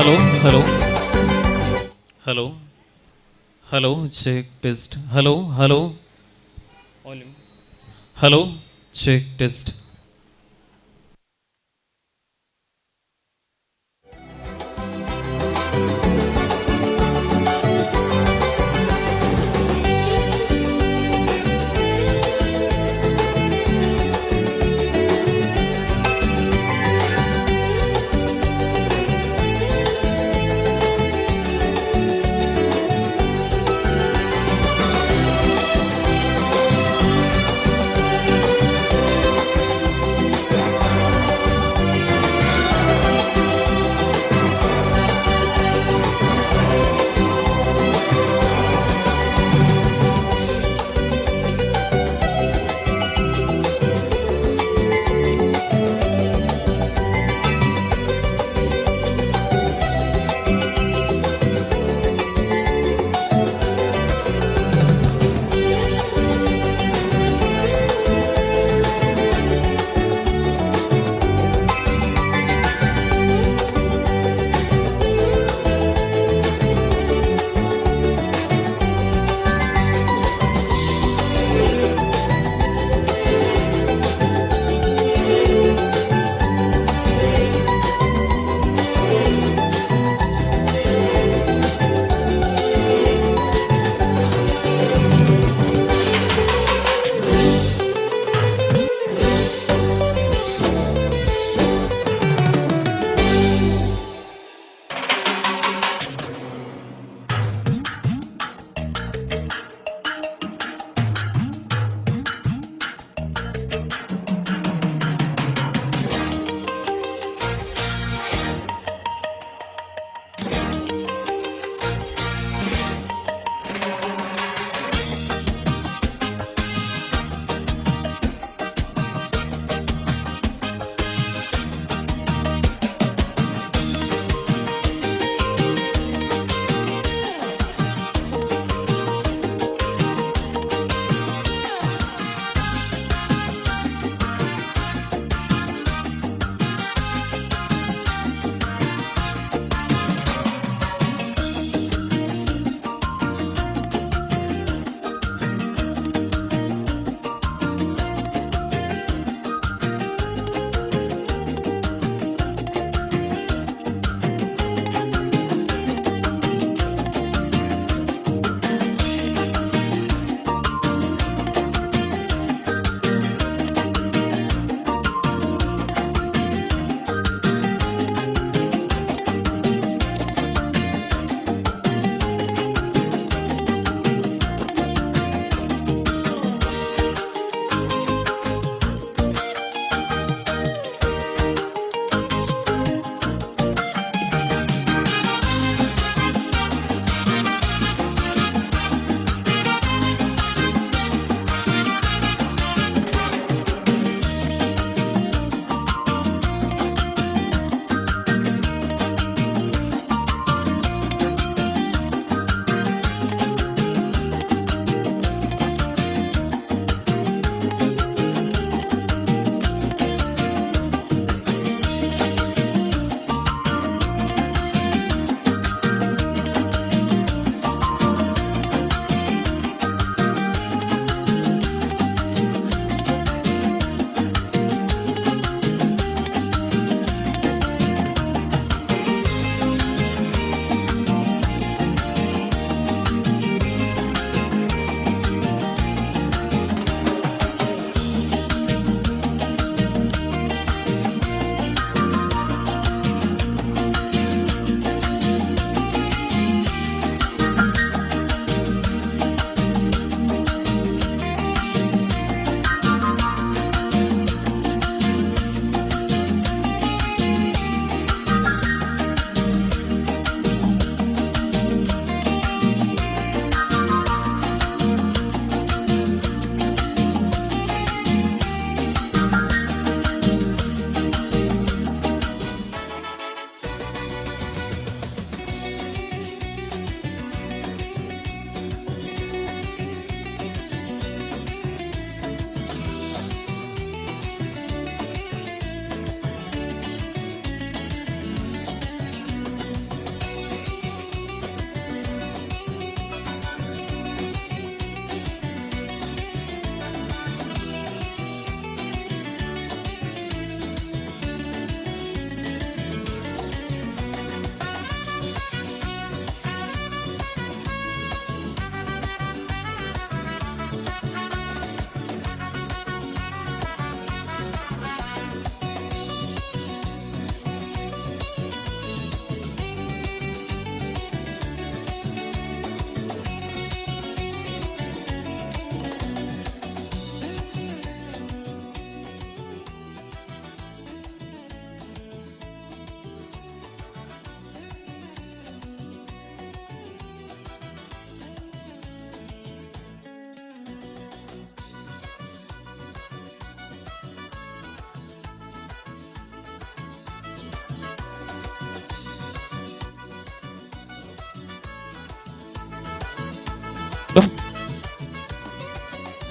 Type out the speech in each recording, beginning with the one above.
Hello hello hello hello, check test. Hello hello hello, check test.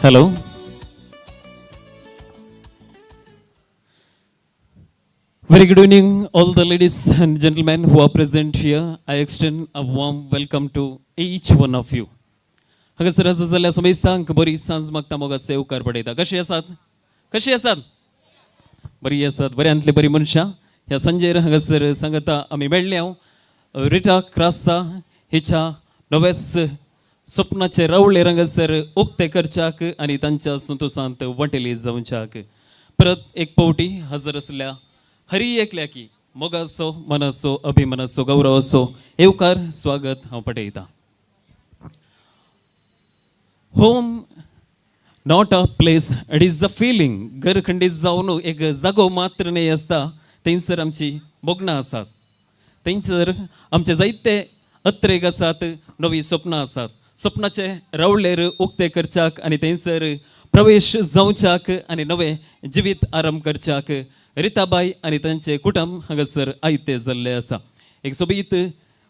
Hello. Very good evening, all the ladies and gentlemen who are present here. I extend a warm welcome to each one of you. हांगासर आसा जाल्यार समेस्तांक बरी सांज मागता, मोगाचो येवकार पडयता. कशी आसात? कशी आसात? बरी आसात. बऱ्यांतली बरी मनशां. ह्या सांजेर हांगासर सांगता आमी मेळ्ळे हांव रिटा क्रास्ता हिच्या नवेच स्वप्नाचे रावळे हांगासर उक्ते करच्याक आनी तांच्या संतोशांत वांटेली जावच्याक परत एक पावटी हजर आसल्या हरी एकल्याकी मोगाचो, मनाचो, अभिमानाचो, गौरवाचो येवकार, स्वागत हांव पटयतां. Home not a place, it is a feeling. घर खंडीत जावन एक जागो मात्र न्हय आसता. थंयसर आमची मोगणां आसात, थंयसर आमचे जायते अत्रेग आसात, नवीं सपनां आसात. सपनाचे रावळेर उक्ते करच्याक आनी थंयसर प्रवेश जावच्याक आनी नवें जिवीत आरंभ करच्याक रिताबाय आनी तांचे कुटुंब हांगासर आयते जाल्ले आसा. एक सोबीत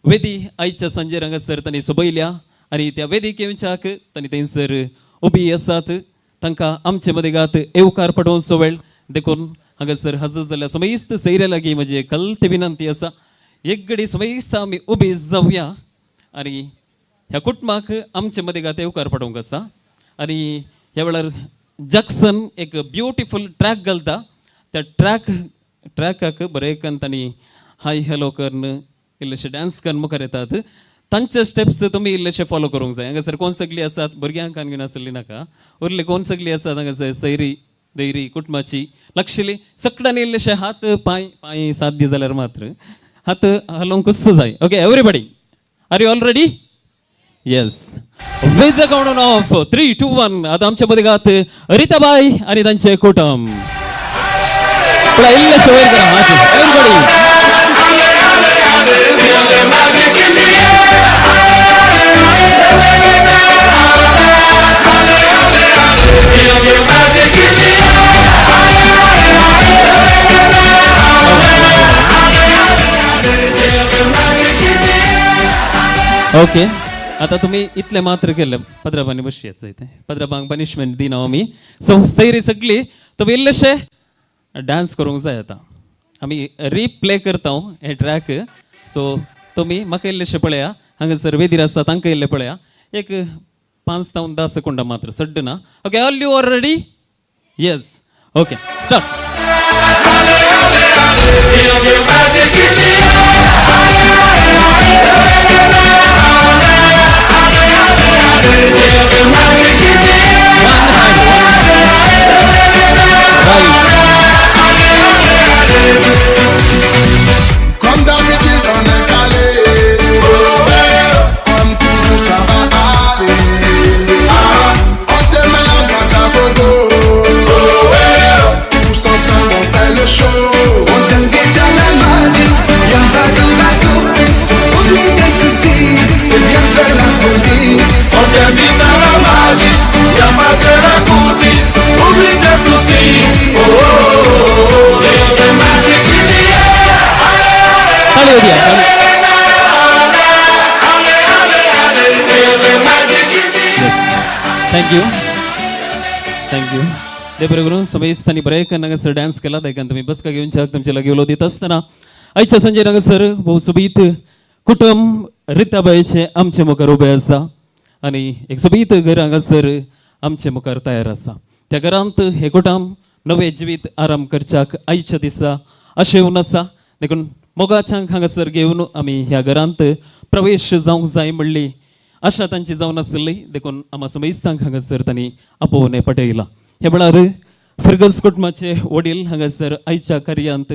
वेदी आयच्या सांजेर हांगासर तांणी सोबयल्या आनी त्या वेदीक येवच्याक तांणी थंयसर उबी आसात. तांकां आमचे मदेगात येवकार पडोवचो वेळ. देखून हांगासर हजर जाल्ल्या समेस्त सैऱ्या लागीं म्हजी कलते विनंती आसा, एक घडी समेस्त आमी उबी जावया आनी ह्या कुटुंबाक आमचे मदेगात येवकार पडोवंक आसा. आनी ह्या वेळार जॅक्सन एक ब्युटिफूल ट्रॅक घालता. त्या ट्रॅकाक बरें तांणी हाय हॅलो करून इल्लेशे डान्स करून मुखार येतात. तांचे स्टेप्स तुमी इल्लेशे फॉलो करूंक जाय. हांगासर कोण सगळीं आसात? भुरग्यांक घेवन आसली नाका, उरले कोण सगळीं आसात हांगासर सैरी दैरी कुटुंबाची लक्षली सगळ्यांनी इल्लेशे हात पांय पांय साध्य जाल्यार मात्र हात हालोवंकूच जाय. Okay, everybody, are you all ready? Yes, with the count of three, two, one. आता आमच्या मध्ये गात रिताबाई आणि त्यांचे कुटुंब. पळय, इल्लेशे वयर करा हात, एवरीबडी. ओके, आता तुम्ही इतले मात्र केले, पद्राबांनी बसयात इथे. पद्राबांक पनिशमेंट दिना आमी. सो सैरी सगळी तुमी इल्लेशे डान्स करूंक जाय. आतां आमी रिप्ले करता हे ट्रॅक. सो तुमी म्हाका इल्लेशे पळया, हांगासर वेदीर आसा तांकां इल्ले पळया. एक 5 जावन 10 सेकंडां मात्र, सड्ड ना. Okay, all you are ready? Yes, okay, start. Feel the magic in the air. Feel the magic in the air. One hand, right. Comme d'habitude, on est calé. Comme toujours, ça va aller. On te met la glace à gogo. Tous ensemble, on fait le show. On t'invite à la magie, y'a pas de raccourci. Oublie tes soucis et viens faire la folie. On t'invite à la magie, y'a pas de raccourci. Oublie tes soucis. Oh, oh, oh, oh. Feel the magic in the air. ताळी होती. Feel the magic in the air. Yes, thank you, thank you. ते बरोबर समेस्तांनी बरें हांगासर dance केला. देखून तुमी बसका घेवन तुमचे लागीं उलो दित आसतना आयच्या सांजेर हांगासर भोव सोबीत कुटुंब रिताबायचें आमचे मुखार उबें आसा आनी एक सोबीत घर हांगासर आमचे मुखार तयार आसा. त्या घरांत हे कुटुंब नवें जिवीत आराम करच्याक आयच्या दिसा अशें येवन आसा. देखून मोगाच्यांक हांगासर घेवन आमी ह्या घरांत प्रवेश जावंक जाय म्हणली आशा तांची जावन आसली. देखून आमा समेस्तांक हांगासर तांणी आपोवणें पटयलां. ह्या वेळार फिरगज कुटुंबाचे वडील हांगासर आयच्या कार्यांत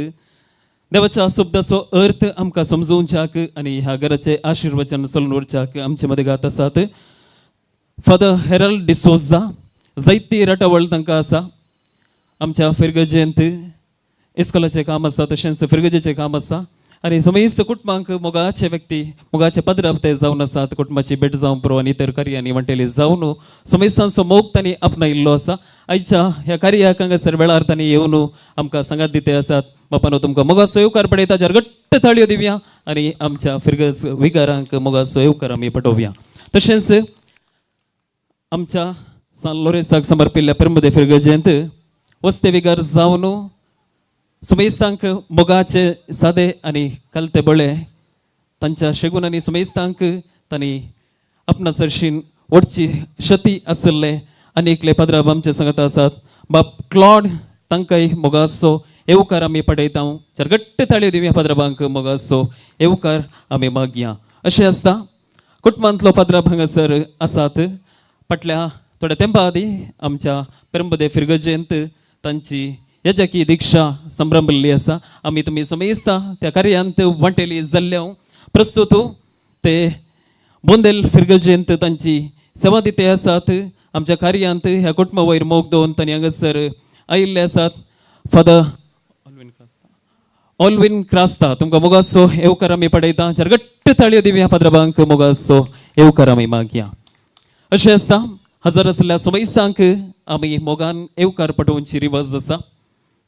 देवाच्या शब्दाचो अर्थ आमकां समजोवच्याक आनी ह्या घराचे आशिर्वचन चलून व्हरच्याक आमचे मदें गात आसात फादर हेरल्ड डिसोजा. जायती राटावळ तांकां आसा. आमच्या फिरगजेंत इस्कोलाचें काम आसा, तशेंच फिरगजेचें काम आसा आनी समेस्त कुटुंबांक मोगाचे व्यक्ती, मोगाचे पदराप ते जावन आसात. कुटुंबाची भेट जावं पुरो आनी इतर कार्यांनी वांटेली जावन समेस्तांचो मोग तांणी आपणायिल्लो आसा. आयच्या ह्या कार्याक हांगासर वेळार तांणी येवन आमकां सांगात दिते आसात. बापानो, तुमकां मोगाचो येवकार पडयता. जार घट्ट ताळयो दिवया आनी आमच्या फिरगज विगारांक मोगाचो येवकार आमी पटोवया. तशेंच आमच्या सान लोरेसाक समर्पिल्ल्या पेरंबुदे फिरगजेंत वस्ते विगार जावन सुमेस्तांक मोगाचे सादे आनी कलते बळे तांच्या शेगून आनी सुमेस्तांक तांणी आपणा चडशीन ओडची शती आशिल्ले आनी एकले पाद्राब आमचे सांगत आसात बाब क्लॉड तांकांय मोगाचो येवकार आमी पडयता. चार घट्ट ताळयो दिवया पाद्राबांक, मोगाचो येवकार आमी मागया. अशें आसता कुटुंबांतलो पाद्राब हांगासर आसात. फाटल्या थोड्या तेंपा आदीं आमच्या पेरंबदे फिरगजेंत तांची यजकी दीक्षा संभ्रमल्ली आसा. आमी तुमी समेस्ता त्या कार्यांत वांटेली जाल्ल्या. प्रस्तुत ते बोंदेल फिरगजेंत तांची सेवा दिते आसात. आमच्या कार्यांत ह्या कुटुंबा वयर मोग दवरून तांणी हांगासर आयिल्ले आसात. फादर ऑलविन क्रास्ता, तुमकां मोगाचो येवकार आमी पडयता. चार घट्ट ताळयो दिवया पाद्राबांक, मोगाचो येवकार आमी मागया. अशें आसता हजर आशिल्ल्या सोमयस्तांक आमी मोगान येवकार पटोवची रिवाज आसा.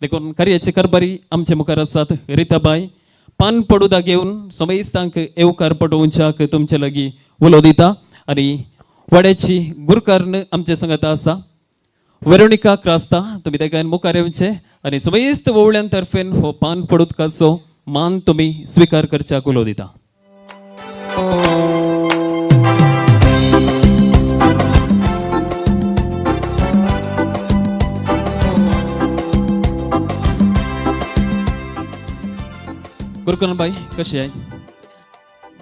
देखून कार्याचे कारभारी आमचे मुखार आसात रिताबाय. पान पडुदा घेवन सोमयस्तांक येवकार पटोवच्याक तुमचे लागीं उलो दिता. आनी वाड्याची गुरकाਰਨ आमचे सांगता आसा वेरोनिका क्रास्ता. तुमी तेका मुखार येवचे आनी समेस्त वोवळ्यां तर्फेन हो पान पडुदकाचो मान तुमी स्विकार करच्याक उलो दिता. गुरकन बाई, कशी आहे?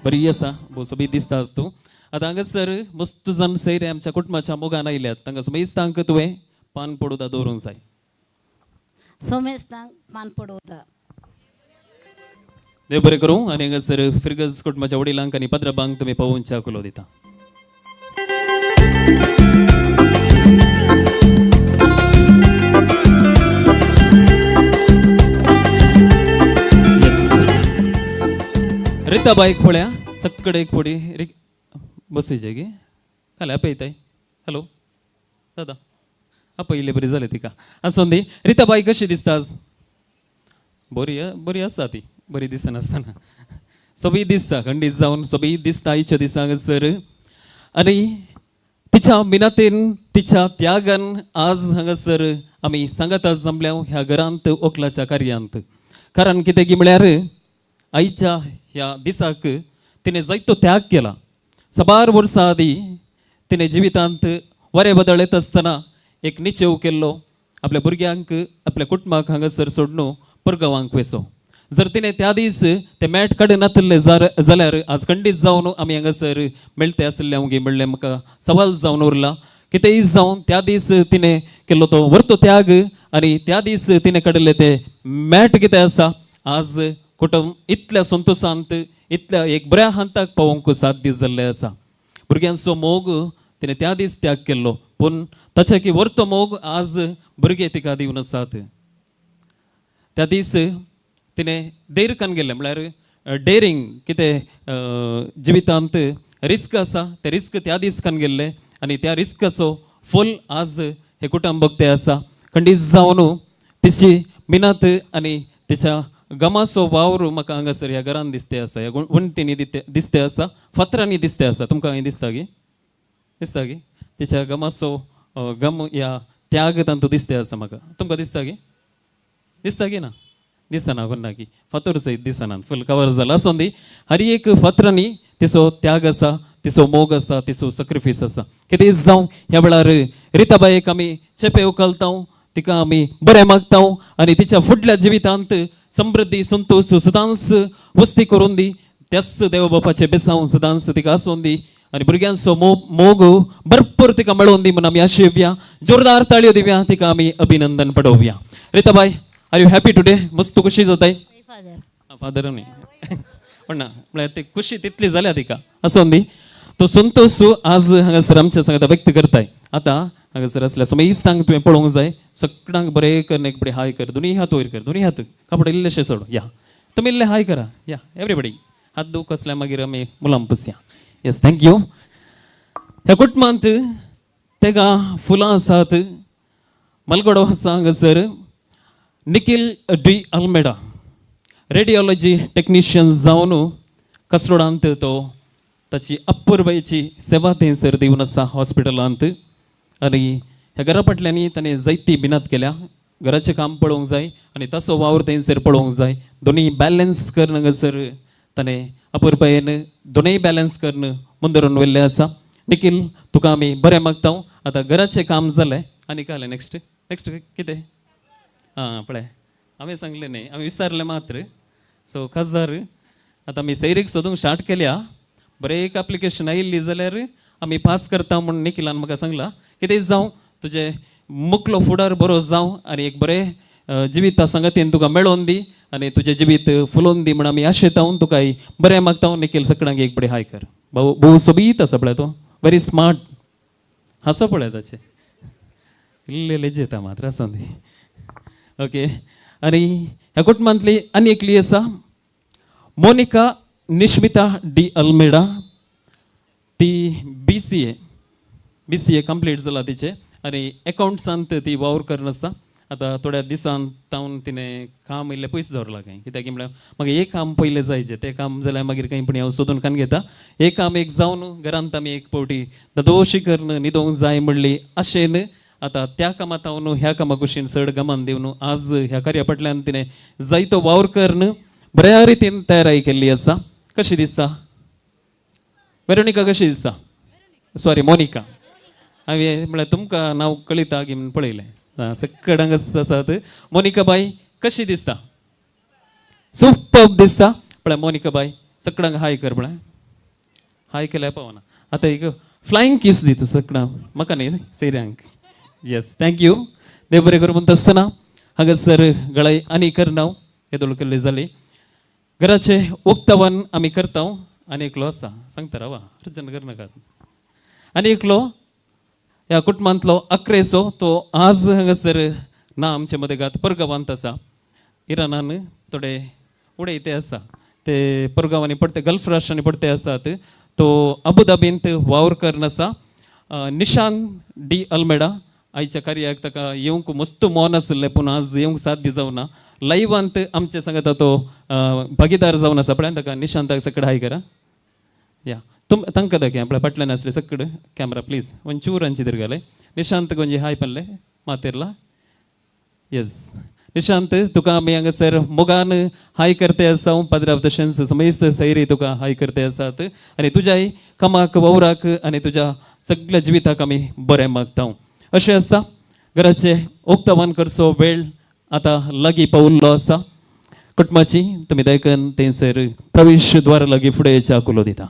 बरी आसा. भोव सोबीत दिसता आज तूं. आतां हांगासर मस्त जाण सैरे आमच्या कुटुंबाच्या मोगान आयल्यात. तांकां समेस्तांक तुवें पान पडुदा दवरूंक जाय. सोमेस्तांक पान पडोवता. देव बरें करूं. आनी हांगासर फिरगज कुटुंबाच्या वडिलांक आनी पाद्राबांक तुमी पावोवच्या उलो दिता. येस, रिताबाईक पळया सक्कड एक पोडी रिक बसयचे गे खाली आपयताय. हॅलो दादा, आपयले बरी जालें तिका. आसूं दी. रिताबाई, कशी दिसता आज? बरी बरी आसा ती. बरी दिसनासतना सोबीत दिसता, खंडीत जावन सोबीत दिसता आयच्या दिसा हांगासर. आनी तिच्या मिनातेन, तिच्या त्यागान आज हांगासर आमी सांगाता जमल्या ह्या घरांत ओकलाच्या कार्यांत. कारण कितें की म्हळ्यार आयच्या ह्या दिसाक तिणें जायतो त्याग केला. साबार वर्सां आदीं तिणें जिवितांत वरें बदल येत आसतना एक निचेव केल्लो, आपल्या भुरग्यांक, आपल्या कुटुंबाक हांगासर सोडून परगांवांक वेसो. जर तिणें त्या दीस ते मॅट काडून नातिल्ले जाल्यार आज खंडीत जावन आमी हांगासर मेळटे आशिल्ले हांव म्हणलें म्हाका सवाल जावन उरला. कितेंय जावन त्या दीस तिणें केल्लो तो व्हरतो त्याग आनी त्या दीस तिणें काडिल्ले ते मॅट कितें आसा, आज कुटुंब इतल्या संतोशांत, इतल्या एक बऱ्या हाताक पावोवंक साथ दीस जाल्ले आसा. भुरग्यांचो मोग तिणें त्या दीस त्याग केल्लो, पूण ताच्या की व्हरतो मोग आज भुरगे तिका दिवन आसात. त्या दीस तिणें धैर्य कान गेल्लें, म्हळ्यार डेरींग कितें जिवितांत रिस्क आसा ते रिस्क त्या दीस कान गेल्ले आनी त्या रिस्काचो फुल आज हे कुटुंब भोगते आसा. खंडीत जावन तिची मिनात आनी तिच्या गमाचो वावर म्हाका हांगासर ह्या घरान दिसते आसा, ह्या वण्टींनी दिसते आसा, फातरांनी दिसते आसा. तुमकां हांवें दिसता गी? दिसता गी तिच्या गमाचो गम ह्या त्याग तांतू दिसते आसा म्हाका. तुमकां दिसता गी? दिसता की ना? दिसना कोन्ना की फातर सयत दिसना, फूल कवर जाला. आसूं दी. हर एक फातरांनी तिचो त्याग आसा, तिचो मोग आसा, तिचो सक्रिफीस आसा. कितें जावं, ह्या वेळार रिताबायेक आमी चेपे उखलता, तिका आमी बरें मागता आनी तिच्या फुडल्या जिवितांत समृद्धी, संतोश सदांच वस्ती करून दी. त्याच देव बापाचे बेसांव सदांच तिका आसून दी आनी भुरग्यांचो मोग मोग भरपूर तिका मेळोवन दी म्हूण आमी आशेवया. जोरदार ताळयो दिवया तिका, आमी अभिनंदन पडोवया. रिताबाय, are you happy today? मस्त खुशी जाताय? फादर. फादर न्ही पण ना, म्हळ्यार ती खुशी तितली जाल्या तिका. आसूं दी. तो संतोश आज हांगासर आमच्या सांगता व्यक्त करताय. आतां हांगासर आसल्या समेस्तांक तुवें पळोवंक जाय. सगळ्यांक बरें कर, एक बरें हाय कर. दोनी हात वयर कर, दोनी हात. कपडे इल्लेशे सोड. या, तुमी इल्ले हाय करा. या एवरीबडी. हात दुख आसल्यार मागीर आमी मुलाम पुसया. Yes, thank you. ह्या कुटुंबांत तेगा फुलां आसात, मलगडो आसा. हांगासर निखील डी अल्मेडा, रेडिओलॉजी टेक्निशियन जावन कसरोडांत तो ताची अपुरबायेची सेवा थंयसर दिवन आसा हॉस्पिटलांत. आनी ह्या घरा फाटल्यांनी ताणें जायती बिनात केल्या. घराचें काम पळोवंक जाय आनी ताचो वावर थंयसर पळोवंक जाय, दोनूय बॅलन्स करून हांगासर ताणें अपुरबायेन दोनूय बॅलन्स करून मुंदरून व्हेल्लें आसा. निखील, तुका आमी बरें मागता. आतां घराचें काम जालें आनी कालें नेक्स्ट नेक्स्ट कितें? आं, पळय, हांवें सांगलें न्ही, हांवें विचारलें मात्र. सो काजार आतां आमी सैरीक सोदूंक स्टार्ट केल्या. बरें एक एप्लिकेशन आयिल्ली जाल्यार आमी पास करता म्हूण निखिलान म्हाका सांगलां. कितें जावं, तुजें मुकलो फुडार बरो जावं आनी एक बरें जिविता संगतीन तुका मेळोवन दी आनी तुजें जिवीत फुलोवन दी म्हूण आमी आशेता. तुका बरें मागता. निखील, सगळ्यांक एक बरें हाय कर. भाऊ भोव सोबीत आसा, पळय तो व्हेरी स्मार्ट. हांसो पळय ताचें, इल्लें लेजेता मात्र, आसूं दी. ओके, आनी ह्या कुटुंबांतली आनी एकली आसा, मोनिका निश्मिता डी अल्मेडा. ती बीसीए कंप्लीट जाला तिचें आनी एकावंट्सांत ती वावर करून आसा. आतां थोड्या दिसान तावन तिणें काम इल्लें पयस दवरलां खंय, कित्याक म्हळ्यार म्हाका एक काम पयलें जायचें, तें काम जाल्यार मागीर खंय पूण हांव सोदून कान घेता. एक काम एक जावन घरांत आमी एक फावटी ददोशी करून न्हिदोंक जाय म्हणली आशेन आतां त्या कामात हांव ह्या कामा कुशीन चड गमान दिवन आज ह्या कार्या फाटल्यान तिणें जायतो वावर करून बऱ्या रितीन तयारी केल्ली आसा. कशी दिसता वेरोनिका? कशी दिसता? Sorry, Monica. हांवें म्हळ्यार तुमकां नांव कळिता की म्हूण पळयलें, सगळ्यांकच आसात. मोनिका बाय, कशी दिसता? सुपर दिसता. पळय मोनिका बाय, सगळ्यांक हाय कर. पळय, हाय केल्यार पावना. आतां एक फ्लायींग किस दी तूं सगळ्यांक, म्हाका न्ही, सैऱ्यांक. येस, thank you. देव बरें करूं म्हणटा आसतना हांगासर गळाय आनी करना येदोळ केल्ली जाली. घराचे उक्तावन आमी करता. आनी एकलो आसा, सांगता रावा, अर्जंट करनाकात. आनी एकलो ह्या कुटुंबांतलो अक्रेसो, तो आज हांगासर ना आमचे मदें गात, परगांवांत आसा. इराणान थोडे उडयते आसा ते, परगांवांनी पडते, गल्फ राष्ट्रांनी पडते आसात. तो अबुधाबींत वावर करून आसा, निशान डी अल्मेडा. आयच्या कार्याक ताका येवंक मस्त मोन आशिल्लें, पूण आज येवंक साध्य जावना. लायवांत आमचे सांगता तो भागीदार जावन आसा. पळय ताका, निशांताक सगळें हाय करा. या तुम तांकां दाखय, आपल्या फाटल्यान आसले सगळे. कॅमरा प्लीज ಒಂಚೂರು ಅಂಚಿದಿರ್ಗಲೆ. निशांत ಒಂಜಿ हाय पडले मातेरला. येस निशांत, तुका आमी हांगासर मोगान हाय करते आसा. पाद्राब तशेंच समेस्त सैरी तुका हाय करते आसात आनी तुज्याय कामाक, वावराक आनी तुज्या सगळ्या जिविताक आमी बरें मागता. अशें आसता, घराचे उक्तावन करचो वेळ आतां लागीं पावल्लो आसा. कुटुंबाची तुमी दयकन थंयसर प्रवेश द्वारा लागीं फुडें येच्या कुलो दिता.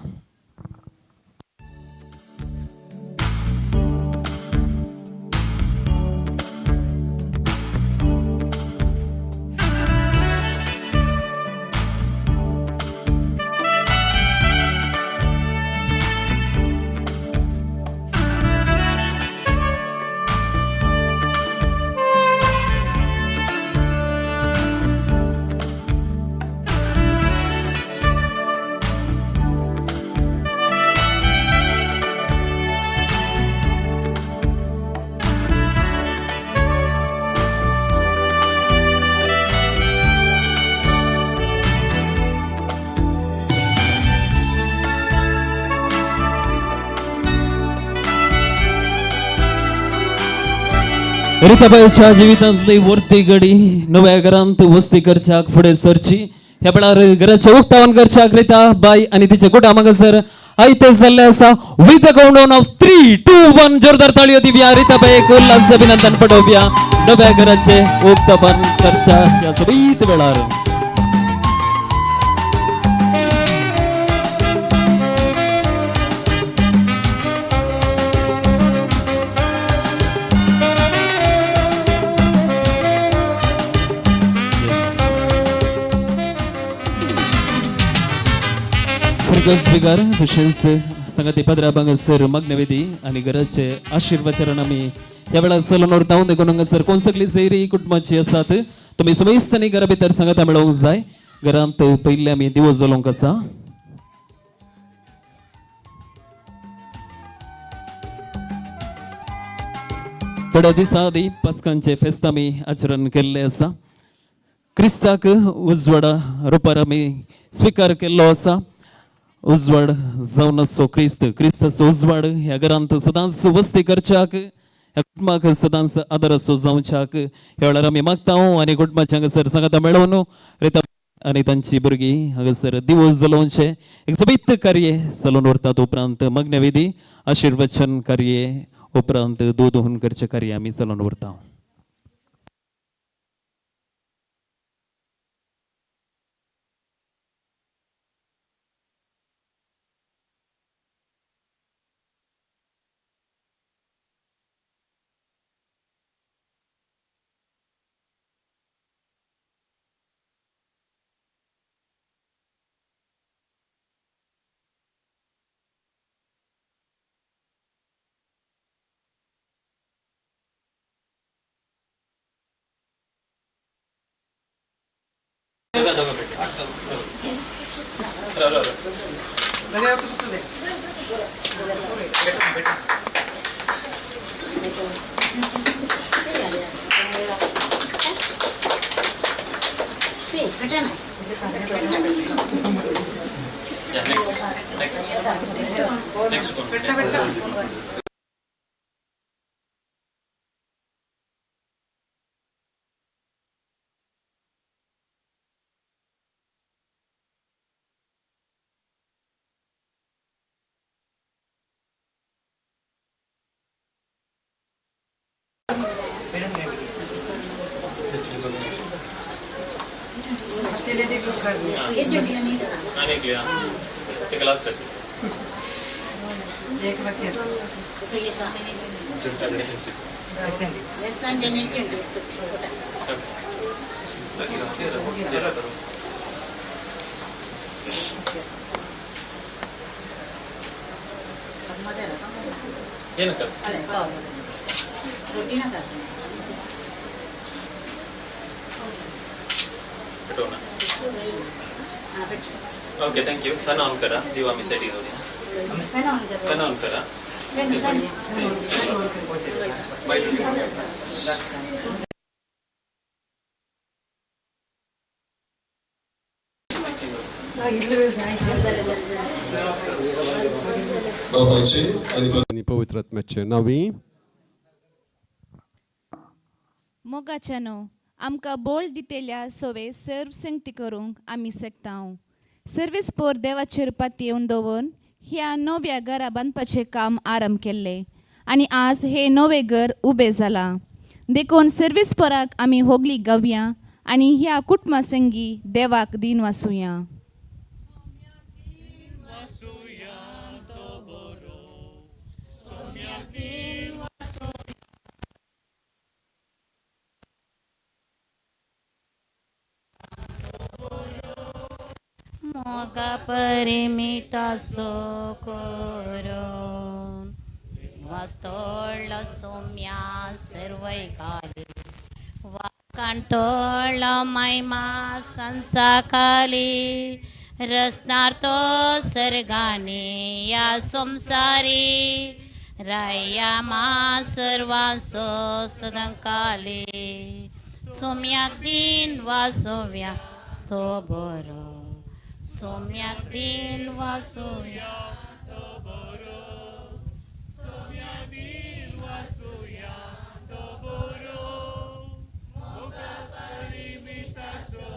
रिताबाईच्या जिवितांतली वर्ती घडी, नव्या घरांत वस्ती करच्याक फुडें सरची. ह्या वेळार घराचे उक्तावण करच्याक रिता बाय आनी तिचे कुटुंब हांगासर आयते जाल्ले आसा. With count down of 3, 2, 1, जोरदार ताळयो दिवया. रिताबाईक उल्हास अभिनंदन पटोवया नव्या घराचे उक्तावण करच्या ह्या सोबीत वेळार. फिरगज बिगार तशेंच संगती पदरा हांगासर मागण्यवेदी आनी घराचे आशिर्वचरण आमी ह्या वेळार चलून व्हरता. देखून हांगासर कोण सगळी सैरी कुटुंबाची आसात, तुमी समेस्तांनी घरा भितर सांगता मेळोवंक जाय. घरांत पयले आमी दिवो जलोवंक आसा. थोड्या दिसां आदीं पास्कांचे फेस्त आमी आचरण केल्लें आसा. क्रिस्ताक उजवाडा रुपार आमी स्विकार केल्लो आसा. उजवाड जावन आसचो क्रिस्त, क्रिस्ताचो उजवाड ह्या घरांत सदांच वस्ती करच्याक ह्या कुटुंबाक सदांच आदार असो जावच्याक ह्या वेळार आमी मागता आनी कुटुंबाचे हांगासर सांगाता मेळोवन रेता आनी तांची भुरगीं हांगासर दिवस जलोवचे एक सोबीत कार्य चलोवन व्हरतात. उपरांत मग्नविधी आशिर्वचन कार्य उपरांत दूद दोहन करचें कार्य आमी चलोवन व्हरता. Okay, thank you. Fan on करा, दिवा आमी सायडीक दवरुया. फॅन ऑन करा. आनी पवित्र आत्म्याचे नांवी. मोगाच्यानो आमकां बोळ दितेल्या सोवे सर्व संगती करूंक आमी शकता. सर्वीस पोर देवाचेर पातयेवन दवरून ह्या नव्या घरा बांदपाचें काम आरंभ केल्लें आनी आज हे नवें घर उबें जालां. देखून सर्वीस पोराक आमी होगली गावया आनी ह्या कुटुंबा संगी देवाक दीन वासुया. मोगा परिमितासो करून वास्तोळ्ळ सोम्या सर्वैकाली वाकांतोळ्ळ महिमा संसाखाली रसनार तो सर्गानी या संसारी राया मा सर्वांसो सदंकाली सोम्याक दिन वासोव्या तो बरो सोम्याक दिन वासुया तो बरो सोम्याक दिन वासुया तो बरो मोगा परिमितासो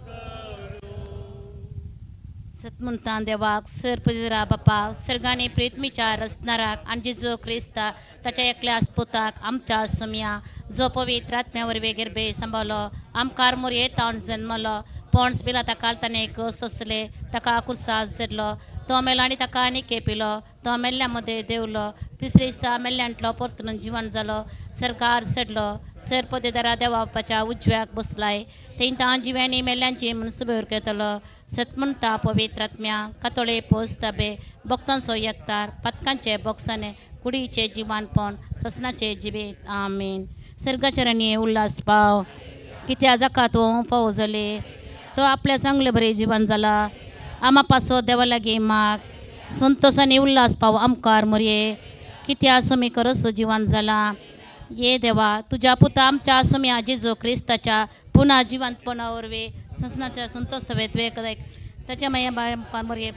करू. सतमुंतान देवाक सरपदिरा बापाक सर्गानी प्रितमीच्या रचणाराक आनी जेजू क्रिस्ता ताच्या एकल्या आस्पुताक आमच्या सोम्या जो पवित्र आत्म्या वरवीं गर्भे सांबाळलो आमकार मोरये तावन जन्मलो पोंड्स बिला ताका ताणें एक सोंसले ताका कुर्साक जडलो तो मेलो आनी ताका आनी केपिलो तो मेल्ल्या मदें देंवलो तिसरे दिसा मेल्ल्यांतलो परतून जिवन जालो सरकार चडलो सर पदेदारा देवा बापाच्या उजव्याक बसलाय थंय जिव्यांनी मेल्ल्यांची मनसुबेर करतलो सतमंता पवित्र आत्म्या कातोळे पोस्ताबे भक्तांचो एकतार पातकांचे बोक्साने कुडीचे जिवानपण ससनाचे जिबेत आमीन. सर्गाचरणी उल्हास पाव कित्या जाका तूं पाव जाले तो आपल्या चांगले बरें जिवन जाला आमा पासो देवा लागीं माग संतोष आनी उल्हास पाव आमकार मोरये कित्या सुमी करस जिवन जाला ये देवा तुज्या पुता आमच्या सुम्या जेजू क्रिस्ताच्या पुन्हा जिवंतपणा वरवीं ससनाच्या संतोष तुवें ताच्या मागीर मुखार मोरये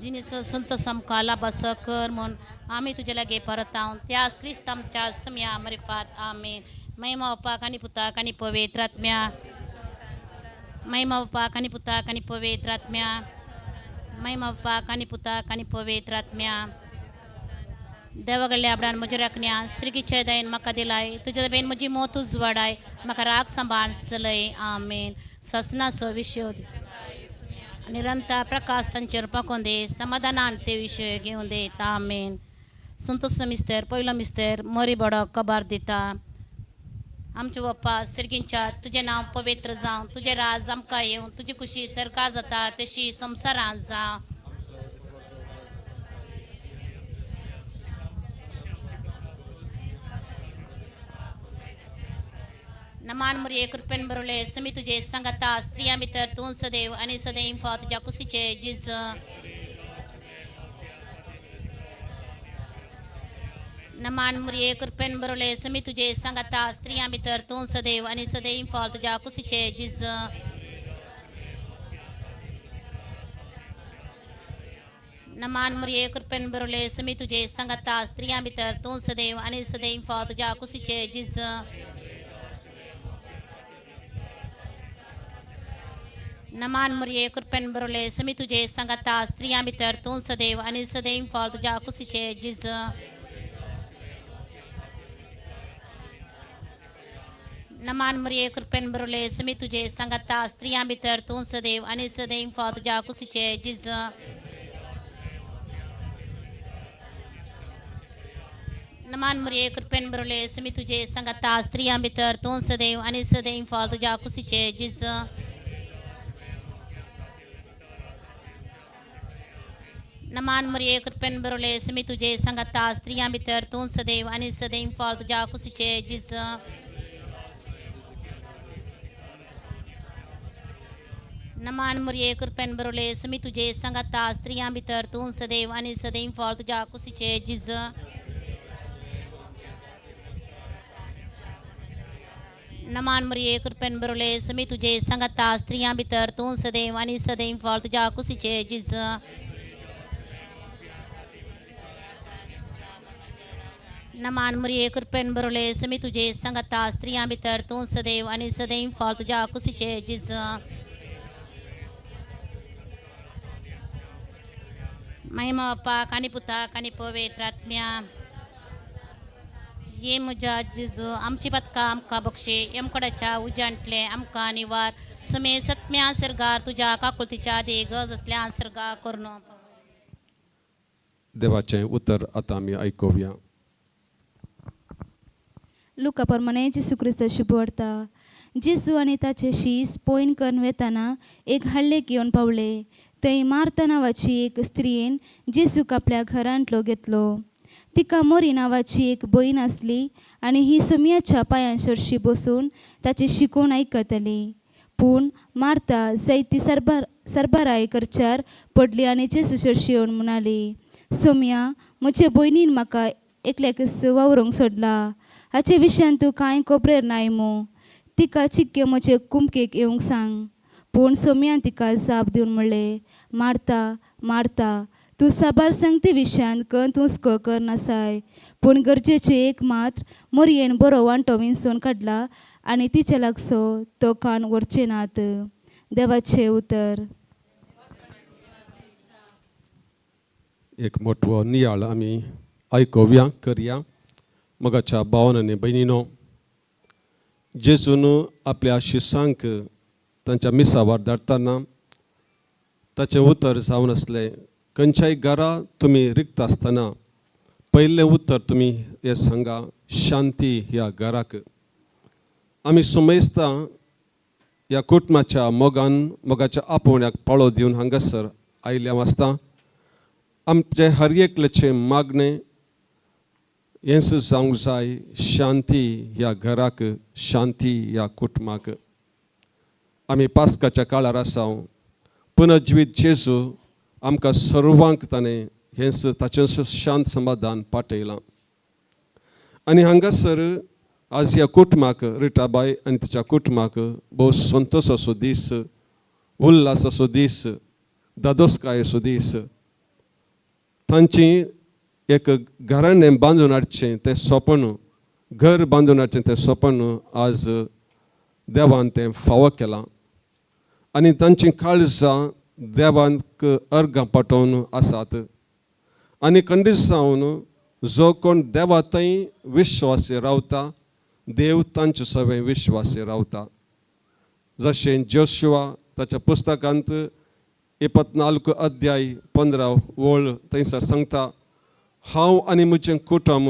जिणेचो संतोष आमकां लाभासो कर म्हूण आमी तुजे लागीं परत हांव त्याच क्रिस्त आमच्या सुमया मरिफात. आमेन. महिमा बापाक आनी पुताक आनी पवित्र आत्म्या. महिमा बापाक आनी पुताक आनी पवित्र आत्म्या. महिमा बापाक आनी पुताक आनी पवित्र आत्म्या. देवा कडल्या आपणान म्हज्या राखण्या श्रीकीच्या दयेन म्हाका दिलाय तुज्या दयेन म्हजी मोत उजवाडाय म्हाका राग सांबाळ चलय. आमेन. ससनाचो विशय निरंतर प्रकाश तांचेर पाकोवन दे समाधानान ते विशय घेवन दे. आमेन. संतोष मिस्तर पयलो मिस्तर मोरी बडो कबार दिता. आमचे बाप्पा सिरगींच्या तुजें नांव पवित्र जावं तुजें राज आमकां येवं तुजी खुशी सरकार जाता तशी संवसारांत जावं. नमान मुरये कृपेन भरले सुमी तुझे संगता स्त्रियां भितर तूं सदैव आनी सदैव फाव तुज्या कुशीचे जिज. नमान मुरये कृपेन भरले सुमी तुझे संगता स्त्रियां भितर तूं सदैव आनी सदैव फाव तुज्या कुशीचे जिज. नमान मुरये कृपेन भरले सुमी तुझे संगता स्त्रियां भितर तूं सदैव आनी सदैव फाव तुज्या कुशीचे जिज. नमान मुरये कृपेन भरले सुमी तुझे संगता स्त्रियां भितर तूं सदैव आनी सदैव फाव तुज्या कुशीचे जिज. नमान मुरये कृपेन भरले सुमी तुझे संगता स्त्रियां भितर तूं सदैव आनी सदैव फाव तुज्या कुशीचे जिज. नमान मुरये कृपेन भरले सुमी तुझे संगता स्त्रियां भितर तूं सदैव आनी सदैव फाव तुज्या कुशीचे जिज. नमान मुरये कृपेन भरले सुमी तुझे संगता स्त्रियां भितर तूं सदैव आनी सदैव फाव तुज्या कुशीचे जिज. नमान मुरये कृपेन भरले सुमी तुझे संगता स्त्रियां भितर तूं सदैव आनी सदैव फाव तुज्या कुशीचे जिज. नमान मुरये कृपेन भरले सुमी तुझे संगता स्त्रियां भितर तूं सदैव आनी सदैव फाव तुज्या कुशीचे जिज. नमान मुरये कृपेन भरले सुमी तुझे संगता स्त्रियां भितर तूं सदैव आनी सदैव फाव तुज्या कुशीचे जिज. महिमा बापाक आनी पुताक आनी पवित्र आत्म्या. ये म्हज्या जेजू आमची पदकां आमकां बक्षी यमकडाच्या उज्यांतले आमकां निवार सुमे सत्म्या सर्गार तुज्या काकुळतीच्या देगज असल्या सर्गा करून. देवाचें उतर आतां आमी आयकुया. लुका प्रमाणे जेजू क्रिस्त शुभवार्ता. जेजू आनी ताचे शीस पोयन करून वेताना एक हल्लेक येवन पावले. थंय मार्ता नांवाची एक स्त्रियेन जेजूक आपल्या घरांतलो घेतलो. तिका मोरी नांवाची एक भयण आसली आनी ही सोमयाच्या पांयां सरशी बसून ताची शिकोवण आयकताली. पूण मार्ता जायती सरबराय करच्यार पडली आनी जेजू सरशी येवन म्हणाली, सोमया म्हजे भयणीन म्हाका एकल्याकच वावरूंक सोडला. हाचे विशयान तूं कांय खबरेर नाय मू. तिका चिक्के म्हजे कुमकेक येवंक सांग. पूण सोमयान तिका जाप दिवन म्हणलें, मार्ता मार्ता तूं साबार संगती विशयान कंत हुस्को करनासाय पूण गरजेचें एक मात्र मोरयेन बरो वांटो विंचून काडला आनी तिचे लागसो तो कान व्हरचे नात. देवाचें उतर. एक मोटवो नियाळ आमी आयकुया करया. मोगाच्या भावान आनी भयणीनो, जेजून आपल्या शिसांक तांच्या मिसावार धाडटना ताचें उतर जावन आसलें, खंयच्याय घरा तुमी रिक्त आसतना पयलें उतर तुमी हें सांगा, शांती ह्या घराक. आमी समजता ह्या कुटुंबाच्या मोगान मोगाच्या आपोवण्याक पाळो दिवन हांगासर आयिल्ल्या आसता. आमचें हर एकल्याचें मागणें हेंच जावंक जाय, शांती ह्या घराक, शांती ह्या कुटुंबाक. आमी पास्काच्या काळार आसा. पुनर्जिवीत जेजू आमकां सर्वांक ताणें हेंच ताचें शांत समाधान पाठयलां. आनी हांगासर आज ह्या कुटुंबाक, रिटाबाय आनी तिच्या कुटुंबाक भोव संतोशाचो दीस, उल्हासाचो दीस, दादोसकायेचो दीस. तांची एक घराणें बांदून हाडचें तें सपन, घर बांदून हाडचें तें सपन आज देवान तें फावो केलां आनी तांचीं काळजां देवाक अर्गां पाठोवन आसात. आनी खंडीत जावन जो कोण देवा थंय विश्वासी रावता, देव तांचे सगळें विश्वासी रावता. जशें जोशुआ ताच्या पुस्तकांत 24 अध्याय 15 वळ थंयसर सांगता, हांव आनी म्हजें कुटुंब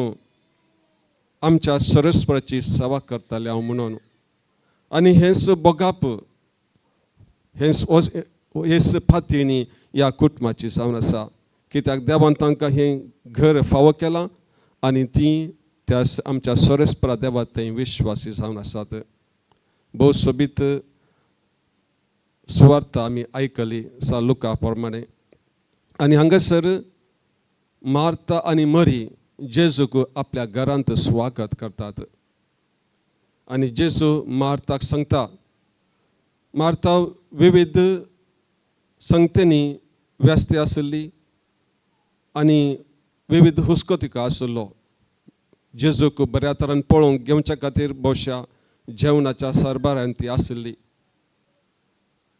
आमच्या सरस्वराची सेवा करताले हांव म्हणून. आनी हेंच भोगाप, हेंच हेच फातींनी ह्या कुटुंबाची जावन आसा, कित्याक देवान तांकां हें घर फावो केलां आनी तीं त्या आमच्या सरस्परा देवा थंय विश्वासी जावन आसात. भोव सोबीत सुवार्थ आमी आयकली सा लुका प्रमाणे. आनी हांगासर मार्ता आनी मरी जेजूक आपल्या घरांत स्वागत करतात आनी जेजू मार्ताक सांगता, मार्ता विविध संगतेनी व्यस्त आशिल्ली आनी विविध हुस्को तिका आशिल्लो. जेजूक बऱ्या तरान पळोवंक घेवच्या खातीर भोवशा जेवणाच्या सरबारान ती आशिल्ली.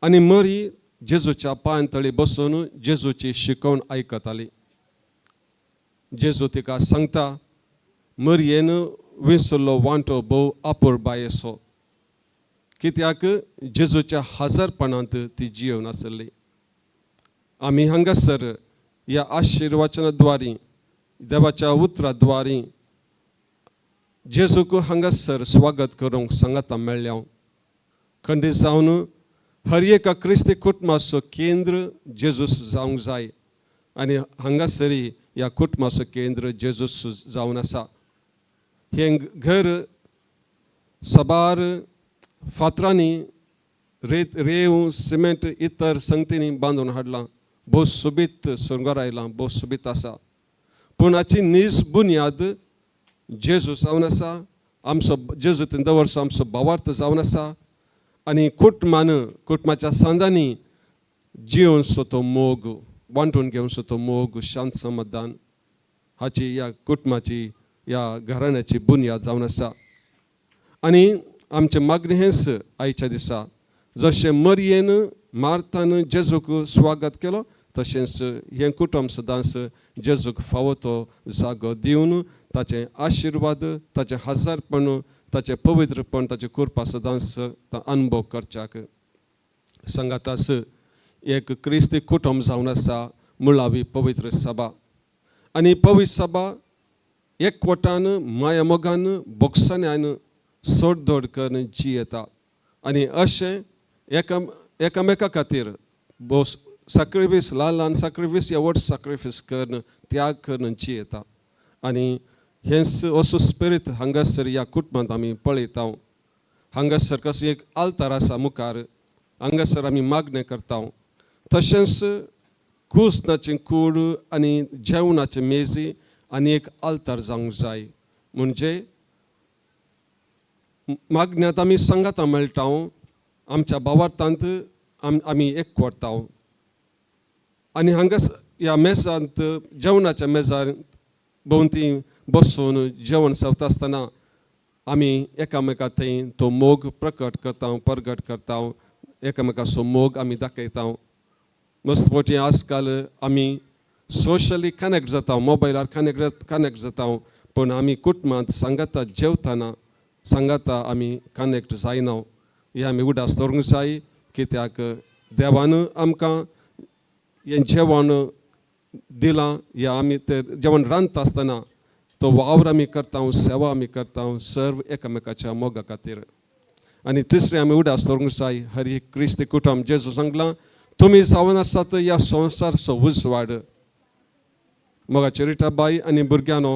आनी मरी जेजूच्या पांयां तळी बसून जेजूची शिकवण आयकताली. जेजू तिका सांगता, मरयेन विसरलो वांटो भोव अपुरबायेचो, कित्याक जेजूच्या हजारपणांत ती जियोवन आसली. आमी हांगासर ह्या आशिर्वचना द्वारी, देवाच्या उतरा द्वारी जेजूक हांगासर स्वागत करूंक सांगाता मेळ्ळ्या. खंडीत जावन हर एका क्रिस्ती कुटुंबाचो केंद्र जेजूस जावंक जाय आनी हांगासरी ह्या कुटुंबाचो केंद्र जेजूस जावन आसा. हें घर साबार फातरांनी, रेत, रेंव, सिमेंट इतर संगतींनी बांदून हाडलां, भोव सोबीत शृंगार आयलां, भोव सोबीत आसा. पूण हाची नीज बुन्याद जेजू जावन आसा. आमचो जेजू थंय दवरचो आमचो भावार्थ जावन आसा आनी कुटुंबान, कुटुंबाच्या सांदांनी जियोवचो तो मोग, वांटून घेवचो तो मोग, शांत समाधान हाची ह्या कुटुंबाची, ह्या घराण्याची बुन्याद जावन आसा. आनी आमचें मागणें हेंच आयच्या दिसा, जशें मरयेन मार्तान जेजूक स्वागत केलो, तशेंच हें कुटुंब सदांच जेजूक फावो तो जागो दिवन ताचें आशिर्वाद, ताचें हजारपण, ताचें पवित्रपण, ताचें कृपा सदांच अनुभव करच्याक सांगाताच एक क्रिस्ती कुटुंब जावन आसा मुळावी पवित्र सभा. आनी पवित्र सभा एकवटान, माया मोगान, बोगसाण्यान सोडदोड करून जियेता आनी अशें एकामेका खातीर भोव साक्रिफीस, ल्हान ल्हान साक्रिफीस या व्हड साक्रिफीस करून, त्याग करून जियेता. आनी हेंच असो स्पिरीत हांगासर ह्या कुटुंबांत आमी पळयता. हांगासर कसो एक आल्तार आसा मुखार, हांगासर आमी मागणें करता. तशेंच कुजनाची कूड आनी जेवणाचे मेजी आनी एक आल्तार जावंक जाय. म्हणजे मागण्यांत आमी सांगातां मेळटा, आमच्या भावार्थांत आमी एकवटता आनी हांगा ह्या मेजांत, जेवणाच्या मेजार भोंवती बसून जेवण जेवता आसतना आमी एकामेका थंय तो मोग प्रकट करता, परगट करता, एकामेकाचो मोग आमी दाखयता. मस्त फावटी आजकाल आमी सोशली कनेक्ट जाता, मोबायलार कनेक्ट कनेक्ट जाता, पूण आमी कुटुंबांत सांगाता जेवतना सांगाता आमी कनेक्ट जायना. हें आमी उडास दवरूंक जाय, कित्याक देवान आमकां हें जेवण दिलां. या आमी तें जेवण रांदता आसतना तो वावर आमी करता, सेवा आमी करता सर्व एकामेकाच्या मोगा खातीर. आनी तिसरें आमी उडास दवरूंक जाय, हर एक क्रिस्ती कुटुंब, जेजू सांगलां, तुमी जावन आसात ह्या संवसारचो उजवाड. मोगाचे रिटा बाय आनी भुरग्यांनो,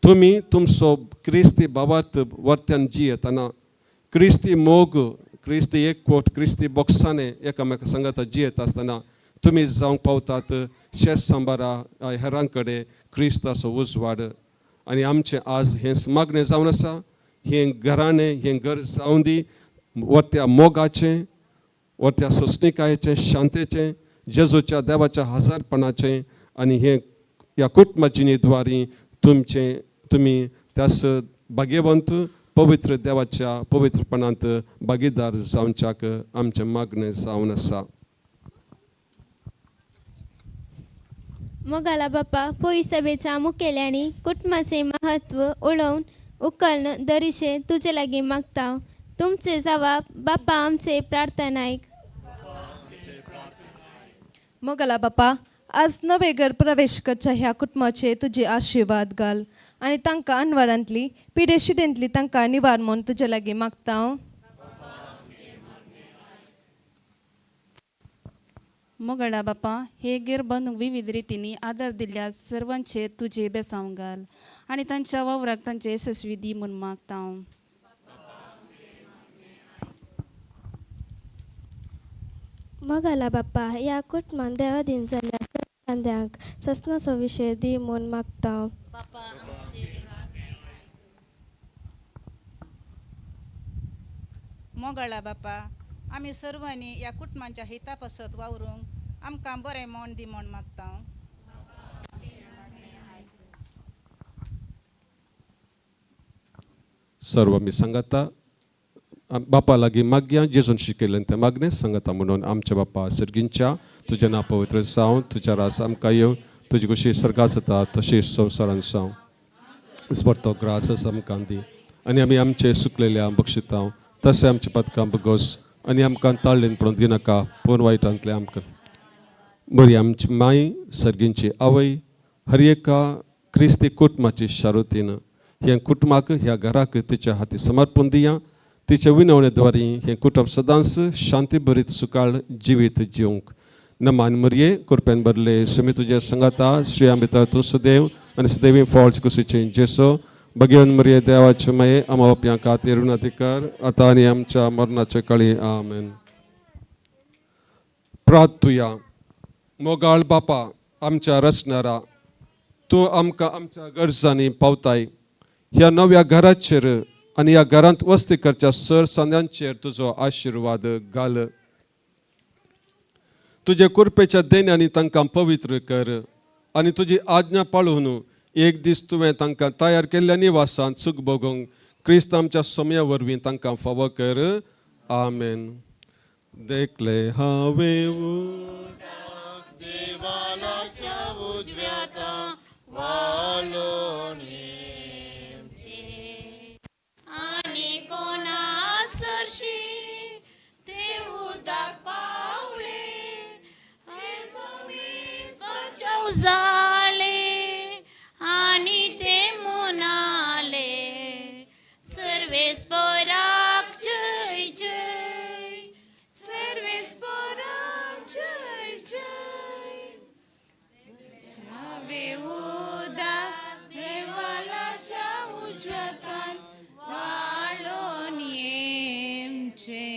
तुमी तुमचो क्रिस्ती भावार्थ वर्त्यान जियेतना, क्रिस्ती मोग, क्रिस्ती एकवट, क्रिस्ती बोगसाणे एकामेका सांगाता जियेत आसतना तुमी जावंक पावतात शेत सांबारा हेरां कडेन क्रिस्ताचो उजवाड. आनी आमचें आज हें मागणें जावन आसा, हें घराणें, हें घर जावन दी वर्त्या मोगाचें, वर्त्या सोंसणिकायेचें, शांतेचें, जेजूच्या देवाच्या हजारपणाचें आनी हें ह्या कुटुंबाजिणेद्वारी तुमचें तुमी त्यास भाग्यवंत पवित्र देवाच्या पवित्रपणांत भागीदार जावच्याक आमचें मागणें जावन आसा. मोगाला बापा, पोई सभेच्या मुखेल्यांनी कुटुंबाचे महत्व उलोवन उकलन दरीशे तुजे लागीं मागता. तुमचे जवाब बापा आमचे प्रार्थनायक. मोगाला बापा, आज नवे घर प्रवेश करच्या ह्या कुटुंबाचे तुजे आशिर्वाद घाल आनी तांकां अनवरांतली पिडेशिडेंतली तांकां निवार म्हूण तुजे लागीं मागता. मोगळा बापा, हे गेर बांदूंक विविध रितींनी आदार दिल्ल्या सर्वांचेर तुजे बेसांव घाल आनी तांच्या वावराक तांचे येसस्वी दी म्हूण मागता हांव. मोगाला बाप्पा, ह्या कुटुंबान देवादीन जाल्ल्या कांद्यांक ससनाचो विशय दी म्हूण मागता. मोगाळा बापा, आमी सर्वांनी ह्या कुटुंबाच्या हिता पासत वावरूंक आमकां बरें मन दी म्हूण मागता. सर्व आमी सांगाता बापा लागीं मागया जेजून शिकयलें तें मागणें सांगता म्हणून. आमच्या बापा सर्गींच्या, तुजें नांव पवित्र जावं, तुज्या रास आमकां येवं, तुजी कशी सर्गात जाता तशी संवसारान जावं. बरो ग्रास आमकां दी आनी आमी आमचे सुकलेल्या बक्षितां तशें आमचे पदकां बगोस आनी आमकां ताळ्ळेन पडून दिनाका पूण वायटांतलें आमकां. बरी आमची माय सर्गींची आवय, हर एका क्रिस्ती कुटुंबाची शारुतीन ह्या कुटुंबाक ह्या घराक तिच्या हाती समर्पण दिया. तिच्या विनवणे द्वारी हें कुटुंब सदांच शांती भरीत सुकाळ जिवीत जिवंक. नमान मरये, कृपेन भरले, सुमी तुज्या संगाता, श्रेया भितर तूं सुदेव आनी सुदेवी फॉल्स कुशीचे जेसो. भगेवन मरये, देवाचे माये, आमा बापयां खातीर विनंती कर आतां आनी आमच्या मरणाचे कळी. आमेन. प्रार्थुया. मोगाळ बापा, आमच्या रचणारा, तूं आमकां आमच्या गरजांनी पावताय. ह्या नव्या घराचेर आनी ह्या घरांत वस्ती करच्या सर सांद्यांचेर तुजो आशिर्वाद घाल. तुजे कृपेच्या देण्यांनी तांकां पवित्र कर आनी तुजी आज्ञा पाळून एक दीस तुवें तांकां तयार केल्ल्या निवासांत सुख भोगूंक क्रिस्त आमच्या समया वरवीं तांकां फावो कर. आमेन. देखले हांवें देवाच्या उजव्या वालोनी आनी कोणा सरशी ते उदक पावले, हे सोमीस बचाव जाले आनी ते म्हणाले सर्वेस्पराक जय जय, सर्वेस्पराक जय जय. हांवें उदक देवाच्या उजव्यान वाळोन येमचें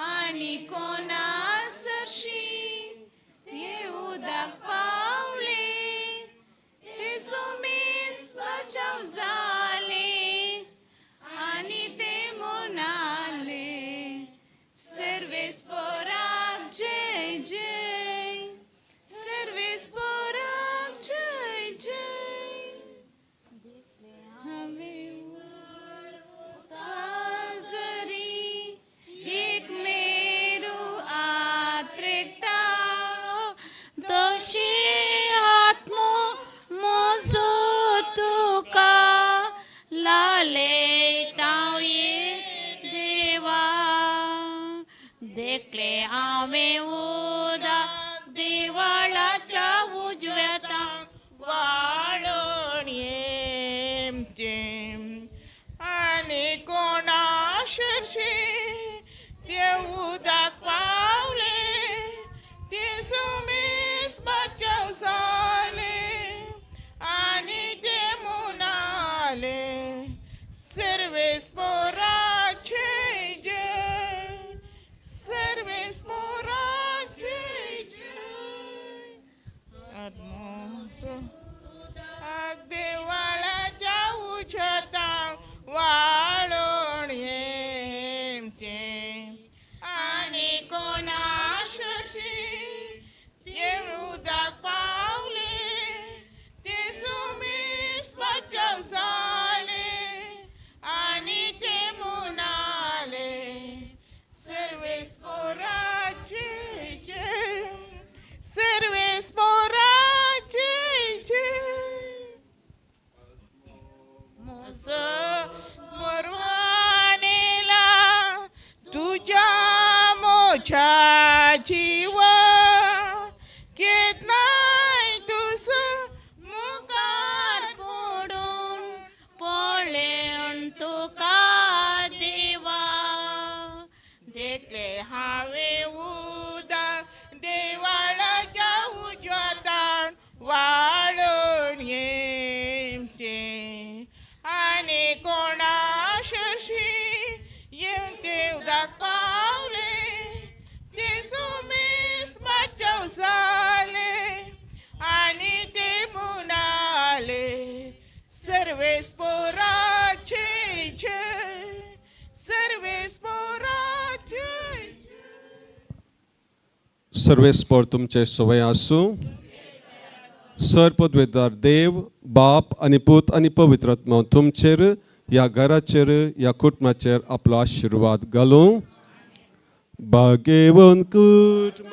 आनी कोणा सरशी ते उदक पावले, ते सोमेस बचाव जाले आनी ते म्हणाले सर्वेस्पराक जय जय, सर्वेस्पराक जय जय. हांवें जरी एक मेरू आत्रेकता तशी आत्मो म्हजो तुका लालयता ये देवा. देखले हांवें उदक देवळाच्या उजव्या वाळोण येमचें आनी कोणा सरशी ते उदक पावले, ते सुमीस बचाव जाले आनी ते म्हणाले सर्वेस्पराचे जय, सर्वेस्पराचे सर्वेस्पोराचे जय, सर्वेस्पोराचे जय. सर्वेस्पर तुमचे सवय आसूं. सर पदवेदार देव बाप आनी पूत आनी पवित्र आत्मा तुमचेर, ह्या घराचेर, ह्या कुटुंबाचेर आपलो आशिर्वाद घालूं. भाग्यवंत कुटुंब.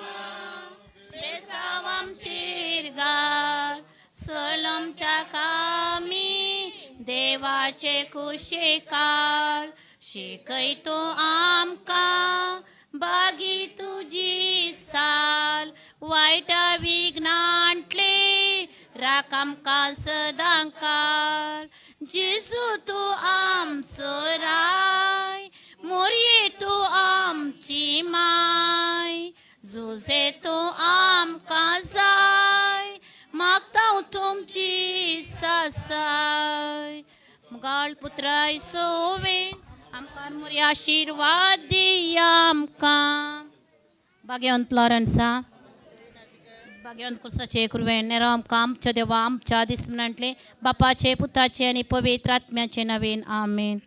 बेसांव आमचेर घाल, सलमच्या कामी देवाचे कुशेकाळ, शिकय तूं आमकां बागी तुजी साल, वायटा विघ्नांतले राख आमकां सदां काळ. जेजू तूं आमचो राय, मोरये तूं आमची माय, जुजे तूं आमकां जाय, मागता तुमची सासाय. मुगाळ पुत्राय सोवे आमकां मोरये आशिर्वाद दिया आमकां. भाग्यवंत लॉरन्सा, भाग्यवंत कुर्साचे कुरवें नेरो आमकां आमच्या देवा आमच्या दिसमनांतले बापाचे, पुताचे आनी पवित्र आत्म्याचे नवीन. आमेन.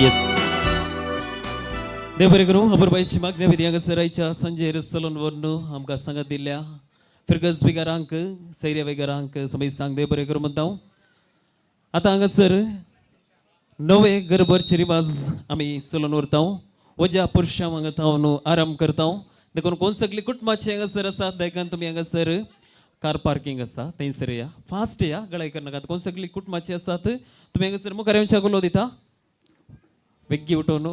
येस, देव बरें करूं. अपुरबायेची मागण्या विधी हांगासर संजय सलोन व्हरून आमकां सांगत दिल्ल्या फिरगज बिगारांक, सैर्या बेगारांक, समेस्तांक देव बरें करूं म्हणटा. आतां हांगासर नवे गरबरचे रिवाज आमी चलोवन व्हरता. वज्या पुरशां हांगा हांव आराम करता. देखून कोण सगळी कुटुंबाची हांगासर आसा देखून तुमी हांगासर कार पार्किंग आसा थंयसर या, फास्ट या, गळाय करनाकात. कोण सगळी कुटुंबाची आसात तुमी हांगासर मुखार येवच्या उलो दिता. वेग्गी उठोवन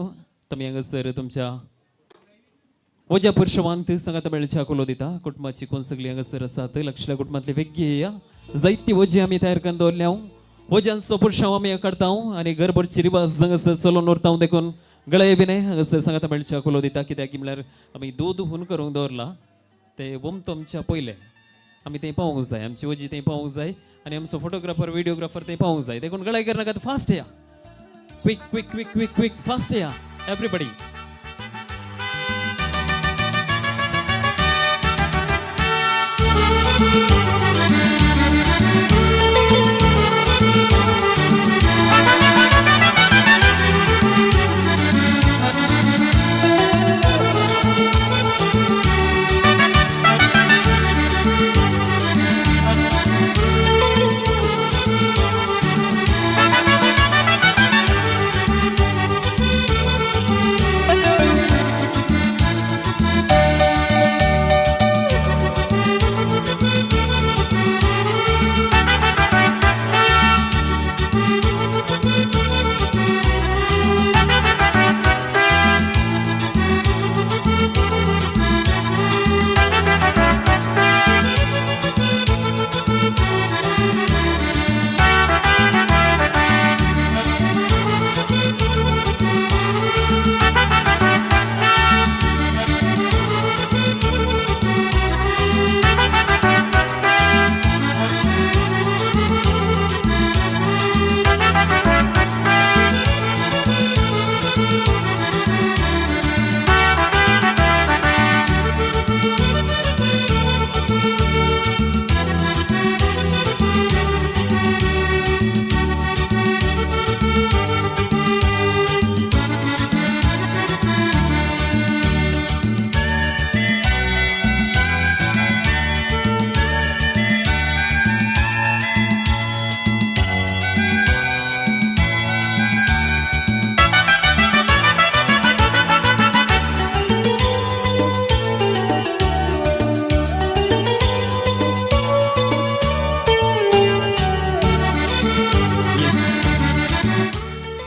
तुमी हांगासर तुमच्या वज्या पुरशवांत सांगात मेळच्या उलो दिता. कुटुंबाची कोण सगळी हांगासर आसात लक्षल्या कुटुंबांतली वेग्गी या. जायती वजी आमी तयार करून दवरल्या. वज्यांचो पुरशांव आमी काडता आनी घरभरची रिवाज हांगासर चलोवन व्हरता. देखून गळय बी न्हय हांगासर सांगात मेळच्या उलो दिता. कित्याक म्हणल्यार आमी दूद हून करूंक दवरला ते वमतो आमच्या पयले आमी थंय पावूंक जाय, आमची वजी थंय पावूंक जाय आनी आमचो फोटोग्राफर व्हिडिओग्राफर थंय पावूंक जाय. देखून गळाय करनाकात, फास्ट या, quick quick quick quick quick fast या एवरीबडी.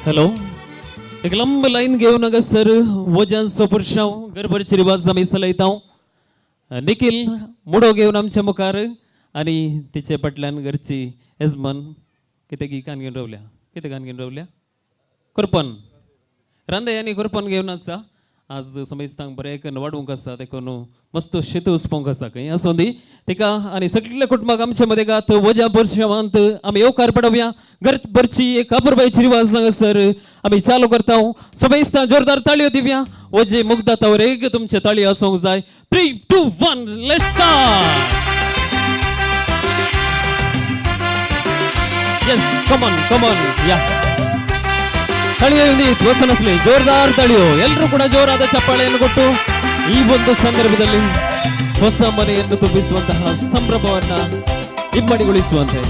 हॅलो, एक लंब लाईन घेऊ नका सर. वजन पुरशांव गरबरची रिवाज आमी चलयता. निखील मुडो घेवन आमच्या मुखार आनी तिचे फाटल्यान घरची येजमान कितें गी कान घेवन रावल्या, कितें कान घेवन रावल्या, कुरपन रांदे आनी कुरपन घेवन आसा. आज समेस्तांक बरें करून वाडूंक आसा, देखून मस्त शेत उसपोवंक आसा. खंय आसूं दी तिका आनी सगल्या कुटुंबाक आमचे मदें गात वज्या पुरशावांत आमी येवकार पडोवया. घरभरची एक अपुरबायची रिवाज हांगासर आमी चालू करता. समेस्तां जोरदार ताळयो दिवया. वजे मुग्धातावर एक तुमचे ताळयो आसूंक जाय. 3 2 1 let's start. Yes, come on come on या. ತಾಳಿಯೋ ವಸನಸ್ಲಿ ಜೋರ್ದಾರ್ ತಾಳಿಯೋ. ಎಲ್ಲರೂ ಕೂಡ ಜೋರಾದ ಚಪ್ಪಾಳೆಯನ್ನು ಕೊಟ್ಟು ಈ ಒಂದು ಸಂದರ್ಭದಲ್ಲಿ ಹೊಸ ಮನೆಯನ್ನು ತುಂಬಿಸುವಂತಹ ಸಂಭ್ರಮವನ್ನ ಇಮ್ಮಡಿಗೊಳಿಸುವಂತೆ.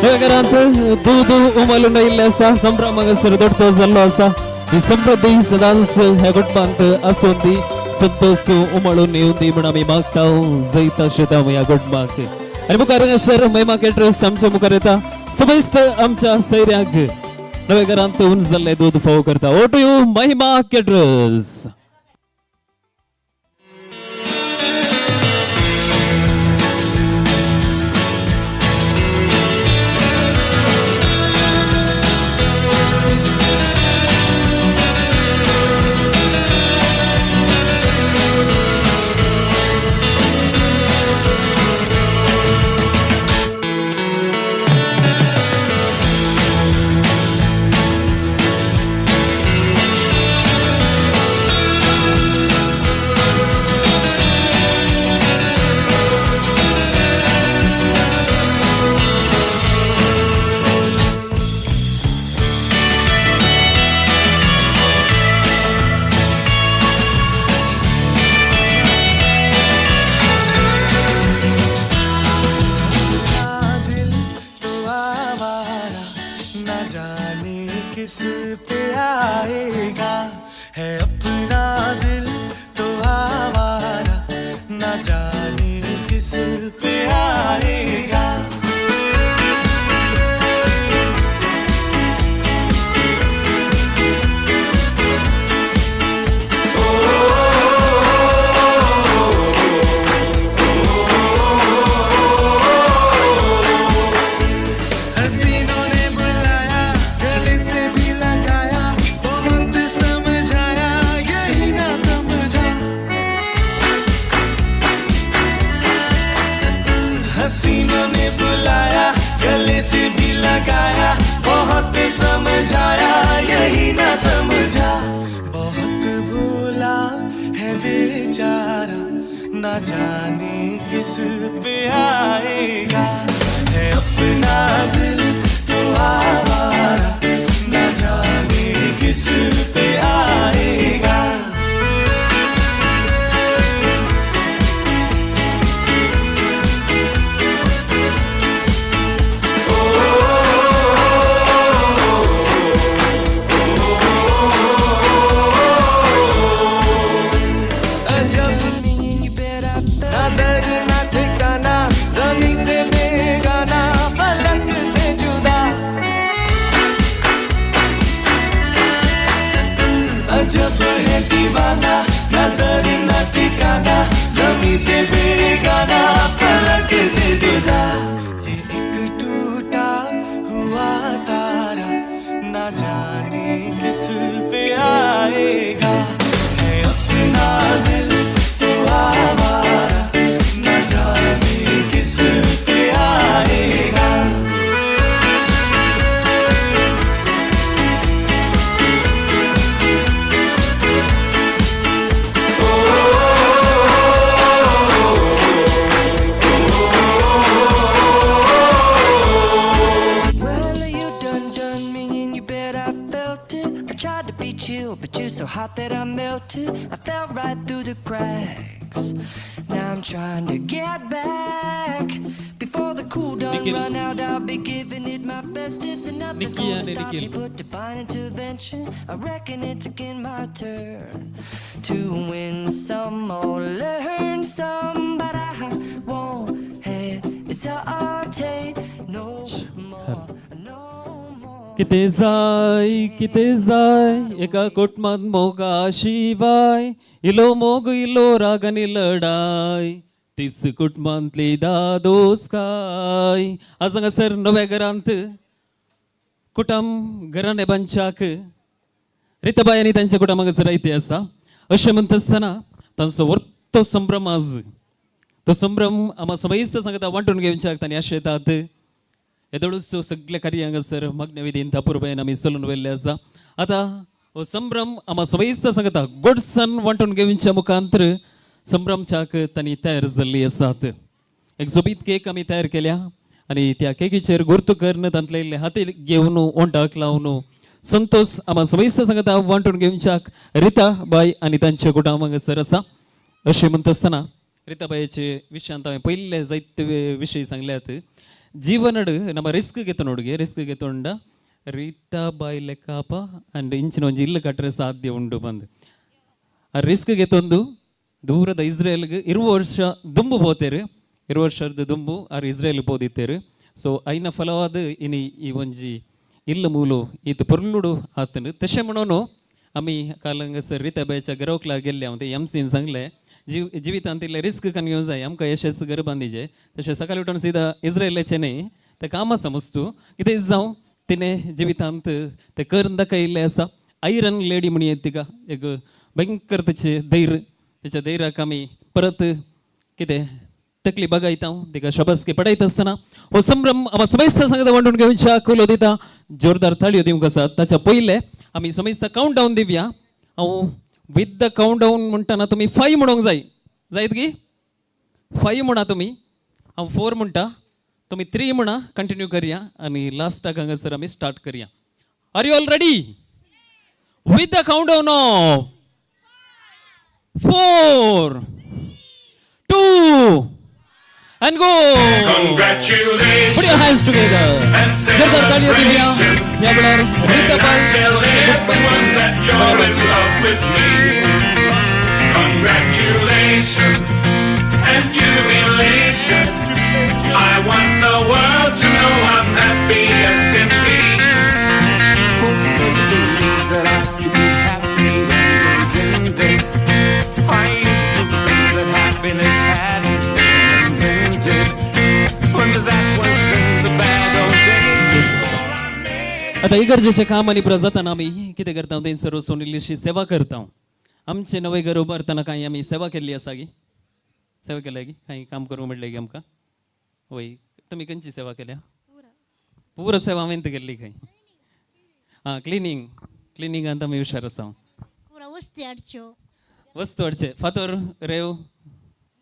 नव्या घरांत दूद उमलून आयिल्लें आसा, संभ्रम हांगासर दोडतो जाल्लो आसा. ही समृद्धी सदांच ह्या कुटुंबांत आसून दी, संतोष उमळून येवन दी म्हूण आमी मागता. जैत शेता ह्या कुटुंबाक. आनी मुखार हांगासर महिमा केटरस आमच्या मुखार येता, समस्त आमच्या सैऱ्यांक नव्या घरांत उन जाल्लें दूद फावो करता. Over to you Mahima caterers. दिल तो आवारा न जाने किस पे आएगा, है अपना दिल तो आवारा न जाने किस पे आएगा. हसीनों ने बुलाया, गले से भी लगाया, बहुत समझाया, यही ना समझा. हसीनों ने बुलाया, गले से भी लगाया, बहुत समझाया, यही ना समझा. बहुत भूला है बेचारा, ना जाने किस पे आएगा, है अपना दिल तो आवारा न जाने किस पे आएगा. अजब ना दर ना ठिकाना, जमी से बेगाना, फलक से जुदा. अजब है दीवाना, ना दर ना ठिकाना, जमी से बेगाना, फलक से जुदा. ये एक टूटा हुआ तारा, ना जाने किस पे आएगा, है अपना दिल तो आवारा न जाने किस पे आएगा. Well, you done done me and you bet I felt it. I tried to be chill, but you're so hot that I melted. I fell right through the cracks. Now I'm trying to get back. Before the cool done Nikhil. run out, I'll be giving it my bestest, and nothing's Nikki gonna and stop me Nikhil. but divine intervention. I reckon it's again my turn to win some or learn some, but I won't hesitate no more. किते जाय किते जाय एका कुटुंबात मोगा शिवाय, इलो मोग इलो राग आनी लढाय, तीच कुटुंबांतली दादोस काय. आज हांगासर नव्या घरांत कुटुंब घराणे बांदच्याक रिताबाय आनी तांच्या कुटुंब हांगासर रायते आसा. अशें म्हणटा आसतना तांचो वर्तो संभ्रम, आज तो संभ्रम आमा समयस्त सांगता वांटून घेवच्याक तांणी आशेतात. येदोळूच सगळे कार्य हांगासर मागण्या विधीन अपुरबायेन आमी चलून व्हेल्ले आसा. आतां हो संभ्रम आमा समयस्त सांगता गोडसान वांटून घेवच्या मुखांतर संभ्रमच्याक तांणी तयार जाल्ली आसात. एक सोबीत केक आमी तयार केल्या आनी त्या केकीचेर गुर्तू करून तांतले इल्ले हाती घेवन ओंठाक लावन संतोष आमा समयस्त सांगता वांटून घेवच्याक रिता बाय आनी तांचे कुटुंब हांगासर आसा. अशें म्हणटा आसतना रिताबायचे विशयांत हांवें पयले जायते विशय सांगल्यात. ಜೀವನಡ್ ನಮ್ಮ ರಿಸ್ಕ್ ಗೆತ್ತೊಂಡು, ರಿಸ್ಕ್ ಗೆತ್ತೊಂಡ ರೀತಾ ಬಾಯಿ ಲೆಕ್ಕಾಪ ಅಂಡ್ ಇಂಚಿನ ಒಂಜಿ ಇಲ್ಲು ಕಟ್ಟರೆ ಸಾಧ್ಯ ಉಂಡು ಬಂದು. ಆ ರಿಸ್ಕ್ ಗೆತ್ತೊಂದು ದೂರದ ಇಸ್ರೇಲ್ಗೆ 20 ವರ್ಷ ದುಂಬು ಪೋತೇರು, 20 ವರ್ಷದ ದುಂಬು ಆರು ಇಸ್ರೇಲ್ ಪೋದಿತ್ತೇರು. ಸೊ ಐನ ಫಲವಾದ ಇನಿ ಈ ಒಂಜಿ ಇಲ್ಲು ಮೂಲು ಈತ ಪೊರ್ಲುಡು ಆತನು. ತಶೆ म्हणून आमी काल हांगासर रिता बायच्या घरोकला गेल्ले हांव, ते एमसीन सांगलें जिवितांत इल्लें रिस्क करून घेवंक जाय, आमकां यशस घर बांदिजे. तशें सकाळी उठून सीधा इस्रायलाचें न्ही, तें काम आसा मस्तू कितें जावं तिणें जिवितांत तें करून दाखयल्लें आसा. आयरन लेडी म्हणून येत तिका, एक भयंकर तेचें धैर्य, तेच्या धैर्याक आमी परत कितें तकली बगायता, तिका शाबासकी पडयता आसतना हो संभ्रम आमी समेस्ता सांगता वांटून घेवच्या कुलो दिता, जोरदार ताळयो दिवंक आसा. ताच्या पयले आमी समेस्ता कावंट डावन दिवया. हांव विथ the count down म्हणटना तुमी 5 म्हणूंक जाय, जायत की 5 म्हणा तुमी, हांव 4 म्हणटा, तुमी 3 म्हणा, कंटिन्यू करया आनी लास्टाक हांगासर आमी स्टार्ट करया. Are you all ready? With the count down of 4, 2 and go. Congratulations. Put your hands together. And जोरदार ताळयो दिवया. celebrations. ह्या वेळार रिता And I bye tell everyone that you're in love with me. Congratulations and jubilations. I want the world to know I'm happy as can be. Who could believe that I could be happy and contented? I used to think that happiness hadn't been invented, but that was in the bad old days. आता इगर्जेचें काम आनी प्रजातान आमी कितें करता, थंयसर वचून इल्लीशी सेवा करता. आमचे नवे घर उबारतना कांय आमी सेवा केल्ली आसा गी? सेवा केल्या गी? कांय काम करूंक मेळ्ळें गी आमकां? वय, तुमी खंयची सेवा केल्या? पुरो सेवा हांवें केल्ली खंय. आं, क्लिनींग, क्लिनींगांत आमी हुशार आसा. पुरा वस्ती हाडच्यो. वस्तू हाडचे, फातर रेव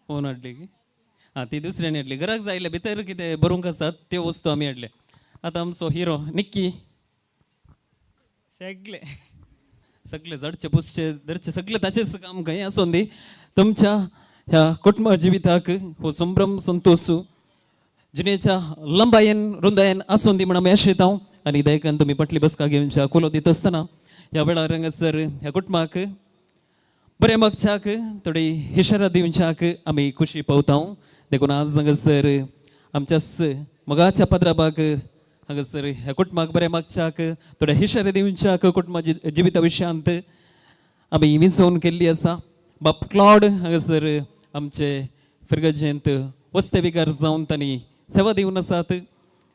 फोन हाडली की आं, ती दुसऱ्यांनी हाडली. घराक जाय भितर कितें बरोवंक आसात त्यो वस्तू आमी हाडले. आतां आमचो हिरो निक्की. सगळे सगळे जडचे पुसचे धरचे सगळे ताचेच काम खंय आसून दी. तुमच्या ह्या कुटुंब जिविताक हो संभ्रम संतोष जिणेच्या लंबायेन रुंदायेन आसून दी म्हण आमी आशेता. आनी दयकान तुमी पटली बसका घेवच्या कुलो दित आसतना ह्या वेळार हांगासर ह्या कुटुंबाक बरें मागच्याक थोडी हिशारा दिवच्याक आमी खुशी पावता. देखून आज हांगासर आमच्याच मोगाच्या पदराबाक हांगासर ह्या कुटुंबाक बरें मागच्याक थोडे हिशारे दिवच्याक कुटुंबा जिविता विशयांत आमी विंचवण केल्ली आसा. बाप क्लॉड हांगासर आमचे फिरगजेंत वस्ते विकार जावन तांणी सेवा दिवन आसात.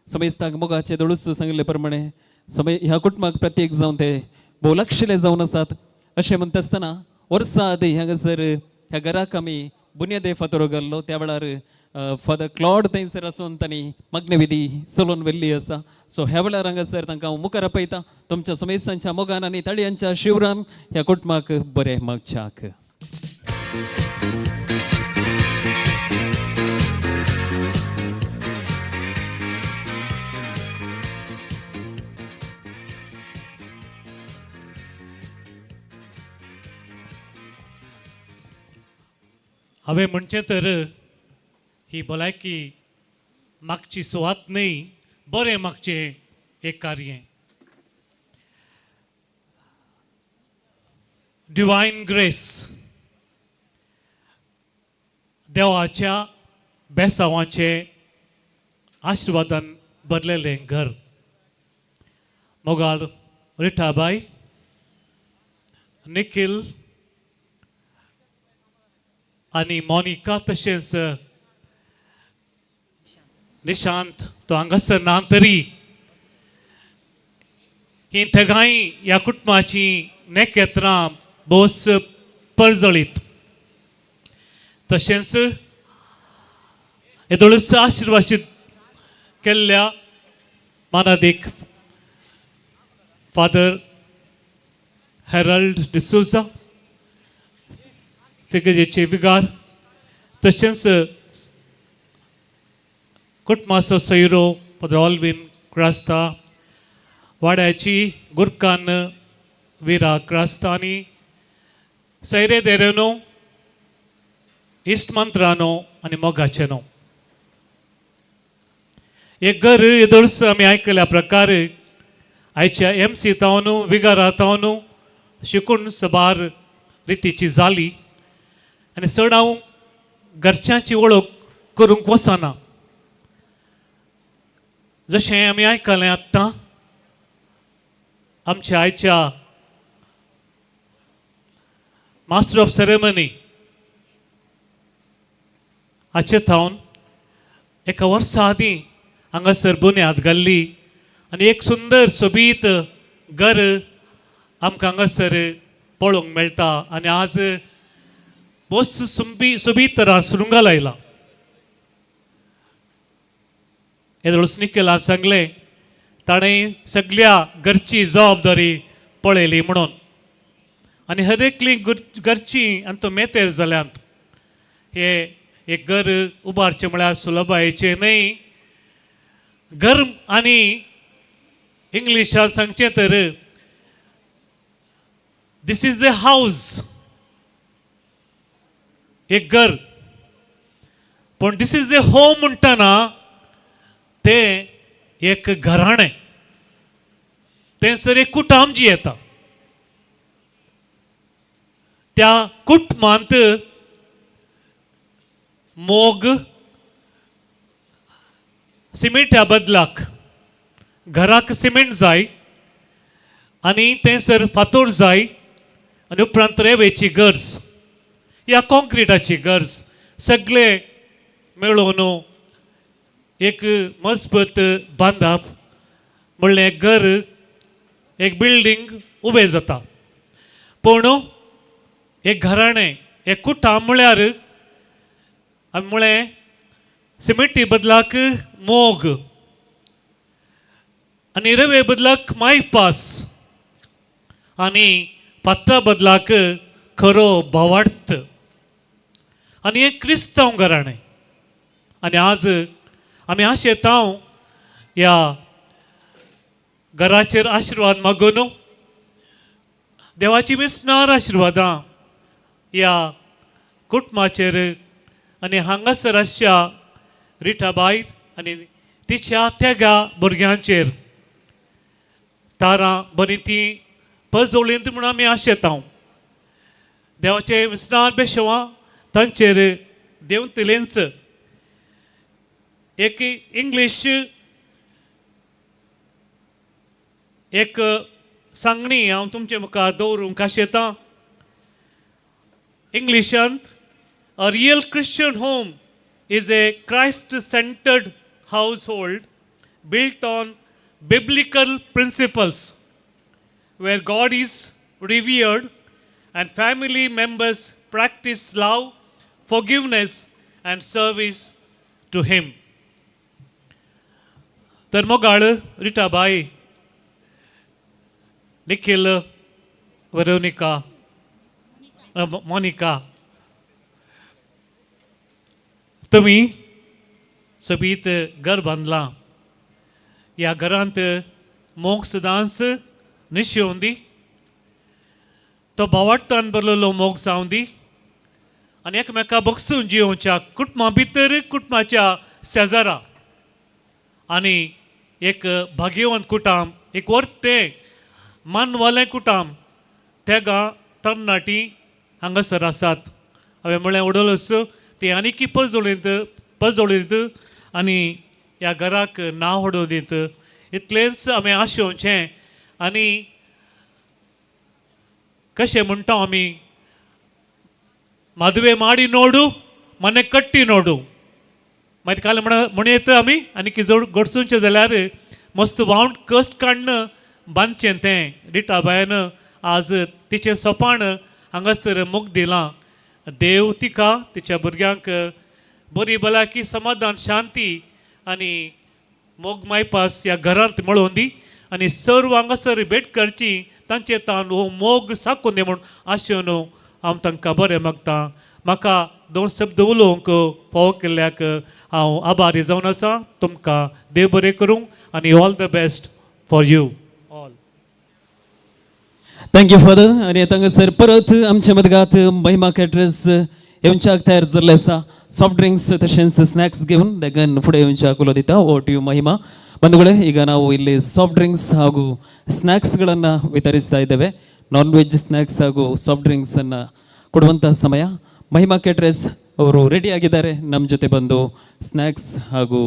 समेस्तांक मोगाचे दोळूस सांगिल्ले प्रमाणे समय ह्या कुटुंबाक प्रत्येक जावन ते भोव लक्षले जावन आसात. अशें म्हणटा आसतना वर्सां आदीं हांगासर ह्या घराक आमी बुन्यादे फातोरो घाल्लो, त्या वेळार फादर क्लॉड थंयसर आसून तांणी मग्नविधी चलोवन व्हेल्ली आसा. सो ह्या वेळार हांगासर तांकां हांव मुखार आपयता तुमच्या समेस्तांच्या मोगान आनी ताळयांच्या शिवरान ह्या कुटुंबाक बरें मागच्याक. हांवें म्हणचें तर ही भलायकी मागची सुवात न्हय, बरें मागचें एक कार्य. डिवायन ग्रेस, देवाच्या बेसांवाचें आशिर्वादान भरलेलें घर. मोगाळ रिठाबाय, निखील आनी मोनिका तशेंच निशांत तो हांगासर ना तरी ही थेगांय ह्या कुटुंबाची नेकेत्रां भोवच परजळीत. तशेंच येदोळच आशिर्वाशीत केल्ल्या मानादीक फादर हेरल्ड डिसोजा फिगजेचे विगार, तशेंच कुटुंबाचो सैरो फादर ऑल्विन क्रास्ता, वाड्याची गुरकान विरा क्रास्ता आनी सैरे देरेनो, इश्ट मंत्रानो आनी मोगाचेनो. एक घर येदोळस आमी आयकल्या प्रकार आयच्या एम सी तावन विगारा तावन शिकून सबार रितीची जाली आनी चड हांव घरच्यांची वळख करूंक वचना. जशें आमी आयकलें आत्तां आमच्या आयच्या मास्टर ऑफ सेरेमनी हाचे थावन एका वर्सा आदीं हांगासर बुन्याद घाल्ली आनी एक सुंदर सोबीत घर आमकां हांगासर पळोवंक मेळटा आनी आज बोस सुंबी सोबीत तरान सुरुंगा लायला. येदोळ निकेलान सांगलें ताणें सगल्या घरची जबाबदारी पळयली म्हणून आनी हर एकली घरची आनी तो मेतेर जाल्यांत. हे एक घर उबारचें म्हळ्यार सुलभायेचें न्हय. घर आनी इंग्लिशान सांगचें तर this is the house, एक घर, पूण this is the home म्हणटना तें एक घराणें, तें सर एक कुटुंब जी येता. त्या कुटुंबांत मोग सिमेंटा बदलाक घराक सिमेंट जाय आनी तें सर फातोर जाय आनी उपरांत रेंवेची गरज या कॉन्क्रिटाची गरज सगळे मेळोवन एक मजबूत बांदप म्हणलें एक घर एक बिल्डींग उबें जाता. पूण एक घराणें एक कुटाम म्हळ्यार आमी म्हळें सिमेंटी बदलाक मोग आनी रेंवे बदलाक मायपास आनी फातरा बदलाक खरो भावार्थ आनी एक क्रिस्तांव घराणें. आनी आज आमी आशेता ह्या घराचेर आशिर्वाद मागून देवाची मिसनार आशिर्वादां ह्या कुटुंबाचेर आनी हांगासर आसच्या रिटाबाय आनी तिच्या तेगा भुरग्यांचेर तारां बरीं ती पजवळींत म्हूण आमी आशेता. देवाचे मिसनार बेशवां तांचेर देंवतलेंच. एक इंग्लीश एक सांगणी हांव तुमचे मुखार दवरूंक आशेतां. इंग्लिशांत a real Christian home is a Christ centred household built on biblical principles where God is revered and family members practice love, forgiveness and service to Him. तर मोगाळ रिटाबाई, निखील, वेरोनिका, मोनिका, तुमी सोबीत घर बांदलां. ह्या घरांत मोग सदांच निशेवन दी, तो भावार्थान भरलेलो मोग जावं दी आनी एकमेका बगसून जियोवच्या कुटुंबा भितर कुटुंबाच्या शेजारा आनी एक भाग्यवंत कुटाम एक वर्तें मानवालें कुटाम तेगां तरणाटी हांगासर आसात. हांवें म्हळें उडोलस ती आनीकी पजोळींत पजोळींत आनी ह्या घराक नांव हाडून दीत इतलेंच आमी आशोवचें. आनी कशें म्हणटा आमी मदुवे माडी नोडू मने कट्टी नोडू मागीर काल म्हणयत आमी आनी की जोड गोडसूनचें जाल्यार मस्त वावंट कश्ट काडून बांदचें तें रिटाबायन आज तिचें सोपाण हांगासर मोग दिलां. देव तिका तिच्या भुरग्यांक बरी भलायकी समाधान शांती आनी मोग मायपास ह्या घरांत मेळोवन दी आनी सर्व हांगासर भेट करची तांचे तान हो मोग साकून दी म्हूण आशेवन हांव तांकां बरें मागता. म्हाका दोन शब्द उलोवंक फावो केल्ल्याक हांव आभारी जावन आसा. तुमकां देव बरें करूं आनी all the best for you all. Thank you father. आनी आतां हांगासर परत आमच्या मदगात महिमा कॅटरर्स येवच्याक तयार जाल्लें आसा. साफ्ट ಡ್ರಿಂಕ್ಸ್ तशेंच ಸ್ನ್ಯಾಕ್ಸ್ घेवन देगन फुडें येवच्याक ಉಲೋ ದಿता. Over to you Mahima. ಬಂಧುಗಳೇ, ಈಗ ನಾವು ಇಲ್ಲಿ ಸಾಫ್ಟ್ ಡ್ರಿಂಕ್ಸ್ ಹಾಗೂ ಸ್ನ್ಯಾಕ್ಸ್ಗಳನ್ನು ವಿತರಿಸ್ತಾ ಇದ್ದೇವೆ. ನಾನ್ ವೆಜ್ ಸ್ನ್ಯಾಕ್ಸ್ ಹಾಗೂ ಸಾಫ್ಟ್ ಡ್ರಿಂಕ್ಸನ್ನು ಕೊಡುವಂತಹ ಸಮಯ. ಮಹಿಮಾ ಕೇಟ್ರೆಸ್ ಅವರು ರೆಡಿ ಆಗಿದ್ದಾರೆ ನಮ್ಮ ಜೊತೆ ಬಂದು ಸ್ನ್ಯಾಕ್ಸ್ ಹಾಗೂ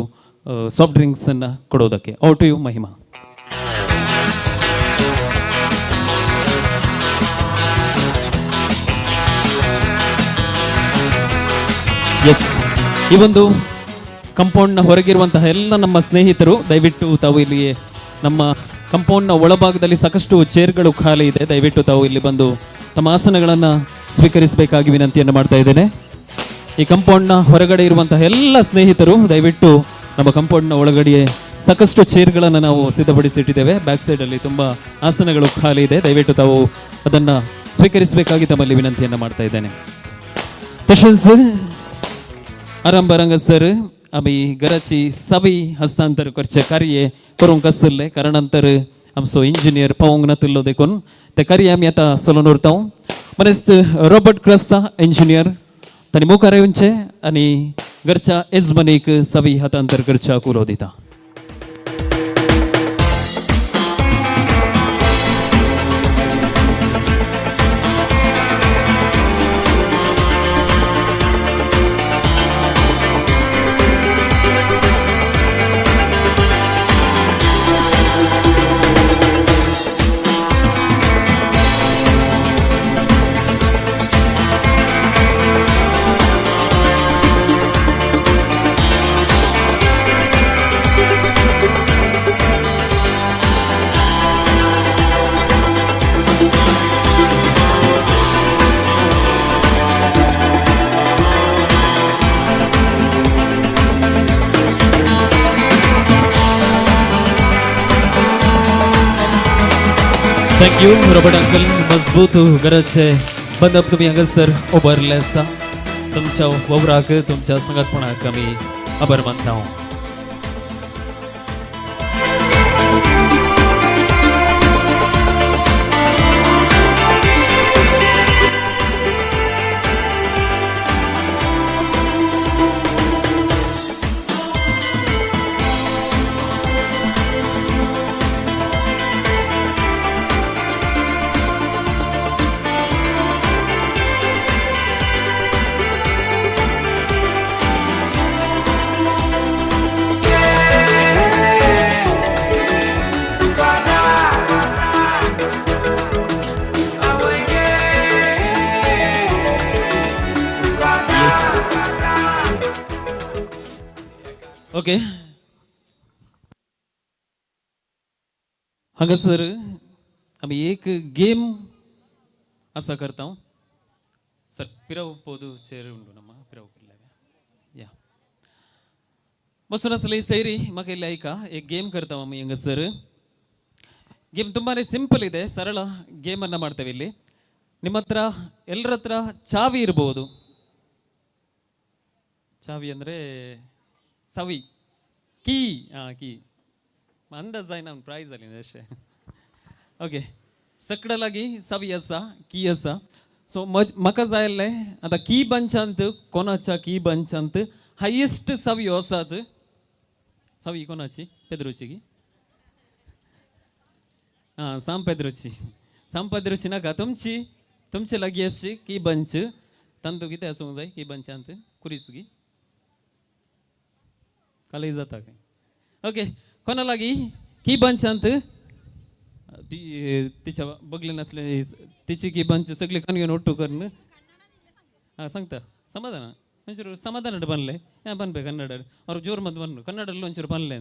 ಸಾಫ್ಟ್ ಡ್ರಿಂಕ್ಸನ್ನು ಕೊಡೋದಕ್ಕೆ. Over to you Mahima. S, ಈ ಒಂದು ಕಂಪೌಂಡ್ನ ಹೊರಗಿರುವಂತಹ ಎಲ್ಲ ನಮ್ಮ ಸ್ನೇಹಿತರು, ದಯವಿಟ್ಟು ತಾವು ಇಲ್ಲಿ ನಮ್ಮ ಕಂಪೌಂಡ್ನ ಒಳಭಾಗದಲ್ಲಿ ಸಾಕಷ್ಟು ಚೇರ್ಗಳು ಖಾಲಿ ಇದೆ. ದಯವಿಟ್ಟು ತಾವು ಇಲ್ಲಿ ಬಂದು ತಮ್ಮ ಆಸನಗಳನ್ನು ಸ್ವೀಕರಿಸಬೇಕಾಗಿ ವಿನಂತಿಯನ್ನು ಮಾಡ್ತಾ ಇದ್ದೇನೆ. ಈ ಕಂಪೌಂಡ್ನ ಹೊರಗಡೆ ಇರುವಂತಹ ಎಲ್ಲ ಸ್ನೇಹಿತರು ದಯವಿಟ್ಟು ನಮ್ಮ ಕಂಪೌಂಡ್ನ ಒಳಗಡೆ ಸಾಕಷ್ಟು ಚೇರ್ಗಳನ್ನು ನಾವು ಸಿದ್ಧಪಡಿಸಿಟ್ಟಿದ್ದೇವೆ. ಬ್ಯಾಕ್ ಸೈಡಲ್ಲಿ ತುಂಬ ಆಸನಗಳು ಖಾಲಿ ಇದೆ. ದಯವಿಟ್ಟು ತಾವು ಅದನ್ನು ಸ್ವೀಕರಿಸಬೇಕಾಗಿ ತಮ್ಮಲ್ಲಿ ವಿನಂತಿಯನ್ನು ಮಾಡ್ತಾ ಇದ್ದೇನೆ. तशेंच आरंभार हांगासर आमी घराची सावी हस्तांतर करचें कार्य करूंक आशिल्लें, कारणान तर आमचो इंजिनियर पावोंक नातिल्लो, देखून तें कार्य आमी आतां चलोवन उरता. मनेस्त रॉबर्ट क्रास्ता इंजिनियर तांणी मुखार येवचें आनी घरच्या येजमानीक सावी हस्तांतर करच्याक उलो दिता. Thank you Robert uncle. मजबूत घराचे बंदप तुमी हांगासर उबारले आसा. तुमच्या वावराक, तुमच्या सांगातपणाक आमी आभार मानता. ओके, हांगासर आमी एक गेम आसा करता. सर पिरव पोदू चेर उंडू नम्मा पिरव या बसून आसले सैरी म्हाका इल्लें आयका. एक गेम करता आमी हांगासर. ಗೇಮ್ ತುಂಬಾನೇ ಸಿಂಪಲ್ ಇದೆ, ಸರಳ ಗೇಮನ್ನು ಮಾಡ್ತೇವೆ ಇಲ್ಲಿ. ನಿಮ್ಮ ಹತ್ರ ಎಲ್ಲರ ಹತ್ರ ಚಾವಿ ಇರ್ಬೋದು. ಚಾವಿ ಅಂದರೆ ಸವಿ, ಕೀ. ಹಾಂ, ಕೀ अंदाज आहे ना प्रायज जाली अशें. ओके, सकडां लागीं सवी आसा, की आसा. सो म्हाका जाय आसलें आतां की बंचांत कोणाच्या की बंचांत हायेस्ट सवयो आसात. सवी कोणाची? पेद्रोची की? हां, साम पेद्रोची. साम पेद्रोची नाका, तुमची तुमचे लागीं आसची की बंच तांतू कितें आसूंक जाय की बंचांत? कुरीस की कालय जाता काय? ओके, कोणा लागीं की बंचांत ती तिच्या बगले नासले तिची की बंच सगळी कान घेवन ಒಟ್ಟು करून ಹಾಂ सांगता. समाधान ಒಂಚೂರು ಸಮಾಧಾನ ಬನ್ಲೆ. ಹಾಂ, ಬನ್ಬೇಕು ಕನ್ನಡ ಅವ್ರು ಜೋರು ಮತ್ತು ಬನ್ನು ಕನ್ನಡದಲ್ಲಿ ಒಂಚೂರು ಬನ್ಲೆ.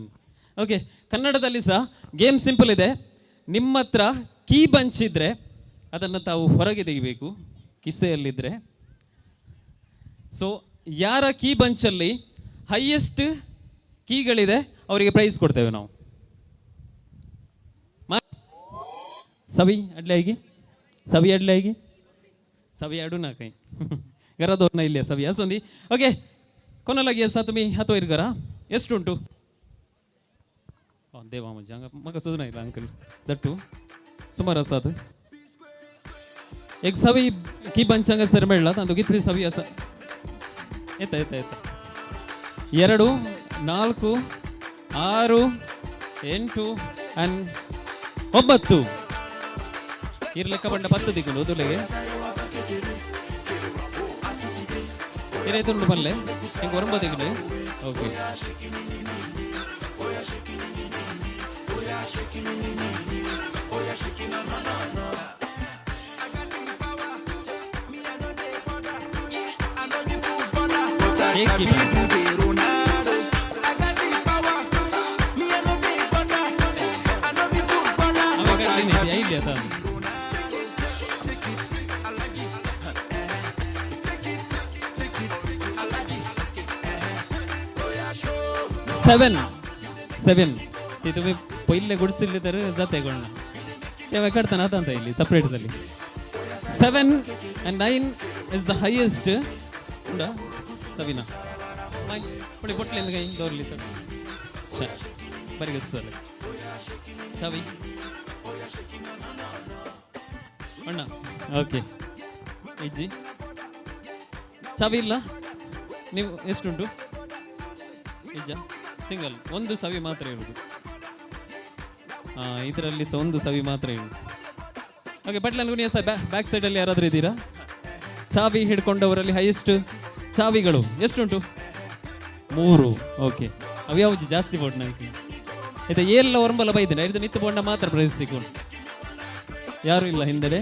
ಓಕೆ, ಕನ್ನಡದಲ್ಲಿ ಸಹ ಗೇಮ್ ಸಿಂಪಲ್ ಇದೆ. ನಿಮ್ಮ ಹತ್ರ ಕೀ ಬಂಚ್ ಇದ್ದರೆ ಅದನ್ನು ತಾವು ಹೊರಗೆ ತೆಗಿಬೇಕು ಕಿಸೆಯಲ್ಲಿದ್ದರೆ. ಸೊ ಯಾರ ಕೀ ಬಂಚಲ್ಲಿ ಹೈಯೆಸ್ಟ್ ಕೀಗಳಿದೆ ಅವರಿಗೆ ಪ್ರೈಸ್ ಕೊಡ್ತೇವೆ ನಾವು. ಸವಿ ಅಡ್ಲೆ ಆಗಿ, ಸವಿ ಅಡ್ಲೆ ಆಗಿ, सवी हाडू ना खंय घरा दवरना इल्ली सवी आसूं दी. ओके, कोणा लागीं आसा तुमी हात वयर करा. ಎಷ್ಟು ಉಂಟು? देवा म्हज्या, हांगा म्हाका सोदून आयला अंकल that सुमार आसात. एक सवी की बंच हांगासर मेळ्ळा, तातूंत कितली सवी आसा? येता येता येता. 2 4 6 8 ಆ್ಯಂಡ್ 9. ಇರ್ಲೆಕ್ಕ ಬಂಡ 10 ದಿಕ್ಕು ಓದುಲೆಗೆ ಇರೈತುಂಡು ಪಲ್ಲೆ ಹಿಂಗೆ 9 ದಿಕ್ಕು. ಓಕೆ सेवन सेवन ती तुमी पयले गुडसिल्ले तर जाते कोण ते काडताना आतां येयली सपरेट जाली. 7 and 9 is the highest. उंडा सविना मागीर पळय पोटलेन काय दवरली सर बरें कशें जालें चावी ಅಣ್ಣ. ಓಕೆ ಇಜ್ಜಿ ಚಾವಿ ಇಲ್ಲ. ನೀವು ಎಷ್ಟುಂಟು? ಇಜ್ಜ ಸಿಂಗಲ್ ಒಂದು ಸವಿ ಮಾತ್ರ ಇರುವುದು. ಇದರಲ್ಲಿ ಸಹ ಒಂದು ಸವಿ ಮಾತ್ರ ಇರುವುದು. ಓಕೆ ಬಟ್ಲನ್ ಸರ್ ಬ್ಯಾಕ್ ಸೈಡಲ್ಲಿ ಯಾರಾದರೂ ಇದ್ದೀರಾ? ಚಾವಿ ಹಿಡ್ಕೊಂಡವರಲ್ಲಿ ಹೈಯೆಸ್ಟ್ ಚಾವಿಗಳು ಎಷ್ಟುಂಟು? 3. ಓಕೆ ಅವು ಯಾವುದು ಜಾಸ್ತಿ ಬೋಟ್ ನನಗೆ ಇದು ಎಲ್ಲ ಒರಂಬಲ ಬೈದಿನ ಇದು ನಿತ್ತು ಬೋಂಡ ಮಾತ್ರ ಪ್ರೈಸ್ ಸಿಕ್ಕೊಂಡು. ಯಾರು ಇಲ್ಲ ಹಿಂದೆ,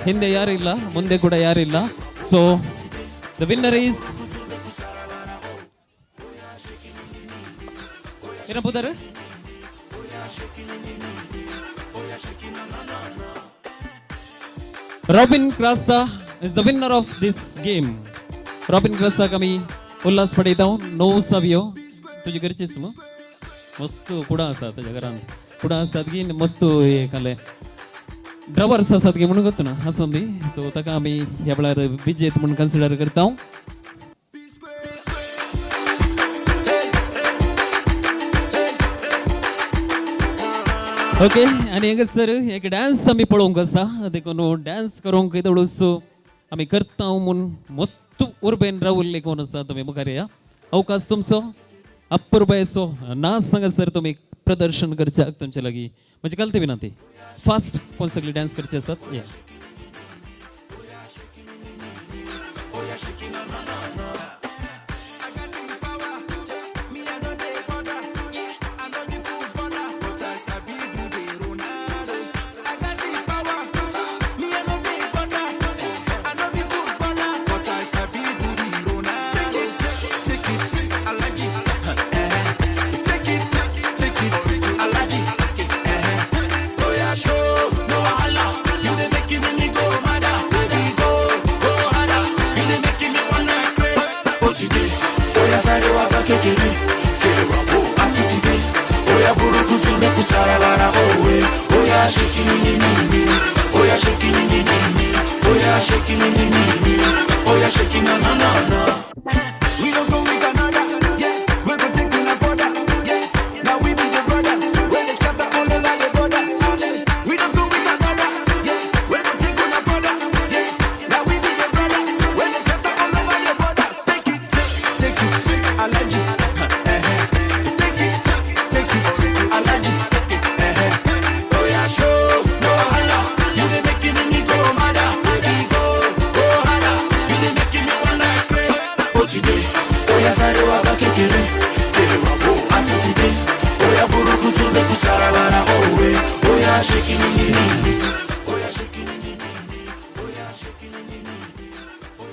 ಹಿಂದೆ ಯಾರು ಇಲ್ಲ, ಮುಂದೆ ಕೂಡ ಯಾರು ಇಲ್ಲ. So the winner is ಏನಪ್ಪುದಾರೆ? Robin Crasta is the winner of this game. Robin Crasta आमी उल्हास पडयता. णव सवयो तुजे घरचीच मग मस्त कुडां आसा तुज्या घरान, कुडां आसात की मस्त हे खाले ड्रवर्स आसात की म्हणून करता ना आसूं दी. सो ताका आमी ह्या वेळार विजेत म्हणून कन्सिडर करता. ओके आनी हांगासर एक डान्स आमी पळोवंक आसा, देखून डान्स करूंक येदोळूच आमी करता म्हूण मस्त उर्बेन रावल्ले कोण आसा तुमी मुखार या अवकाश तुमचो अपुरबायेचो नाच हांगासर तुमी प्रदर्शन करच्याक तुमचे लागीं म्हजी कलती विनंती. फास्ट कोण सगळी डान्स करचे आसात या.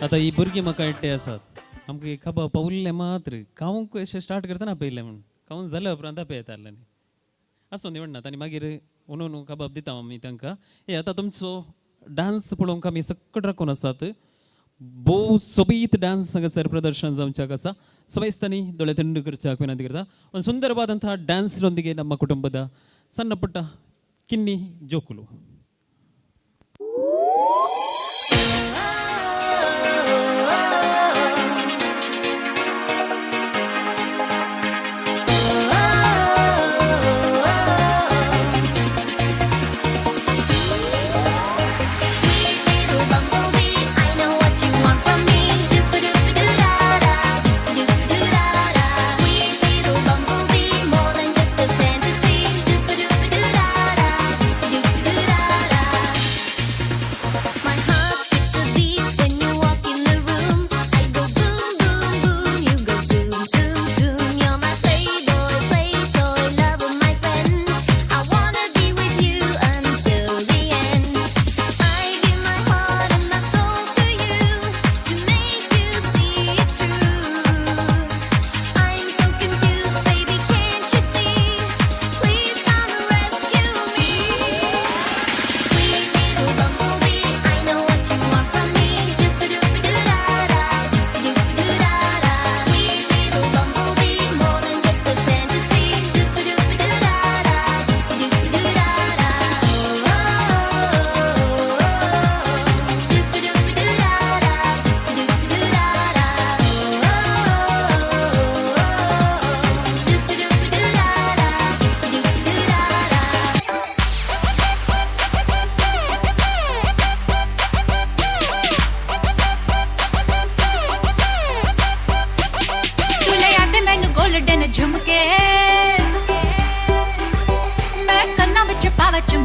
आतां ही भुरगीं म्हाका एकटे आसात आमकां खबर पावल्लें मात्र खावंक अशें स्टार्ट करतना पयलें म्हूण खावन जाल्या उपरांत आपयतालें आसूं न्ही म्हणनात आनी मागीर म्हणून कबाब दिता आमी तांकां. हे आतां तुमचो डान्स पळोवंक आमी सकट राखून आसात. भोव सोबीत डान्स हांगासर प्रदर्शन जावच्याक आसा. ಸೊಬೈಸ್ತಾನಿ ದೊಳೆ ತಂಡು करच्याक ವಿನಂತಿ करता. ಒಂದು ಸುಂದರವಾದಂತಹ ಡ್ಯಾನ್ಸ್ನೊಂದಿಗೆ ನಮ್ಮ ಕುಟುಂಬದ ಸಣ್ಣ ಪುಟ್ಟ ಕಿನ್ನಿ ಜೋಕುಲು. I know what you want from me. Do do do da da.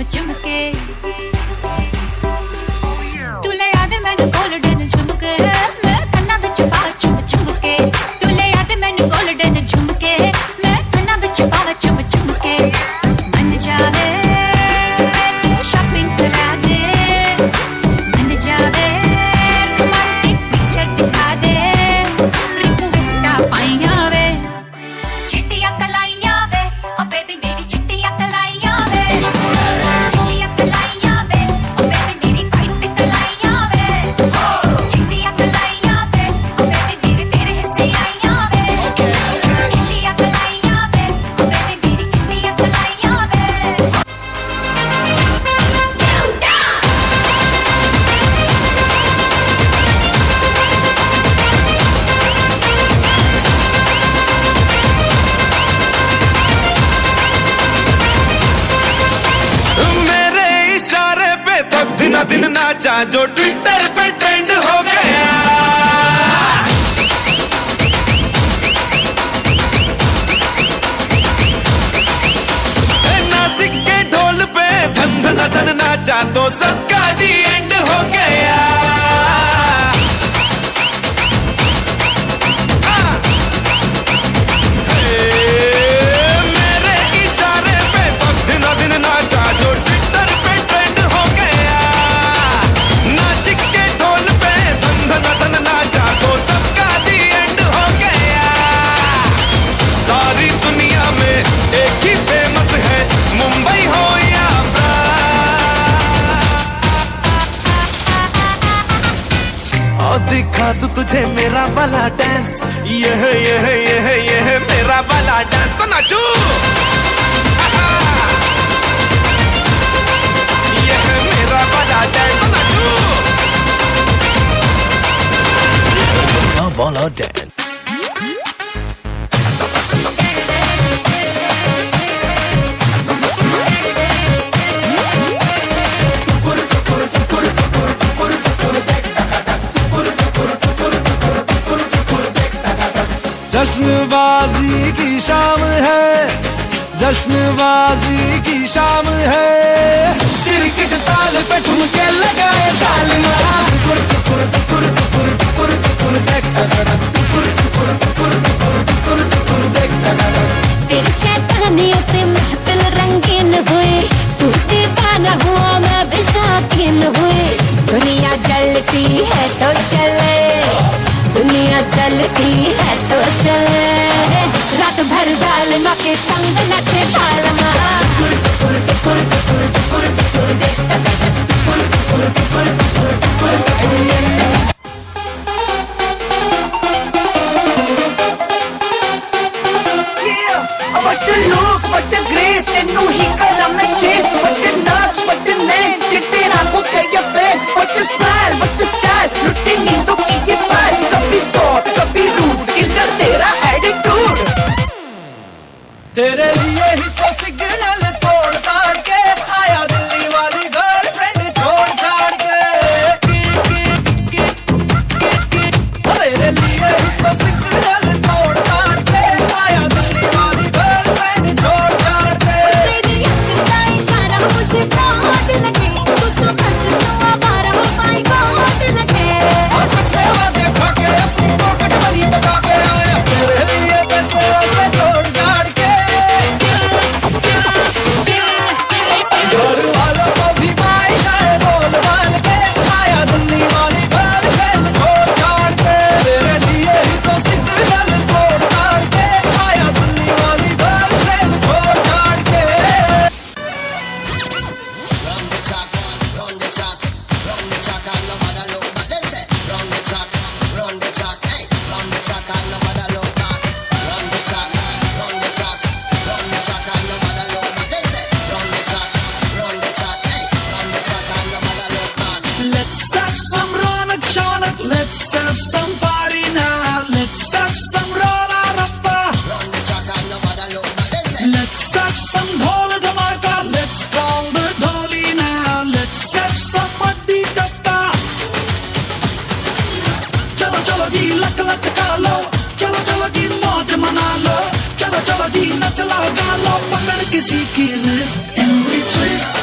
ਚੁੰਮ ਚੁੰਮ ਕੇ। ਤੂੰ ਲੈ ਆ ਦੇ ਮੈਨੂੰ ਗੋਲਡਨ ਝੁਮਕੇ, ਮੈਂ ਕੰਨਾਂ ਵਿੱਚ ਪਾ ਚੁੰਮ ਚੁੰਮ ਕੇ। ਤੂੰ ਲੈ ਆ ਦੇ ਮੈਨੂੰ ਗੋਲਡਨ ਝੁਮਕੇ, ਮੈਂ ਕੰਨਾਂ ਵਿੱਚ ਪਾਵਾਂ ਚੁੰਮ ਚੁੰਮ ਕੇ। ਮੰਨ ਜਾਵੇ ਤੂੰ ਸ਼ਾਪਿੰਗ ਕਰਾ ਦੇ, ਮੰਨ ਜਾਵੇ ਰੋਮਾਂਟਿਕ ਪਿਕਚਰ ਦਿਖਾ ਦੇ। ਰਿਕਵੈਸਟਾਂ ਪਾਈਆਂ ਵੇ, ਚਿੱਟੀਆਂ ਕਲਾਈਆਂ ਵੇ, ਓ ਬੇਬੀ ਮੇਰੀ ਚਿੱਟੀਆਂ ਕਲਾਈਆਂ ਵੇ, ਚਿੱਟੀਆਂ ਕਲਾਈਆਂ ਵੇ, ਓ ਬੇਬੀ ਮੇਰੀ ਵਾਈਟ ਕਲਾਈਆਂ ਵੇ, ਚਿੱਟੀਆਂ ਕਲਾਈਆਂ ਵੇ, ਓ ਬੇਬੀ ਮੇਰੇ ਤੇਰੇ ਹਿੱਸੇ ਆਈਆਂ ਵੇ, ਚਿੱਟੀਆਂ ਕਲਾਈਆਂ ਵੇ, ਓ ਬੇਬੀ ਮੇਰੀ ਚਿੱਟੀਆਂ ਕਲਾਈਆਂ ਵੇ। मेरे इशारे पे तो दिन दिन नाचा जो ट्विटर पे ट्रेंड हो गया। नासिक के ढोल पे धन धन धन नाचा तो सबका दी एंड हो गया। मेरे इशारे पे तो दिन दिन नाचा जो ट्विटर पे ट्रेंड हो गया। नासिक के ढोल पे धन धन धन नाचा तो सबका दी एंड हो गया। सारी दुनिया में एक ही फेमस है, मुंबई हो या और दिखा दूं तुझे मेरा वाला डांस, यह यह यह यह मेरा वाला डांस, तो नाचू यह मेरा वाला डांस, तो नाचू मेरा वाला डांस। जश्नबाजी की शाम है, जश्नबाजी की शाम है, क्रिकेट ताल पे ठुमके लगाए जालिमा। टुकुर टुकुर टुकुर टुकुर टुकुर टुकुर देख टुकुर टुकुर टुकुर टुकुर टुकुर टुकुर देख। तेरी शैतानियों से महफिल रंगीन हुई, तू दीवाना हुआ मैं भी शौकीन हुई। दुनिया जलती है तो चले, दुनिया चलती है तो चले, रात भर जालिमा के संग नचे बालमा। टुकुर टुकुर टुकुर टुकुर टुकुर टुकुर देख टुकुर टुकुर टुकुर टुकुर टुकुर टुकुर। Yeah, what a look, what a grace, तेनू ही करा मैं chase, what a नाच, what a नैन, ते तेरा हो Gaya fan, what a smile, what a style, लुटे नींदों की ये फाइल, कभी सॉफ्ट कभी रूड, किलर तेरा एटीट्यूड। तेरे लिए ही तो सिग्नल तोड़ ताड़ के आया दिल्ली वाली गर्लफ्रेंड छोड़ छाड़ के। तेरे लिए ही तो सिग्नल तोड़ ताड़ के आया दिल्ली वाली गर्लफ्रेंड छोड़ छाड़ के। तेरी अख का इशारा मुझे फ्रॉड लगे, तू तो मजनू आवारा my God लगे। और सस्ते वादे खा के अपनी पॉकेट मनी बचा के आया तेरे लिए पैसे वैसे जोड़ जाड़ के। घर वालों को भी बाई बोल बाल के आया दिल्ली वाली गर्लफ्रेंड छोड़ छाड़ के। तेरे लिए ही तो सिग्नल तोड़ ताड़ के आया दिल्ली वाली गर्लफ्रेंड छोड़ छाड़ K. Let's have some ronak shanak, let's have some party now. Let's have some rola rappa. Let's have some dhol dhamaka, let's call the dholi now. Let's have some addi tappa. चलो चलो जी luck लचका लो, चलो चलो जी मौज मना लो, चलो चलो जी नचला गा लो, पकड़ किसी की wrist and we twist.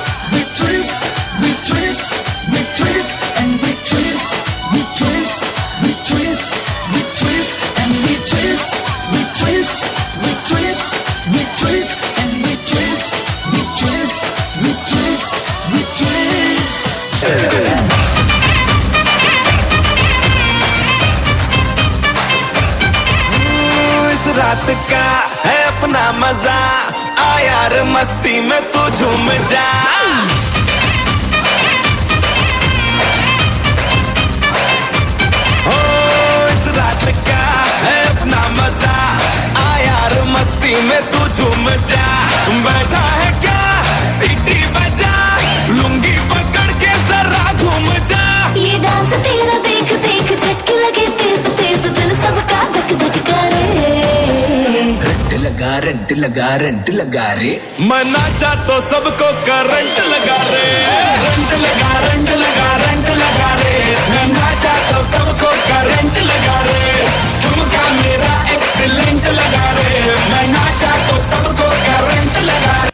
twist, we twist, we twist, and we twist, we twist, we twist, we twist, and we twist, we twist, we twist, we twist, and we twist, we twist, we twist, we twist. इस रात का है अपना मजा, आ यार मस्ती में तू zoom जा। ओ इस रात का है अपना मजा, आ यार मस्ती में तू झूम जा। बैठा है क्या सीटी बजा, लुंगी पकड़ के जरा घूम जा। ये डांस तेरा देख देख झटके लगे तेज तेज, दिल सबका धक धक करे। रंट लगा रंट लगा रंट लगा रे, मना जा तो सबको करंट लगा रे। रंट लगा रंट लगा रंट लगा रे, मना जा तो सबको करंट लगा रे। तुमका मेरा एक्सीलेंट लगा रे, मैं नाचा तो सबको करंट लगा रे।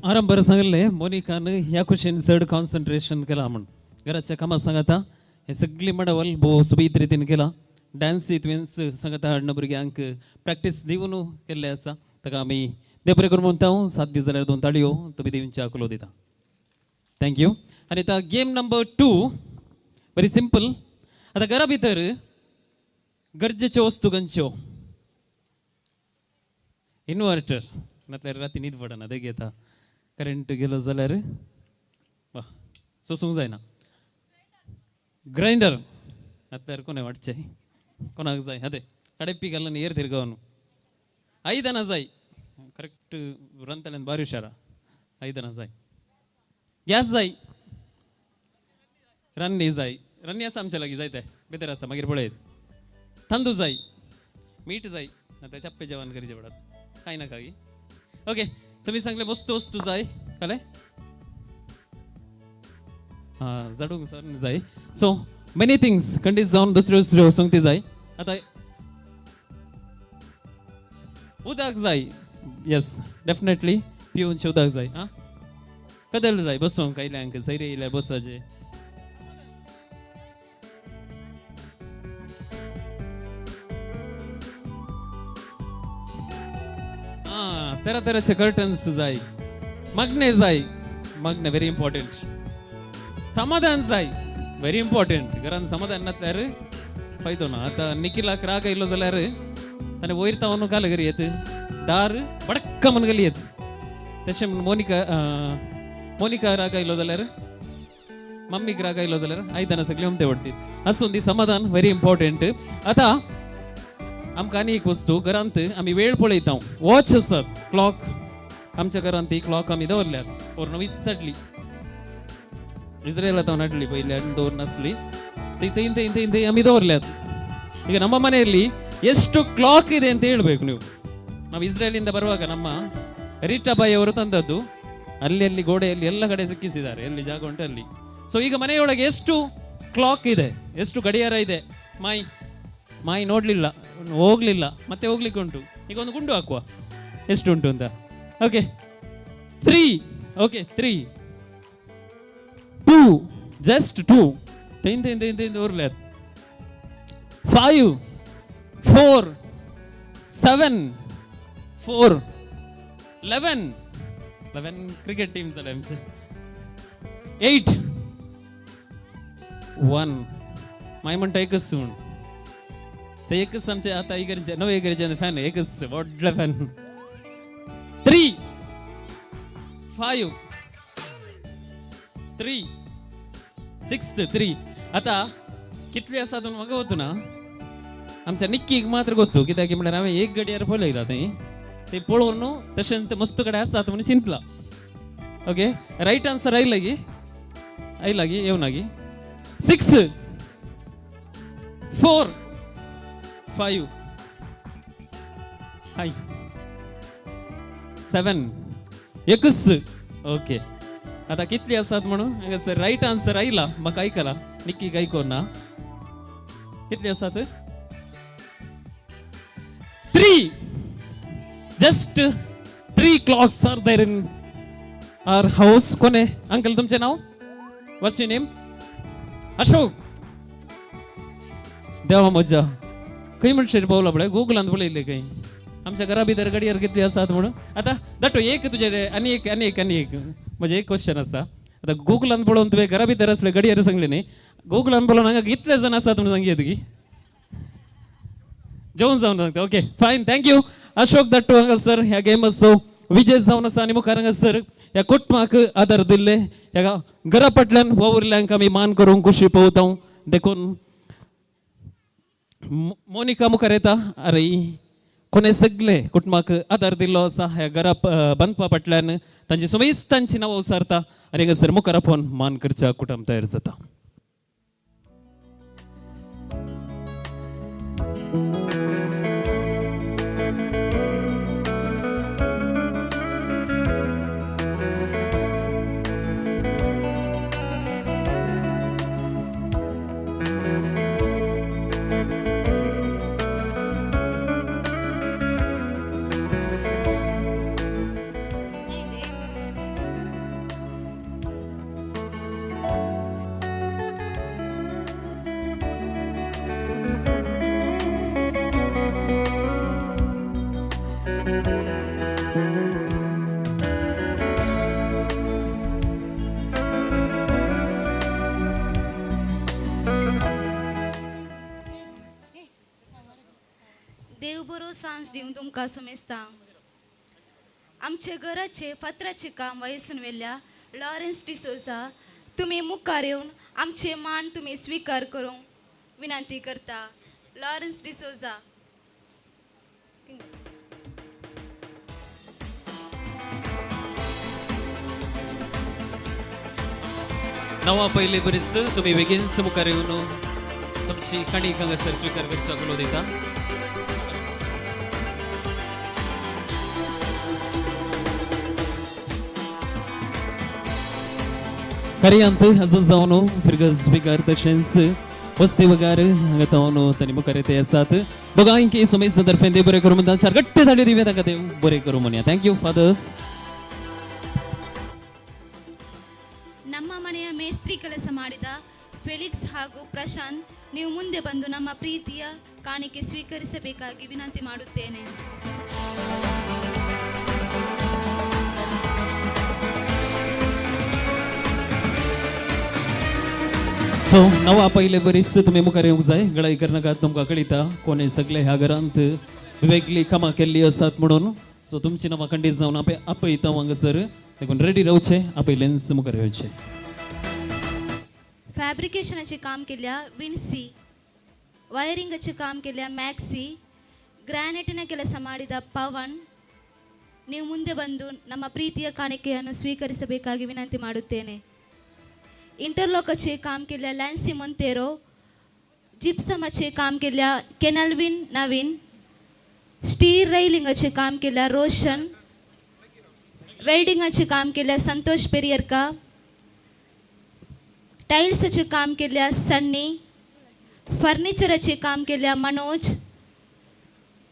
आरंभार सांगले मोनिकान ह्या कुशीन चड कॉन्सन्ट्रेशन केलां म्हूण घराच्या कामां सांगता हे सगळी मडावल भोव सोबीत रितीन केला। डांस तुवेंच सांगता हाडून भुरग्यांक प्रॅक्टीस दिवन केल्लें आसा, ताका आमी देव बरें करूं म्हणटा। 7 दीस जाल्यार 2 ताळयो तुमी दिवच्या कुलो दिता। Thank you. आनी आतां गेम नंबर 2 व्हेरी सिंपल। आतां घरा भितर गरजेच्यो वस्तू खंयच्यो? इन्वर्टर, नाल्यार राती न्हीद पडना देख येता करंट गेलो जाल्यार वा सोसूंक जायना। ग्रायंडर नाल्यार कोणें वाटचें कोणाक जाय आते कडेपी घालून एर तिरगावन आयदनां जाय, करेक्ट रांदतल्यान बारी हुशारा आयदनां जाय। गॅस जाय, रान्नी जाय, रान्नी आसा आमच्या लागीं जाय ते भितर आसा मागीर पळयत। तांदूळ जाय, मीठ जाय, आतां चप्पे जेवण करचें पडत कांय नाका की। ओके तुमी सांगले मस्त वस्तू जाय कळ्ळें, आं जाडूंक सर जाय। सो मेनी थिंग्स खंडीत जावन दुसऱ्यो दुसऱ्यो संगती जाय। आतां उदक जाय, येस डेफिनेटली पिवनचें उदक जाय। आं कदल जाय बसूंक आयल्यांक सैरे येयल्यार बसपाचें। तरा तराचे कर्टन्स जाय, मागणे जाय, मागणे व्हेरी इम्पॉर्टंट। समाधान जाय, व्हेरी इम्पॉर्टंट। घरान समाधान नासल्यार फायदो ना। आतां निखिलाक राग आयलो जाल्यार ताणें वयर तावन काल घरी येत दार बडक्क म्हूण घाली येत। तशें म्हूण मोनिका मोनिका राग आयलो जाल्यार मम्मीक राग आयलो जाल्यार आयदनां सगळीं उमते पडटीत। आसूं ती समाधान व्हेरी इम्पॉर्टंट। आतां आमकां आनी एक वस्तू घरांत आमी वेळ पळयता, वॉच आसा क्लॉक। आमच्या घरांत ती क्लॉक आमी दवरल्यात, पोर नवीच हाडली इस्रायला तावन हाडली, पयली दवर नासली ती थंय थंय थंय थंय आमी ದವರ್ल्यात. ಈಗ ನಮ್ಮ ಮನೆಯಲ್ಲಿ ಎಷ್ಟು ಕ್ಲಾಕ್ ಇದೆ ಅಂತ ಹೇಳ್ಬೇಕು ನೀವು. ನಾವು ಇಸ್ರೇಲಿಂದ ಬರುವಾಗ ನಮ್ಮ ರೀಟಾಬಾಯಿ ಅವರು ತಂದದ್ದು, ಅಲ್ಲಿ ಅಲ್ಲಿ ಗೋಡೆಯಲ್ಲಿ ಎಲ್ಲ ಕಡೆ ಸಿಕ್ಕಿಸಿದ್ದಾರೆ, ಎಲ್ಲಿ ಜಾಗ ಉಂಟು ಅಲ್ಲಿ. ಸೊ ಈಗ ಮನೆಯೊಳಗೆ ಎಷ್ಟು ಕ್ಲಾಕ್ ಇದೆ, ಎಷ್ಟು ಗಡಿಯಾರ ಇದೆ? ಮಾಯಿ ಮಾಯಿ ನೋಡಲಿಲ್ಲ, ಹೋಗ್ಲಿಲ್ಲ, ಮತ್ತೆ ಹೋಗ್ಲಿಕ್ಕೆ ಉಂಟು. ಈಗ ಒಂದು ಗುಂಡು ಹಾಕುವ ಎಷ್ಟು ಉಂಟು ಅಂತ. Okay 3, okay 3 2, just 2, thine thine thine thine ದೋರ್ಲೆ. 5 4 7 4 11 11 cricket team जाले आमचे. 8 1 माय म्हणटा एकच म्हूण ते एकच आमचे आतां इगर्जे नवे इगर्जे फॅन एकच व्हडले फॅन. 3 5 3 6 3. आतां कितले आसा म्हूण म्हाका वचूं ना, आमच्या निक्कीक मात्र गोत्तू कित्याक म्हणल्यार हांवें एक गडयार पळयला थंय ते पळोवन न्हू तशें ते मस्त कडेन आसात म्हूण चिंतला. ओके रायट आन्सर आयला गी, आयला गी, येवना गी. 6 4 5 हाय 7 एकच. ओके आतां कितली आसात म्हणून हांगासर रायट आन्सर आयला म्हाका आयकला, निक्कीक आयकोना. कितली आसात? Three, just three clocks are there in our house. कोण आहे अंकल, तुमचे नाव? What's your name? Ashok. देवा मज्जा, खंय म्हणशीर पावला पळय, गुगलांत पळयल्ले खंय आमच्या घरा भितर घडयार कितली आसात म्हणून. आतां धाडटो एक तुजे आनी एक आनी एक आनी एक. म्हजें एक क्वेश्चन आसा. आतां गुगलान पळोवन तुवें घरा भितर आसले घडयार सांगले न्ही, गुगलान पळोवन हांगा कितले जाण आसात म्हणून सांगयत की जेवण जावन सांगता. Okay, fine, thank you Ashok Dattu. हांगासर ह्या गेमाचो विजय जावन आसा आनी मुखार हांगासर ह्या कुटुंबाक आदार दिल्ले, ह्या घरा फाटल्यान वावुरल्यांक आमी मान करूंक खुशी पळोवता. देखून मोनिका मुखार येता. अरे, कोणे सगळे कुटुंबाक आदार दिल्लो आसा ह्या घरा बांदपा फाटल्यान, तांची समेस्तांची नांवां उचारता आनी हांगासर मुखार आपोवन मान करच्या कुटुंब तयार जाता. देव बरो सांज दिवन तुमकां समेस्ता. आमचे घराचे फातराचें काम वयसून वेल्या लॉरेन्स डिसोजा, तुमी मुखार येवन आमचे मान तुमी स्विकार करूंक विनंती करता. लॉरेन्स डिसोजा. नांवां पयले बरीच तुमी बेगीनच मुखार येवन तुमची काणीक हांगासर स्विकार करच्या कलो दिता. कार्यांत हजर जावन फिरगज बिगार तशेंच वस्ती वगार हांगा जावन तांणी मुखार येते आसात. दोगांयकी समेस्त तर्फेन देव बरें करूं म्हणटा. चार घट्ट ताळयो दिवया तांकां, देव बरें करूं म्हणया. Thank you fathers. ನಮ್ಮ ಮನೆಯ ಮೇಸ್ತ್ರಿ ಕೆಲಸ ಮಾಡಿದ ಫೆಲಿಕ್ಸ್ ಹಾಗೂ ಪ್ರಶಾಂತ್, ನೀವು ಮುಂದೆ ಬಂದು ನಮ್ಮ ಪ್ರೀತಿಯ ಕಾಣಿಕೆ ಸ್ವೀಕರಿಸಬೇಕಾಗಿ ವಿನಂತಿ ಮಾಡುತ್ತೇನೆ. सो नांवां पयले बरीच तुमी मुखार येवंक जाय. गळाई करनाकात, तुमकां कळयता कोणे सगळे ह्या घरांत वेगळी कामां केल्ली आसात म्हणून. सो तुमची नांवां खंडीत जावन आपयता हांगासर, देखून रेडी रावचे, आपयलेंच मुखार येवचे. फॅब्रिकेशनाचे काम केल्या विन्सी, ವೈರಿಂಗचे काम केल्या ಮ್ಯಾಕ್ಸಿ, ಗ್ರಾನೈಟಿನ ಕೆಲಸ ಮಾಡಿದ ಪವನ್, ನೀವು ಮುಂದೆ ಬಂದು ನಮ್ಮ ಪ್ರೀತಿಯ ಕಾಣಿಕೆಯನ್ನು ಸ್ವೀಕರಿಸಬೇಕಾಗಿ ವಿನಂತಿ ಮಾಡುತ್ತೇನೆ. ಇಂಟರ್ಲಾಕचे काम केल्या लॅन्सी ಮೊಂತೇರೋ, जिप्समाचे काम केल्या केनल्विन नवीन, स्टील रैलिंगाचे काम केल्या रोशन, वेल्डिंगाचे काम केल्या संतोष पेरियरका, टाईल्सचे काम केल्या सन्नी, फर्निचराचे काम केल्या मनोज,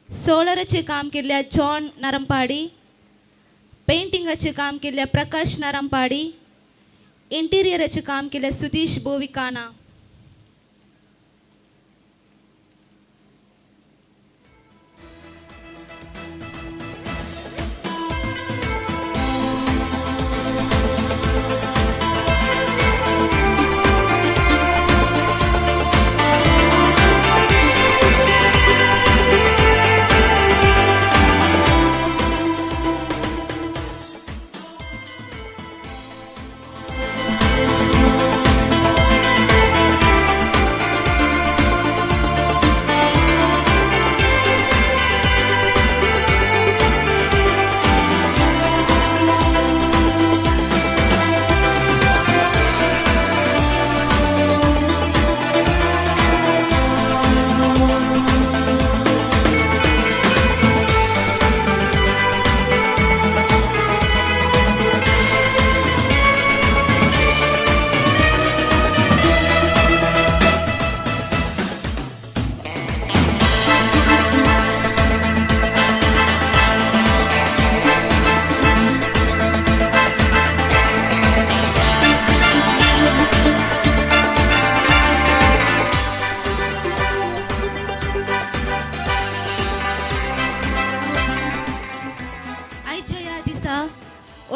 सोलराचे काम केल्या जॉन नरंपाडी, पेंटिंगाचे काम केल्या प्रकाश नरंपाडी, इंटिरियराचे काम केल्या सुधीश बोविकाना.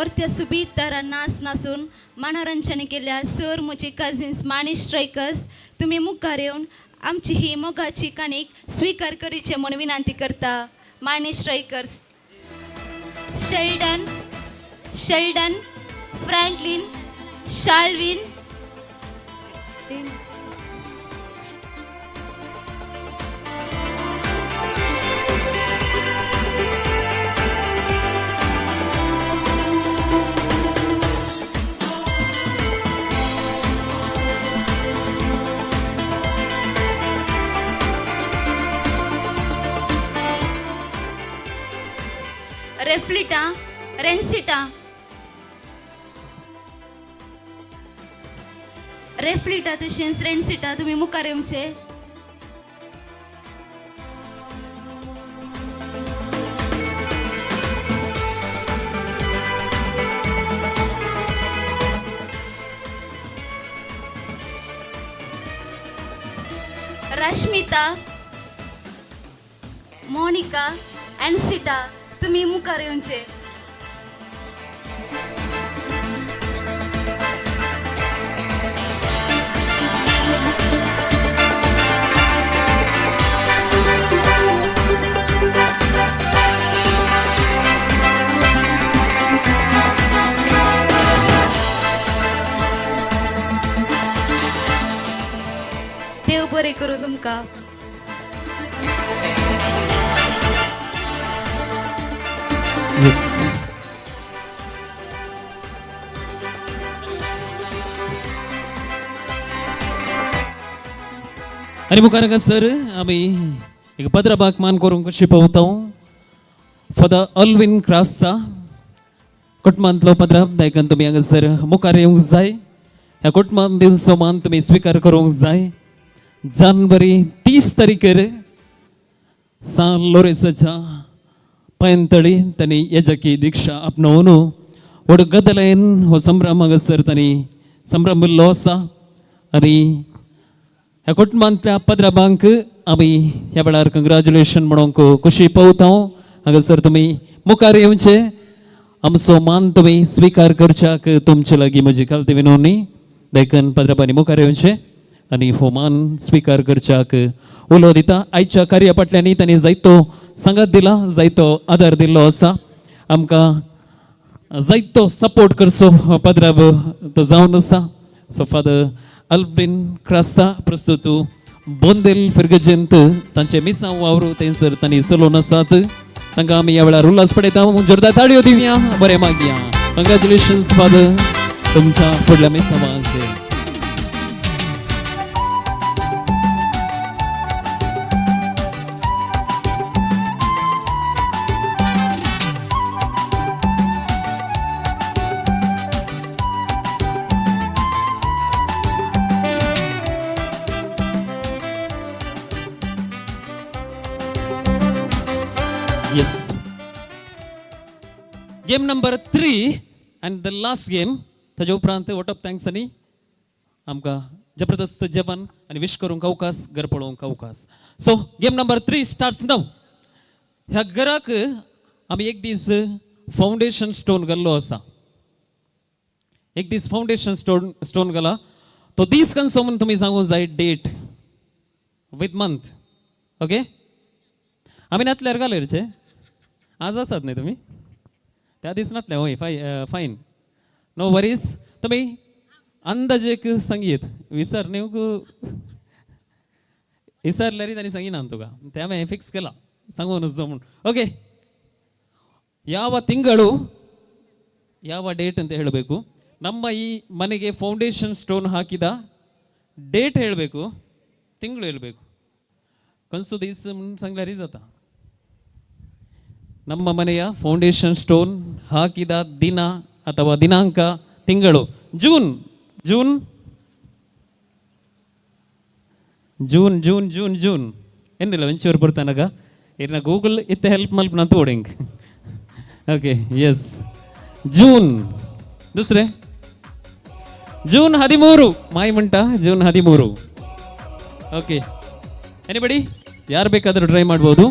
परत्या सुबीत तरा नाच नासून मनोरंजन केल्या सर म्हजी कजिन्स मानी स्ट्रायकर्स तुमी मुखार येवन आमची ही मोगाची काणीक स्विकार करीचे म्हूण विनंती करता. Mani strikers Sheldon, Sheldon, Franklin, Shalvin, Reflita, Rensita, Reflita तशेंच रेन्सिटा तुमी मुखार येवचे. रश्मिता, मोनिका, एन्सिटा तुमी मुखार येवचे. देव बरें करूं तुमकां. येस. आनी मुखार हांगासर आमी एक पद्राबाक मान करूंक कशी पावता फादर अल्विन क्रास्ता कुटुंबांतलो पद्राब दायकान तुमी हांगासर मुखार येवंक जाय. ह्या कुटुंबान दिवचो मान तुमी स्विकार करूंक जाय. जानेवारी 30 तारीखेर सान लोरेसाच्या पांयतळी तांणी येजकी दीक्षा आपणावन व्हड गदलायन हो संभ्रम हांगासर तांणी संभ्रमिल्लो आसा. आनी ह्या कुटुंबांतल्या पद्राबांक आमी ह्या वेळार कंग्रेच्युलेशन म्हणूंक खुशी पावता. हांगासर तुमी मुखार येवचे, आमचो मान तुमी स्विकार करच्याक तुमचे लागीं म्हजी खालती विनवणी. देखून पद्राबांनी मुखार येवचे आनी हो मान स्विकार करच्याक उलो दिता. आयच्या कार्या फाटल्यान तांणी जायतो सांगात दिला, जायतो आदार दिल्लो आसा. आमकां जायतो सपोर्ट करचो पद्राब तो जावन आसा. सो फादर अल्विन क्रास्ता प्रस्तुत बोंदेल फिर्गजेंत तांचे मिसांव वावर थंयसर तांणी चलोवन आसात. तांकां आमी ह्या वेळार उल्हास पडयता. जोरदार ताळयो दिवया, बरें मागया. कंग्रेच्युलेशन्स फादर तुमच्या फुडल्या मिसांवाक. Yes. Game number 3 and the last game. ताजे उपरांत वोट ऑफ thanks आनी आमकां जबरदस्त जेवण आनी विश करूंक अवकाश, घर पळोवंक अवकाश. So game number 3 starts now. ह्या घराक आमी एक दीस फावंडेशन स्टोन घाल्लो आसा. एक दीस फावंडेशन स्टोन घाला. तो दीस खंयचो म्हूण तुमी सांगूंक जाय डेट विथ मंथ. ओके, आमी नातल्यार घालचे आज आसात न्ही तुमी त्या दीस नातले. हय, फायन, नो वरीज. तुमी अंदाजेक सांगयत, विसर न्ही विसरल्यार तांणी सांगिना तुका, तें हांवें फिक्स केलां सांगू नुजो म्हूण. ಓಕೆ, ಯಾವ ತಿಂಗಳು ಯಾವ ಡೇಟ್ ಅಂತ ಹೇಳಬೇಕು. ನಮ್ಮ ಈ ಮನೆಗೆ ಫೌಂಡೇಶನ್ ಸ್ಟೋನ್ ಹಾಕಿದ ಡೇಟ್ ಹೇಳಬೇಕು, ತಿಂಗಳು ಹೇಳಬೇಕು. ಕನ್ಸು ದೀಸ್ सांगल्यार जाता. ನಮ್ಮ ಮನೆಯ ಫೌಂಡೇಶನ್ ಸ್ಟೋನ್ ಹಾಕಿದ ದಿನ ಅಥವಾ ದಿನಾಂಕ, ತಿಂಗಳು June June June June June June ಏನಿಲ್ಲ ಒಂಚೂರು ಬರ್ತಾನಾಗ ಇರ್ನ ಗೂಗಲ್ ಇತ್ತ ಹೆಲ್ಪ್ ಮಲ್ಪ ತೋಡಿಂಗ್. Okay, yes, June. दुसरे ಜೂನ್ 13 ಮಾಯಿ ಮಂಟ ಜೂನ್ 13. ಓಕೆ, ಎನಿಬಡಿ ಯಾರು ಬೇಕಾದರೂ ಟ್ರೈ ಮಾಡ್ಬೋದು.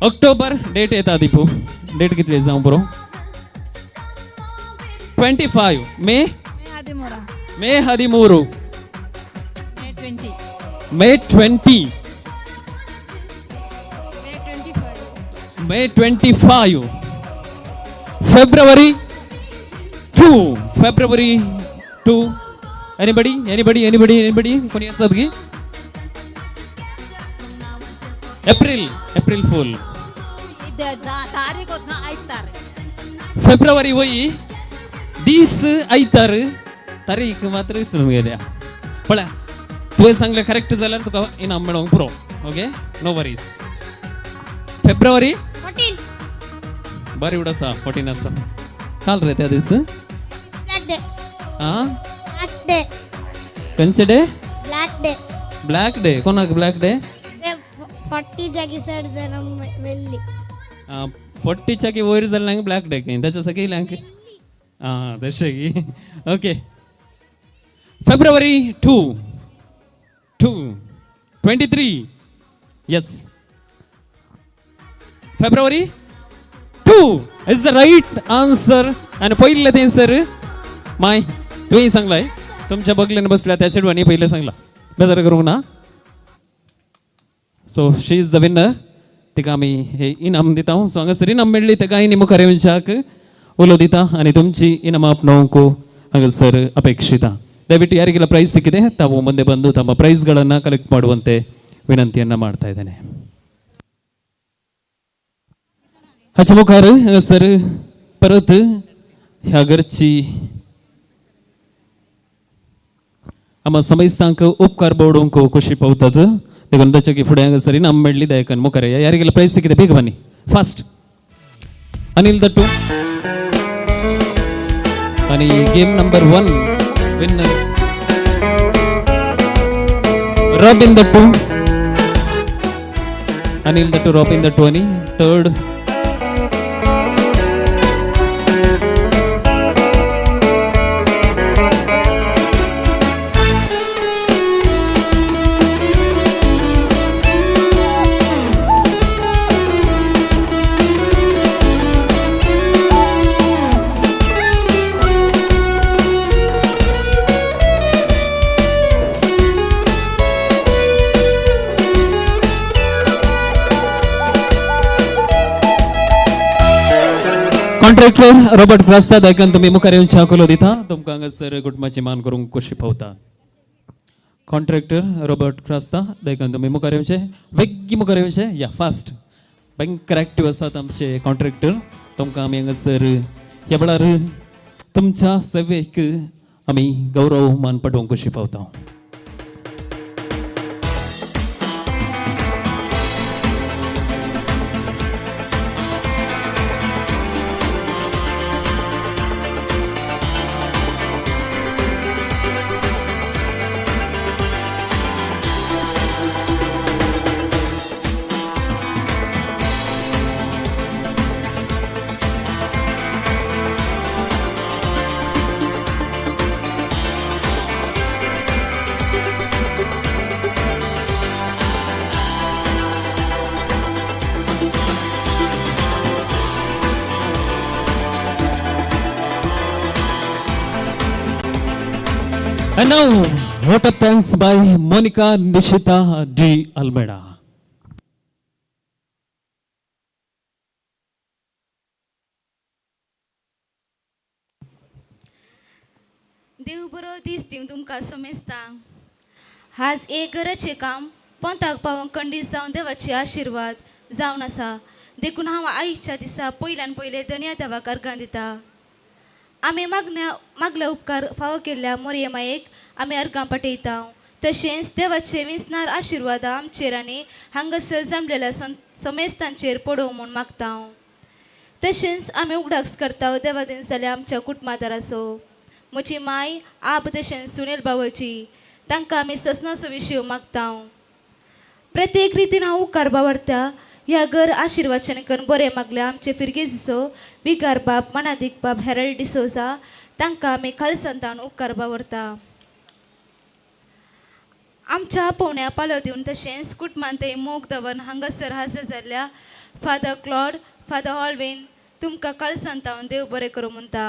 ಅಕ್ಟೋಬರ್ ಡೇಟ್ येता दीपू, डेट कितली जावं पुरो? 25. May 13. May 13. May 20. May 20. May 25. May 25. February 2. February 2. Anybody anybody anybody anybody कोणी असतात की? April April fool. तारीख ना आयतार. फेब्रुवारी वय दीस आयतार, तारीख मात्र विसरून गेल्या. पळय तुवें सांगलें करेक्ट जाल्यार तुका इनाम मेळोंक पुरो. Okay, no worries. February 14. बरें उड आसा, 14 आसा. काल रे त्या दीस. Black day. आं, ब्लॅक डे. खंयचे day? Black day. Black day कोणाक ब्लॅक डे? 40 जागी चड जाणां मेल्ली. 40च्या की वयर जाल्यार ब्लॅक डे खंय ताच्या सकयल. आं तशें की. Okay, February 2 2 23. Yes, February 2 is the right answer. आनी पयलें तें सर माय तुवें सांगलाय, तुमच्या बगलेन बसल्या त्या चेडवांनी पयलें सांगलां, बेजार करूंक ना. So she is the winner. तिका आमी हे इनाम दिता. सो हांगासर इनाम मेळ्ळी ताका आनी मुखार येवच्याक उलो दिता आनी तुमची इनामां आपणावंक हांगासर ಅಪೇಕ್ಷಿತ. ದಯವಿಟ್ಟು ಯಾರಿಗೆಲ್ಲ ಪ್ರೈಸ್ ಸಿಕ್ಕಿದೆ ತಾವು ಮುಂದೆ ಬಂದು ತಮ್ಮ ಪ್ರೈಸ್ಗಳನ್ನು ಕಲೆಕ್ಟ್ ಮಾಡುವಂತೆ ವಿನಂತಿಯನ್ನು ಮಾಡ್ತಾ ಇದ್ದೇನೆ. हाचे मुखार हांगासर परत ह्या घरची आम्हा समेस्तांक उपकार बोडूंक खुशी पावतात. देखून ताच्या की फुडें हांगासर इनाम मेळ्ळी दयाकन मुखार या. यारिಗೆಲ್ಲ ಪ್ರೈಸ್ ಸಿಕ್ಕಿದೆ ಬೇಗ ಬನ್ನಿ ಫಾಸ್ಟ್. ಅನಿಲ್ ದಟ್ಟು आणि game number 1 winner Robin Dattu. Anil Dattu, Robin Dattu आणि third contractor Robert Prasad आयकन तुमी मुखार येवन उलो दिता. तुमकां हांगासर कुटुंबाची मान करूंक खोशी पावता. कॉन्ट्रॅक्टर रॉबर्ट क्रास्ता दयकन तुमी मुखार येवचे, बेगी मुखार येवचे. या फास्ट, भयंकर एक्टीव आसात आमचे कॉन्ट्रॅक्टर. तुमकां आमी हांगासर ह्या वेळार तुमच्या सेवेक आमी गौरव मान पटोवंक खोशी पावता. And now, vote of thanks by Monica Nishita D. Almeida. देव बरो दीस दिवं तुमकां समेस्तांक. आज एक घराचें काम पंथाक पावोवंक कंडीत जावन देवाचे आशिर्वाद जावन आसा. देखून हांव आयच्या दिसा पयल्यान पयलें धनया देवाक अर्गां दिता. आमी मागल्या उपकार फावो केल्ल्या मोरये मायेक आमी अर्गां पाठयता. तशेंच देवाचे विंचणार आशिर्वादां आमचेर आनी हांगासर जमलेल्या समेस्तांचेर पडोवं म्हूण मागता. तशेंच आमी उगडास करता देवा दिन जाल्या आमच्या कुटुंबादाराचो, म्हजी माय आब तशेंच सुनील बाबाची, तांकां आमी ससनाचो विशय मागता. प्रत्येक रितीन हांव उपकार बावडता. ह्या घर आशिर्वाचन करून बरें मागल्या आमचे फिरगेजीचो विगार बाब मनादीक बाब हेरल्ड डिसोजा, तांकां आमी खालसांतान उपकार बावरता. आमच्या पोवण्या पालव दिवन तशेंच कुटुंबांत मोग दवरून हांगासर हाजर जाल्ल्या फादर क्लॉड, फादर ऑलवीन, तुमकां काळसांतावन देव बरें करूं म्हणटा.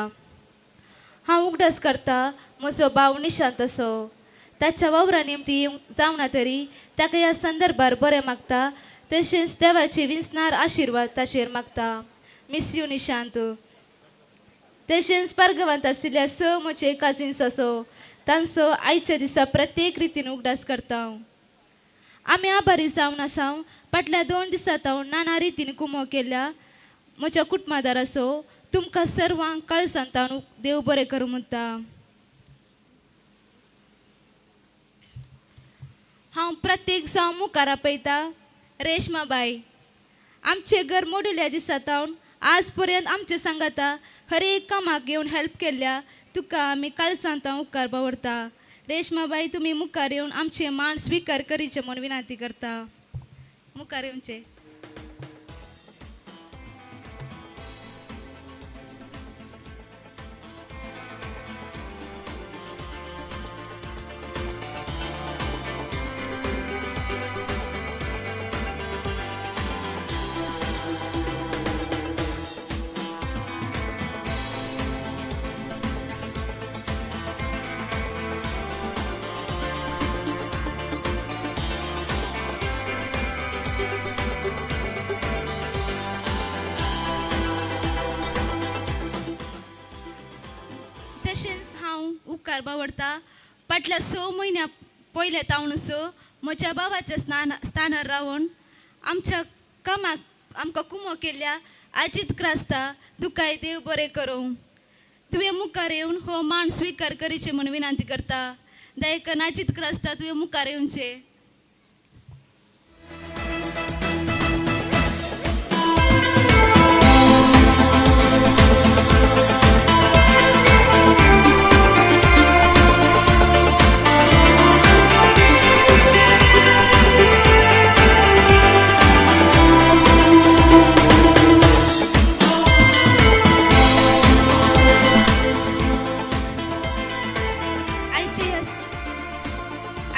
हांव उगडास करता म्हजो भाव निशांत असो ताच्या वावरा निमती येवंक जावना तरी ताका ह्या संदर्भार बरें मागता. तशेंच देवाचे विंचणार आशिर्वाद ताचेर मागता. Miss you Nishant. तशेंच पारगांवांत आशिल्ल्या स म्हजे काजीन्स असो तांचो आयच्या दिसा प्रत्येक रितीन उगडास करता. आमी आभारी जावन आसा फाटल्या 2 दिसां हांव नाना रितीन कुमो केल्या म्हज्या कुटुंबादाराचो. तुमकां सर्वांक काळजांत देव बरें करूं म्हणटा. हांव प्रत्येक जावं मुखार आपयता रेश्माबाई. आमचें घर मोडिल्ल्या दिसा तावन आज पर्यंत आमचे सांगाता हर एक कामाक येवन हेल्प केल्ल्या तुका आमी काळजांत उपकार बावरता. रेश्माबाई तुमी मुखार येवन आमचे मान स्विकार करीचे म्हूण विनंती करता. मुखार येवचे. तशेंच हांव उपकार बावडटा फाटल्या 6 म्हयन्या पयल्या तावन स म्हज्या बाबाच्या स्थानार रावन आमच्या कामाक आमकां कुमो केल्ल्या आजीत क्रास्ता तुकाय देव बरें करूं. तुवें मुखार येवन हो मान स्विकार करीचे म्हूण विनंती करता. दयकन आजीत क्रास्ता तुवें मुखार येवचें.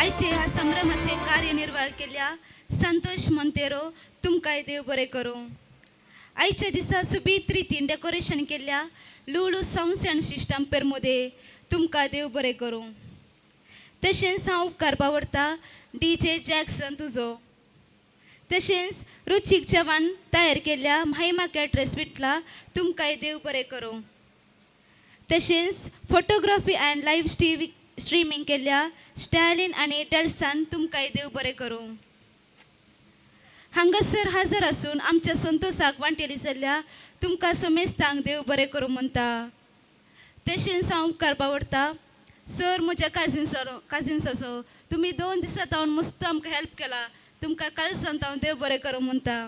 आयचे ह्या संभ्रमाचे कार्यनिर्वाह केल्या संतोष मोंतेरो तुमकांय देव बरें करूं. आयच्या दिसा सुबीत रितीन डेकोरेशन केल्ल्या लुळू सावंड अँड सिस्टम पेरमुदे तुमकां देव बरें करूं. तशेंच हांव उपकार बावडटा DJ Jackson तुजो. तशेंच रुचीक जेवण तयार केल्ल्या महिमा कॅटरर्स विटला तुमकांय देव बरें करूं. तशेंच फोटोग्राफी अँड लायव्ह स्ट्रीमिंग केल्ल्या स्टॅलिन आनी डेल्सान तुमकांय देव बरें करूं. हांगासर हजर आसून आमच्या संतोषाक वांटेली जाल्ल्या तुमकां समेस्तांक देव बरें करूं म्हणटा. तशेंच हांव उपकार बावडटा सर म्हज्या काजीन्स असो तुमी 2 दिसां तावन मस्त आमकां हेल्प केला. तुमकां कालसान हांव देव बरें करूं म्हणटा.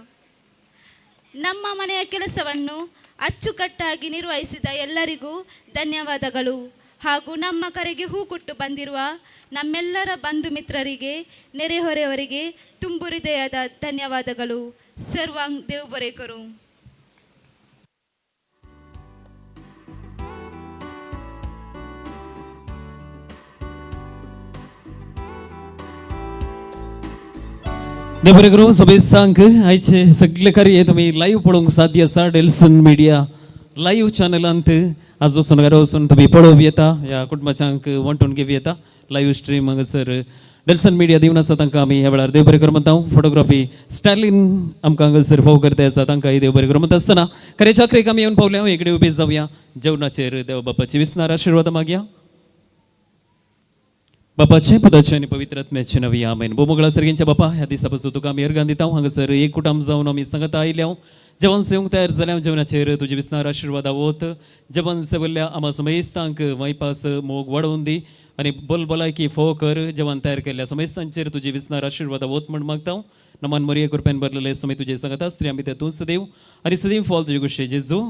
ನಮ್ಮ ಮನೆಯ ಕೆಲಸವನ್ನು ಅಚ್ಚುಕಟ್ಟಾಗಿ ನಿರ್ವಹಿಸಿದ ಎಲ್ಲರಿಗೂ ಧನ್ಯವಾದಗಳು ಹಾಗೂ ನಮ್ಮ ಕರೆಗೆ ಹೂ ಕೊಟ್ಟು ಬಂದಿರುವ ನಮ್ಮೆಲ್ಲರ ಬಂಧು ಮಿತ್ರರಿಗೆ ನೆರೆಹೊರೆಯವರಿಗೆ ತುಂಬು ಹೃದಯದ ಧನ್ಯವಾದಗಳು. ಸರ್ವಾಂಗ್ ದೇವ್ ಬರೇಕರು. देव बरें करूं समेस्तांक. आयचे सगळे कार्य तुमी लायव्ह पळोवंक साध्य आसा डेल्सन मिडिया लायव्ह चॅनलांत. आज वचून घरा वचून तुमी पळोवप येता ह्या कुटुंबाच्यांक वांटून घेवं येता लायव्ह स्ट्रीम हांगासर डेल्सन मिडिया दिवन आसा तांकां आमी ह्या वेळार देव बरें करूं म्हणटा. फोटोग्राफी स्टॅलिन आमकां हांगासर फोव करता आसा तांकांय देव बरें करूं म्हणटा आसतना खरें चाकरेक आमी येवन पावल्या. इकडे उबी जावया जेवणाचेर देव बापाची विसणार आशिर्वाद मागया. बापाचे पुताचे आनी पवित्र आत्म्याचे नवी आमेन. बोमोगळा सर्गींच्या बापा ह्या दिसा पासून तुका आमी अर्गान दिता. हांगासर एक कुटुंब जावन आमी सांगता आयल्या जेवण सेवंक तयार जाल्या. जेवणाचेर तुजे विसणार आशिर्वाद वत जेवण सेवल्ल्या आमा समेस्तांक मैपास मोग वाडोवन दी आनी बोल भलायकी फोव कर. जेवण तयार केल्ल्या समेस्तांचेर तुजी विसणार आशिर्वाद वत म्हण मागता. नमन मरिये कृपेन भरलेले समय तुजे सांगता स्त्री आमी ते तूं सदैव आनी सदैव फॉल तुजे गोश्टी जेजू.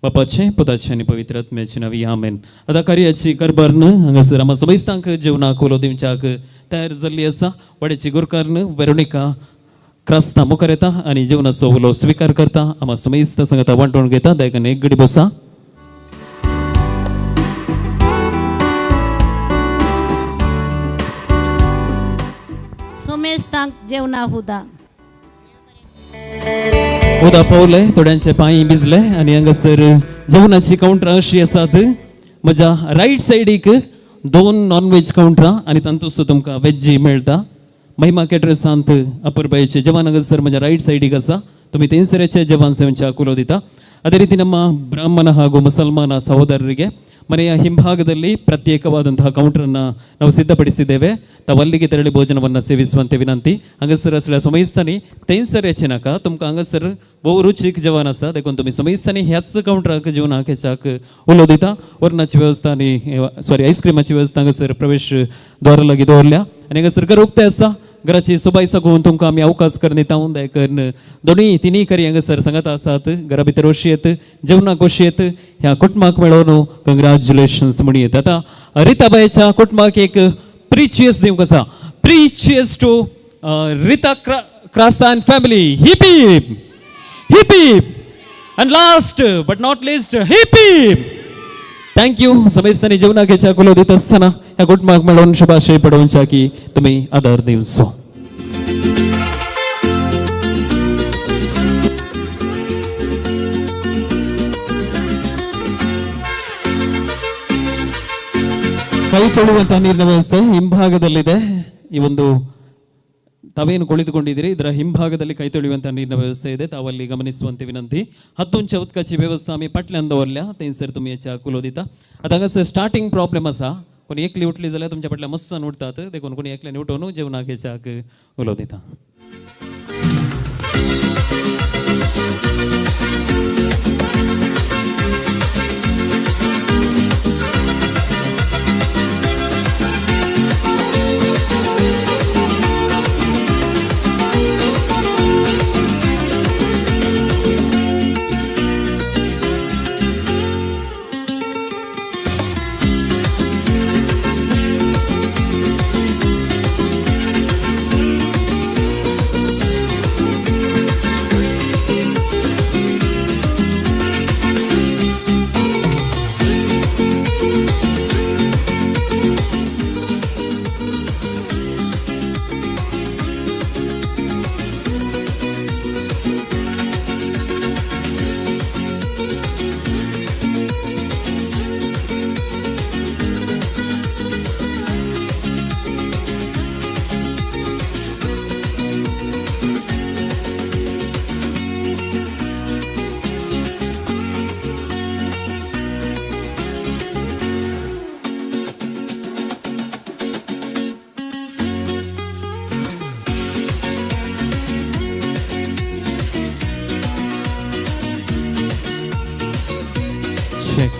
बापाचे पुताचे आनी पवित्र आत्म्याचे नवी आमेन. आतां कार्याची करबारन हांगासर आमा समेस्तांक जेवणाक उलो दिवच्याक तयार जाल्ली आसा. वाड्याची गुरकारन वेरोनिका क्रास्ता मुखार येता आनी जेवणाचो उलो स्विकार करता. आमा समेस्ता सांगता वांटून घेता. दयाकन एक घडी बसा. समेस्तांक जेवणा हुदा. उदक पावले, थोड्यांचे पांय भिजले आनी हांगासर जेवणाची कावंटरां अशी आसात. म्हज्या रायट सायडीक 2 नॉन व्हेज कावंटरां आनी तातूंत तुमकां वेज्जी मेळटा. महिमा केटरसांत अपुरबायेचें जेवण हांगासर म्हज्या रायट सायडीक आसा. तुमी थंयसरचे जेवण सेवच्या कुलो दिता. ಅದೇ ರೀತಿ ನಮ್ಮ ಬ್ರಾಹ್ಮಣ ಹಾಗೂ ಮುಸಲ್ಮಾನ ಸಹೋದರರಿಗೆ ಮನೆಯ ಹಿಂಭಾಗದಲ್ಲಿ ಪ್ರತ್ಯೇಕವಾದಂತಹ ಕೌಂಟರನ್ನು ನಾವು ಸಿದ್ಧಪಡಿಸಿದ್ದೇವೆ. ತಾವು ಅಲ್ಲಿಗೆ ತೆರಳಿ ಭೋಜನವನ್ನು ಸೇವಿಸುವಂತೆ ವಿನಂತಿ. हांगासर असल्या सोमेस्तांनी थंयसर येचें नाका, तुमकां हांगासर भोव रुचीक जेवण आसा, देखून तुमी सोमेस्तांनी ह्याच कावंटराक जेवणाक हेच्याक उलो दिता. वरणाची व्यवस्था आनी सॉरी आयस्क्रिमाची व्यवस्था हांगासर प्रवेश द्वारा लागीं दवरल्या आनी हांगासर घर उक्तें आसा. घराची सोबाय साकून तुमकां आमी अवकाश करून दिता. देखून दोनूय तिनूय करी हांगासर सांगत आसात. घरा भितर वशी येत, जेवणाक वशी येत, ह्या कुटुंबाक मेळोवन कंग्रॅच्युलेशन्स म्हणयेत. आतां रिताबायच्या कुटुंबाक एक प्रिचियस दिवंक आसा. Pre cheers to Rita Crasta and family. Hip hip hip hip and last but not least hip hip. Thank you. समेस्तांनी जेवणाक हेच्या कुलो दित आसतना ह्या कुटुंबाक मेळोवन शुभाशय पडोवच्या की तुमी आदार दिवचो. ಕೈ ತೊಳೆಯುವಂತಹ ನೀರಿನ ವ್ಯವಸ್ಥೆ ಹಿಂಭಾಗದಲ್ಲಿದೆ. ಈ ಒಂದು ತಾವೇನು ಕುಳಿತುಕೊಂಡಿದ್ದೀರಿ ಇದರ ಹಿಂಭಾಗದಲ್ಲಿ ಕೈ ತೊಳೆಯುವಂತಹ ನೀರಿನ ವ್ಯವಸ್ಥೆ ಇದೆ. ತಾವಲ್ಲಿ ಗಮನಿಸುವಂತೆ ವಿನಂತಿ. हातूंच्या उदकाची व्यवस्था आमी फाटल्यान दवरल्या, थंयसर तुमी हेच्या कुलो दिता. आतां हांगासर स्टार्टींग प्रॉब्लेम आसा. कोणी एकली उठली जाल्यार तुमच्या फाटल्यान मस्तान उठतात, देखून कोणी एकल्यान उठोवन जेवणाक हेच्याक उलो दिता.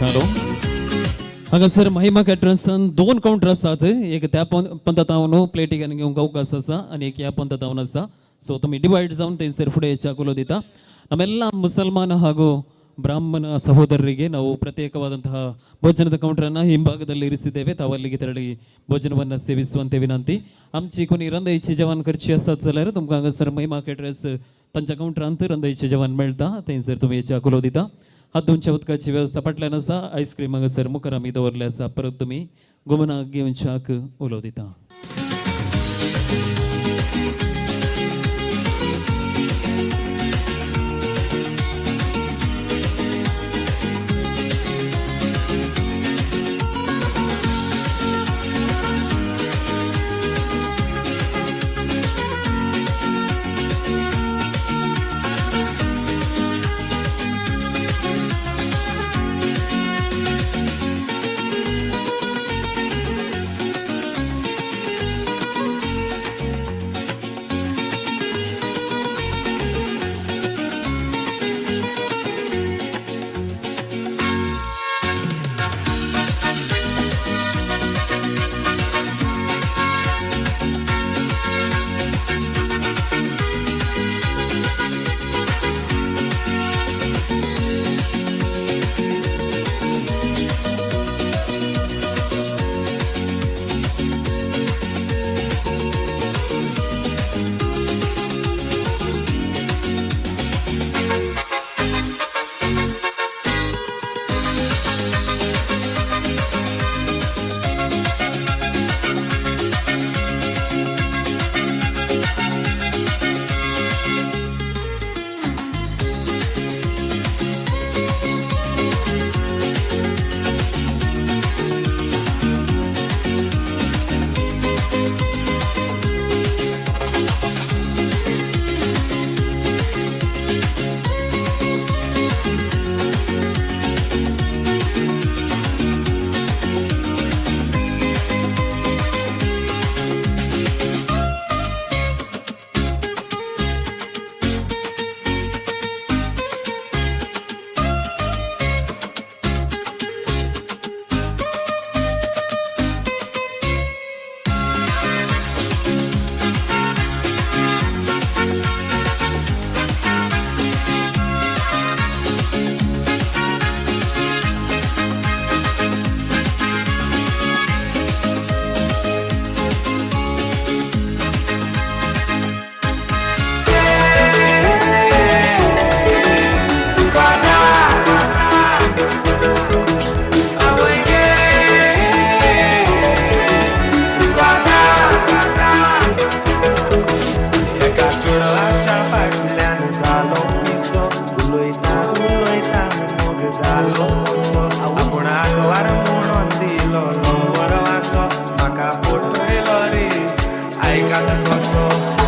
हॅलो, हांगासर महिमा कॅटरर्सान 2 कावंटर आसात. एक त्या पंतावन प्लेटी आनी घेवंक अवकाश आसा आनी एक ह्या पंतावन आसा. सो तुमी डिवायड जावन थंयसर फुडें हेच्या कुलो दिता. ನಮ್ಮೆಲ್ಲ ಮುಸಲ್ಮಾನ ಹಾಗೂ ಬ್ರಾಹ್ಮಣ ಸಹೋದರರಿಗೆ ನಾವು ಪ್ರತ್ಯೇಕವಾದಂತಹ ಭೋಜನದ ಕೌಂಟರನ್ನು ಹಿಂಭಾಗದಲ್ಲಿ ಇರಿಸಿದ್ದೇವೆ. ತಾವು ಅಲ್ಲಿಗೆ ತೆರಳಿ ಭೋಜನವನ್ನು ಸೇವಿಸುವಂತೆ ವಿನಂತಿ. आमची कोणी रंदायची जेवण करची आसत जाल्यार तुमकां हांगासर महिमा कॅटरर्स तांच्या कावंटरांत रंदायचें जेवण मेळटा, थंयसर तुमी हेच्या कुलो दिता. हात धुवच्या उदकाची व्यवस्था फाटल्यान आसा. आयस्क्रीम हांगासर मुखार आमी दवरले आसा. परत तुमी गोमनाक घेवच्याक उलो दिता. तो बरो आसो म्हाका फटयलो रे आयकात कसो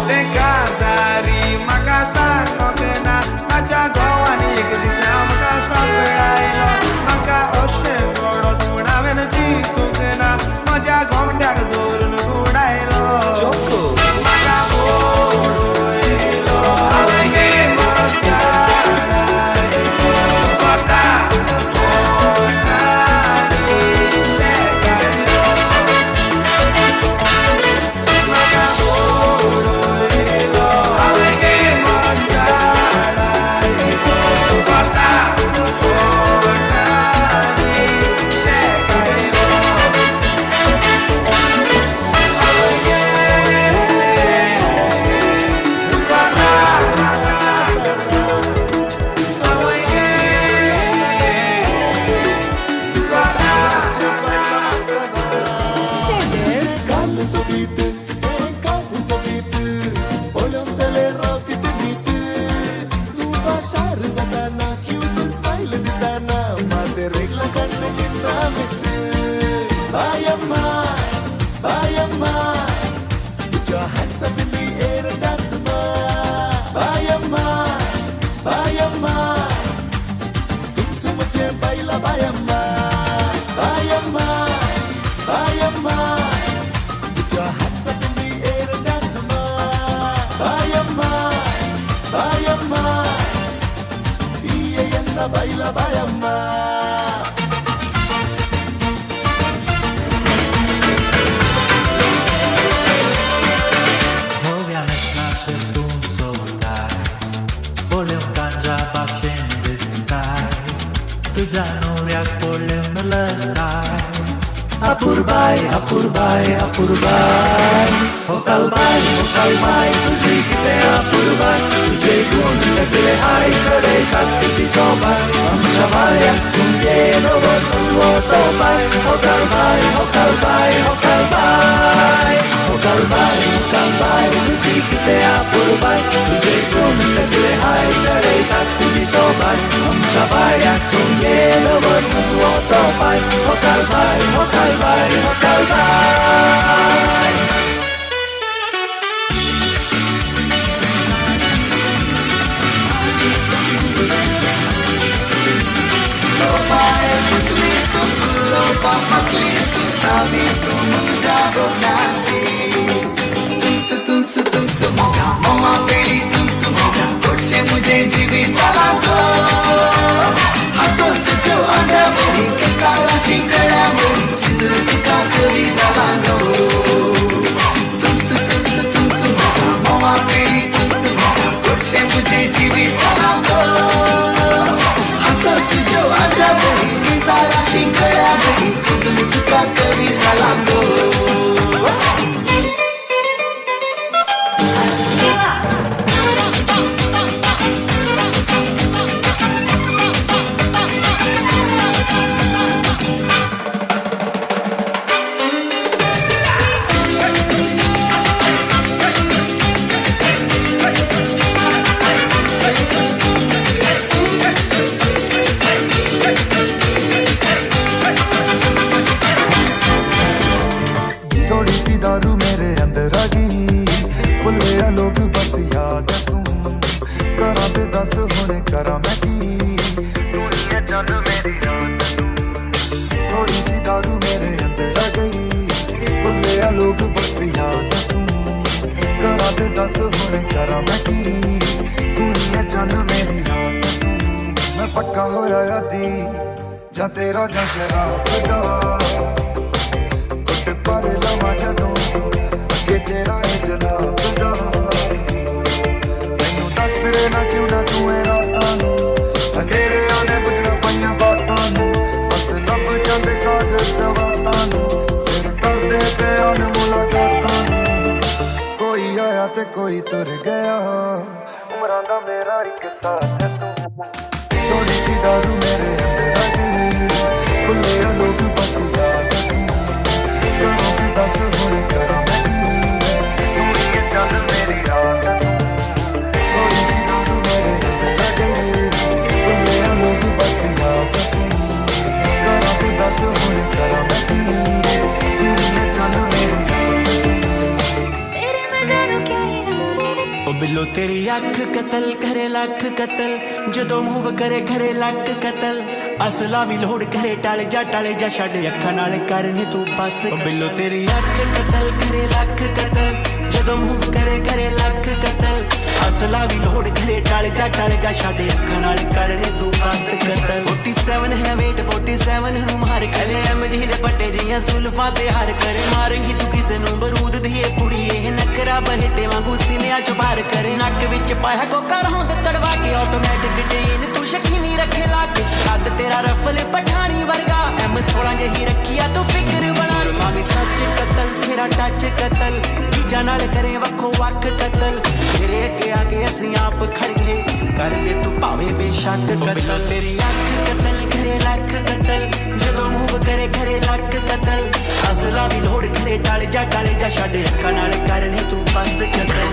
ते काजारी म्हाका सांगोंक ना ताच्या घोवान एक दीस म्हाका सांपडायलो म्हाका अशें घडत म्हूण हांवें चिंतूंक ना म्हज्या गोमट्याक दवरून उडायलो म्हाका उडयलो हांवें गे मस्कारायलो कोता कोतानी शेकायलो म्हाका उडयलो हांवें गे मस्कारायलो कोता कोतानी शेकायलो काल सोबीत काल सोबीत पळोवन चले रावती मीठ तूं बाशार जाताना क्यूट स्मायल दिताना माते रेगला कण्ण निन्ना मित बायम्मा बायम्मा Put your hands up in the air and dance ma Bayamma Bayamma तुमसे मुझे baila Bayamma Bayamma Bayamma Put your hands up in the air and dance ma Bayamma Bayamma Iye enna baila Bayamma धव्या न्हेसणाचेर तूं चोवताय पळोवन गांजा भाशेन दिसताय तुज्या न्हवऱ्याक पळोवन लजताय अपुरबाय अपुरबाय अपुरबाय हो कालबाय हो कालबाय तुजी कितें अपुरबाय तुजे गुण सगळे हाय चडयतात तुजी सोबाय आमच्या वाऱ्याक तूं येदोवर नजवो तो बाय हो कालबाय हो कालबाय हो कालबाय हो कालबाय हो कालबाय तुजी कितें अपुरबाय तुजे गुण सगळे हाय चडयतात तुजी सोबाय आमच्या वाऱ्याक तूं येदोवर नजवो तो बाय हो कालबाय हो कालबाय हो कालबाय तुमसु तुमसु तुमसु मोगा मोमा पेली तुमसु मोगा गोडशे मुझे जीवित जाला गो हसो तुझ्यो आजा बरी केसारा शिंकळ्या बरी चिंद्र तुका कवी जाला गो तुमसु तुमसु तुमसु मोगा मोमा पेली तुमसु मोगा गोडशे मुझे जीवित जाला गो हसो तुझ्यो आजा बरी केसारा शिंकळ्या बरी चिंद्र तुका कवी जाला गो. थोड़ी सी दारू मेरे अंदर आ गई भुल्लिया लोग बस याद तू करा ते दस हुणे करा मैं की थोड़ी सी दारू मेरे अंदर आ गई भुल्लिया लोग बस याद तू करा ते दस हुणे करा मैं की दुनिया चल मेरी रात तू मैं पक्का होया आदी ਜਾਂ ਤੇਰਾ ਜਾਂ ਸ਼ਰਾਬ ਦਾ ਘੁੱਟ ਭਰ ਲਵਾਂ ਜਦੋਂ ਅੱਗੇ ਚਿਹਰਾ ਏ ਜਨਾਬ ਦਾ ਮੈਨੂੰ ਦੱਸ ਫਿਰੇ ਨਾ ਕਿਉਂ ਨਾ ਤੂੰ ਇਹ ਰਾਤਾਂ ਨੂੰ ਹਨੇਰਿਆਂ ਨੇ ਬੁਝਣਾ ਪਈਆਂ ਬਾਤਾਂ ਨੂੰ ਬਸ ਲੱਭ ਜਾਂਦੇ ਕਾਗਜ਼ ਦਵਾਤਾਂ ਨੂੰ ਫਿਰ ਕਰਦੇ ਪਿਆਨ ਮੁਲਾਕਾਤਾਂ ਨੂੰ ਕੋਈ ਆਇਆ ਤੇ ਕੋਈ ਤੁਰ ਗਿਆ ਉਮਰਾਂ ਦਾ ਮੇਰਾ ਇੱਕ ਸਾਥ ਹੈ ਤੂੰ ਥੋੜੀ ਸੀ ਦਾਰੂ ਮੇਰੇ ਅੰਦਰ ਆ ਗਈ ਭੁੱਲਿਆ ਲੋਕ ਬਸ ਯਾਦ ਤੂੰ ਕਰਾਂ ਤੇ ਦੱਸ ਹੁਣ ਕਰਾਂ ਮੈਂ ਕੀ ਤੂੰ ਹੀ ਹੈ ਚੱਲ ਮੇਰੀ ਰਾਤ ਥੋੜੀ ਸੀ ਦਾਰੂ ਮੇਰੇ ਅੰਦਰ ਆ ਗਈ ਭੁੱਲਿਆ ਲੋਕ ਬਸ ਯਾਦ ਤੂੰ ਕਰਾਂ ਤੇ ਦੱਸ ਹੁਣ ਕਰਾਂ ਮੈਂ ਕੀ ਬਿੱਲੋ ਤੇਰੀ ਅੱਖ ਕਤਲ ਕਰੇ ਲੱਖ ਕਤਲ, ਜਦੋਂ ਮੂਵ ਕਰੇ ਕਰੇ ਲੱਕ ਕਤਲ। ਅਸਲਾ ਵੀ ਲੋੜ ਕਰੇ ਟਲ ਜਾ ਟਲ ਜਾ, ਛੱਡ ਅੱਖਾਂ ਨਾਲ ਕਰਨੀ ਤੂੰ ਬਸ। ਓ ਬਿੱਲੋ ਤੇਰੀ ਅੱਖ ਕਤਲ ਕਰੇ ਲੱਖ ਕਤਲ, ਜਦੋਂ ਮੂਵ ਕਰੇ ਕਰੇ ਲੱਖ ਕਤਲ। ਅਸਲਾ ਵੀ ਲੋੜ ਕਰੇ ਟਲ ਜਾ ਟਲ ਜਾ, ਛੱਡ ਅੱਖਾਂ ਨਾਲ ਕਰਨੀ ਤੂੰ ਬਸ ਕਤਲ। 47 ਹੈ ਵੇਟ 47 ਨੂੰ ਮਾਰ ਕਲੇ ਐਮ ਜੀ ਦੇ ਪੱਟੇ ਜੀਆਂ ਸੁਲਫਾਂ ਤੇ ਹਰ ਕਰੇ। ਮਾਰੇਂਗੀ ਤੂੰ ਕਿਸੇ ਨੂੰ ਬਰੂਦ ਦੀਏ ਪੁੜੀਏ, ਨਕਰਾ ਬਹੇਟੇ ਵਾਂਗੂ ਸੀਨਿਆਂ ਚ ਬਾਹਰ ਕਰੇ। ਨੱਕ ਵਿੱਚ ਪਾਇਆ ਕੋਕਾ ਰੋਂਦ ਤੜਵਾ ਕੇ, ਆਟੋਮੈਟਿਕ ਚੇਨ ਤੂੰ ਸ਼ਕੀਨੀ ਰੱਖੇ ਲਾ ਕੇ। ਕੱਦ ਤੇਰਾ ਰਫਲ ਪਠਾਣੀ ਵਰਗਾ, ਐਮ 16 ਜਿਹੀ ਰੱਖਿਆ ਤੂੰ ਫਿਕਰ ਬਣਾ। ਮਾਮੀ ਸੱਚ ਕਤਲ ਤੇਰਾ ਟੱਚ ਕਤਲ, ਜੀਜਾ ਨਾਲ ਕਰੇ ਵੱਖੋ ਵੱਖ ਕਤਲ। ਤੇਰੇ ਅੱਗੇ ਆ ਕੇ ਅਸੀਂ ਆਪ ਖੜ ਗਏ, ਕਰਦੇ ਤੂੰ ਭਾਵੇਂ ਬੇਸ਼ੱਕ ਕਤਲ। ਤੇਰੀ ਅੱਖ ਕਤਲ ਕਰੇ ਲੱਖ ਕਤਲ, ਜਦੋਂ ਮੂਵ ਕਰੇ ਕਰੇ ਲੱਖ ਕਤਲ। ਅਸਲਾ ਵੀ ਲੋੜ ਕਰੇ ਟਲ ਜਾ ਟਲ ਜਾ, ਛੱਡ ਅੱਖਾਂ ਨਾਲ ਕਰਨੀ ਤੂੰ ਬਸ ਕਤਲ।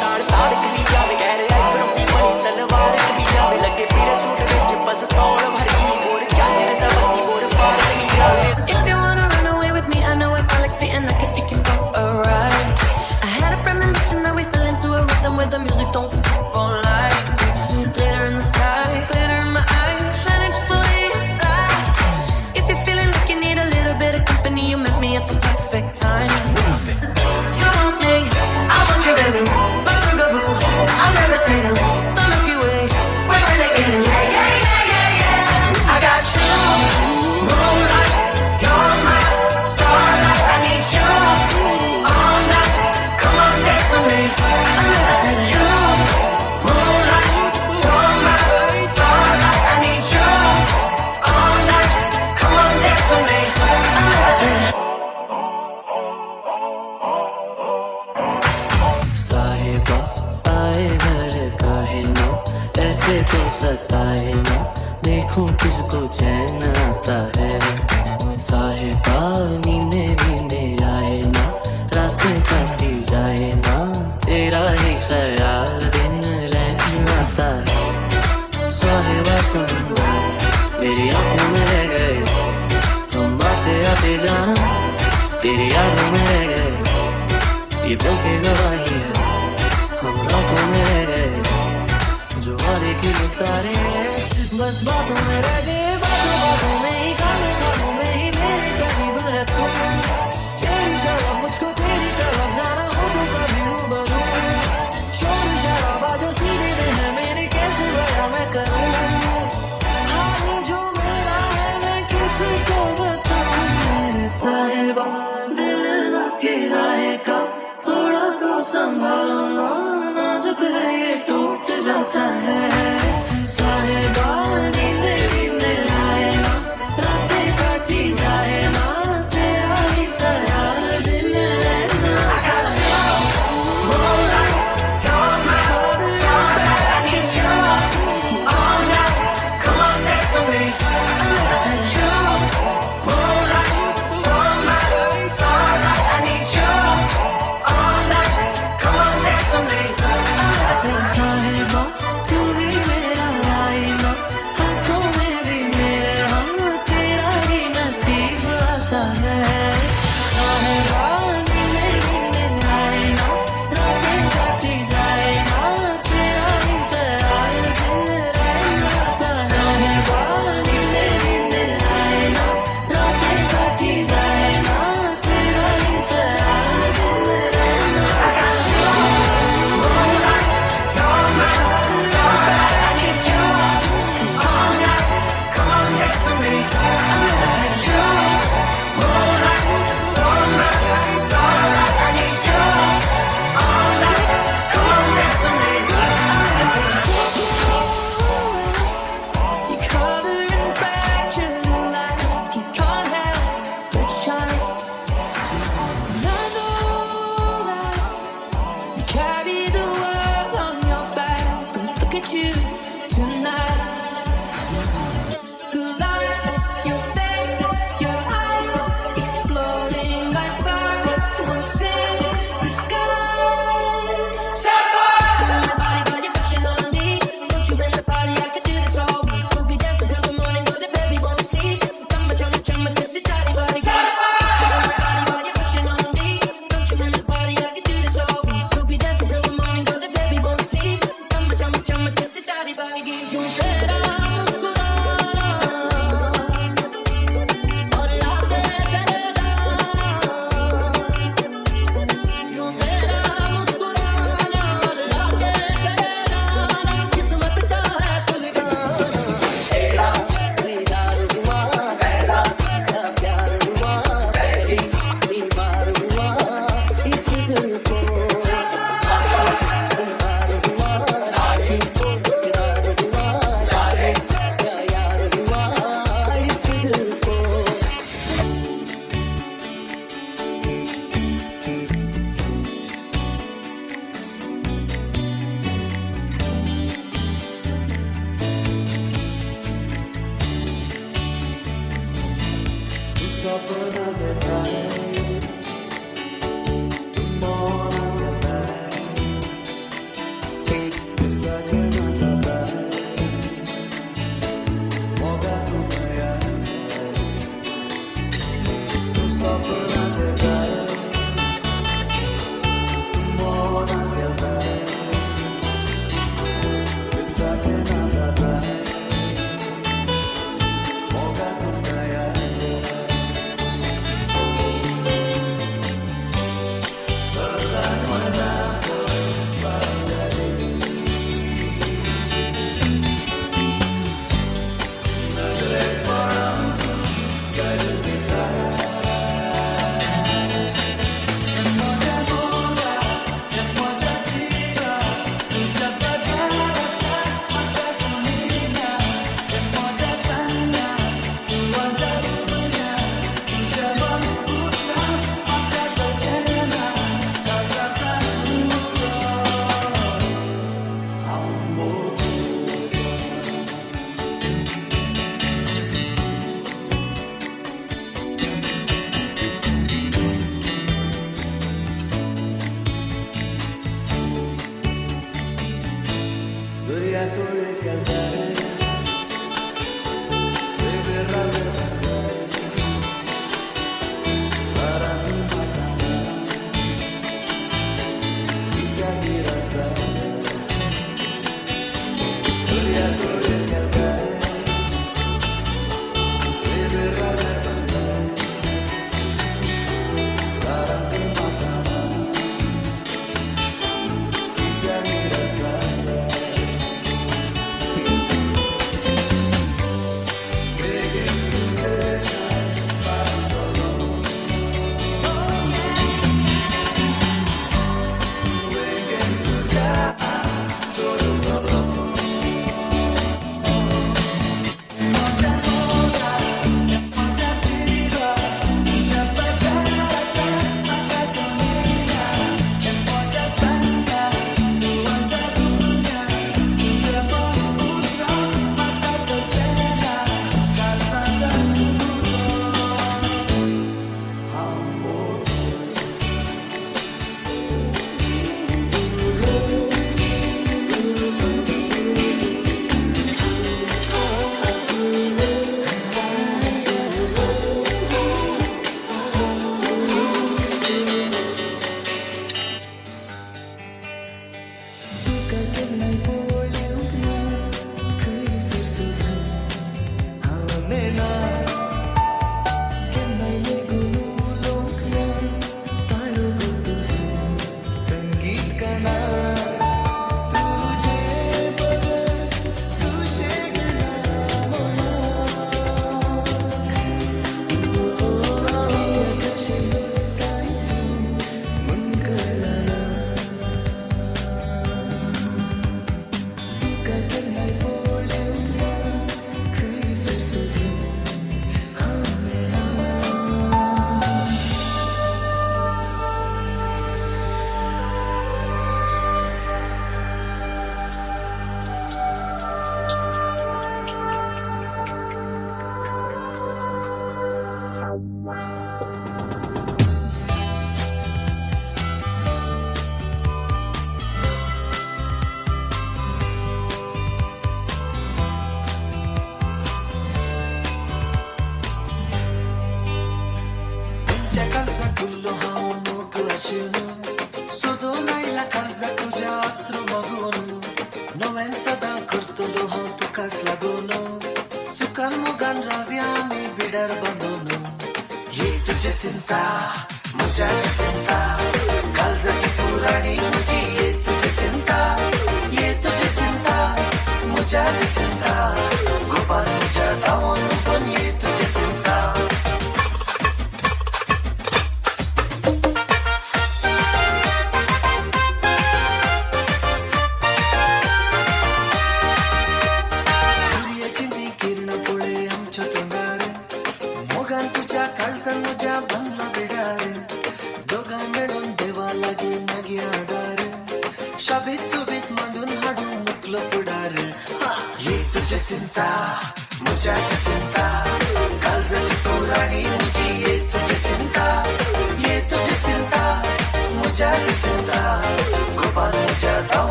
ਤਾੜ ਤਾੜ ਕਹੀ ਜਾਵੇ, ਕਹਿ ਰਿਹਾ ਆਈਬ੍ਰੋ ਦੀ ਬਣੀ ਤਲਵਾਰ ਕਹੀ ਜਾਵੇ। ਲੱਗੇ ਪੀਲੇ ਸੂਟ ਵਿੱਚ ਪਸਤੌਲ ਵਰਗੀ, ਬੋਰ ਝਾਂਜਰ ਦਾ ਬੱਤੀ ਬੋਰ ਪਾਰ ਕਹੀ ਜਾਵੇ। If you wanna run away with me, I know a galaxy and I can take you for a ride. I had a premonition that we fell into a rhythm where the music don't stop for life. Glitter in the sky, glitter in my eyes, shining just the way you like. If you're feeling like you need a little bit of company, you met me at the perfect time. You want me, I want you, baby. My sugar boo, I'm levitating. The Milky Way, we're renegading. Yeah, yeah, yeah, yeah, yeah. I got you, moonlight. You're my starlight. I need you all night. Come on, dance with me. I'm levitating. You, moonlight. You're my starlight. I need you all night. Come on, dance with me. I'm levitating. साहिबा आए घर काहे ना, ऐसे तो सताए ना, देखूं तुझको चैन आता है। साहिबा नींदे वींदे आए ना, रातें काटी जाए ना, तेरा ही ख्याल दिन रहन आता है। साहिबा समंदर मेरी आंखों में रह गए, हम आते आते जाना तेरी यादों में रह गए। ये पल की गवाही है हम रातों में रह गए, जो वादे किए सारे बस बातों में रह गए। बातों बातों में ही खाने खानों में ही मेरे करीब है तू, तेरी तरफ मुझको तेरी तरफ जाना हो तो कभी रूबरू। शोर शराबा जो सीने में है मेरे कैसे बयां मैं करूँ, हाल जो मेरा है मैं किसको बताऊँ। मेरे साहिबा दिल ना किराए का, थोड़ा तो संभालो ना, नाजुक है ये टूट जाता है। साहिबा नींदे नींदे आए ना, रातें काटी जाए ना, तेरा ही ख्याल दिल रहना। I got you, moonlight. You're my starlight. I need you all night. Come on, dance with me. I'm levitating. You, moonlight. You're my starlight. I need you all night. Come on, dance with me. I'm levitating. साहिबा तू ही मेरा आईना, हाथों में भी मेरे हम तेरा ही नसीब आता है। साहिबा नींदे नींदे आए ना, रातें काटी जाए ना, तेरा ही ख्याल दिल रहना आता है। साहिबा नींदे नींदे आए ना, रातें काटी जाए ना, तेरा ही ख्याल दिल रहना। I got you, moonlight. You're my starlight. I need you all night. Come on, dance with me. I'm levitating. You, moonlight. You're my starlight. I need you all night. Come on, dance with me. I'm levitating. You color and fracture the light. You can't help but shine. And I know that you carry the world on your back, but look at you tonight. The lights, your face, your eyes, exploding like fireworks in the sky. Set fire! Body, body, pushing on me. Put you in the party, I could do this all week. We'll be dancing.